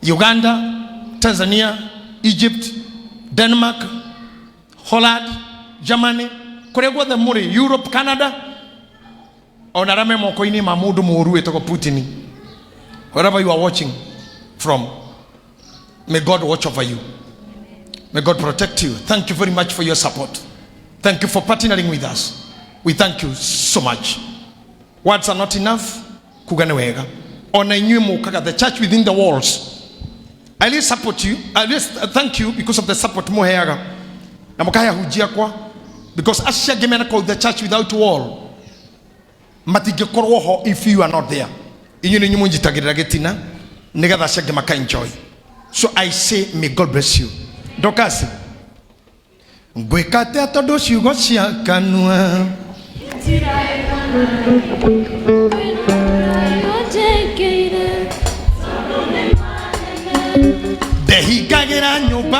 Uganda, Tanzania, Egypt, Denmark, Holland, Germany, kuria guothe muri, Europe, Canada, ona arĩa me moko-inĩ ma mũndũ mũũru wĩtagwo Putin. Wherever you are watching from, may God watch over you. May God protect you. Thank you very much for your support. Thank you for partnering with us. We thank you so much. Words are not enough. Kuga nĩ wega. Ona inyuĩ mũkaga the church within the walls. I really support you. I really thank you because of the support mũheaga. Na mũkahe ahunjia akwa because acio angĩ mena kũu the church without wall matingĩkorwo ho if you are not there. Inyuĩ nĩ inyuĩ mũnjitagĩrĩra gĩtina nĩgetha acio angĩ maka enjoy. So I say may God bless you. Dorcas, ngwĩka atĩa tondũ ciugo cia kanua ndehingagĩra nyũmba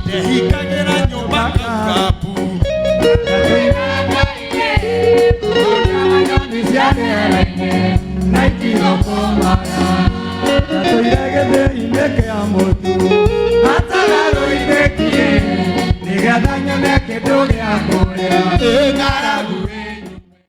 ndehingagĩra nyũmba ngabu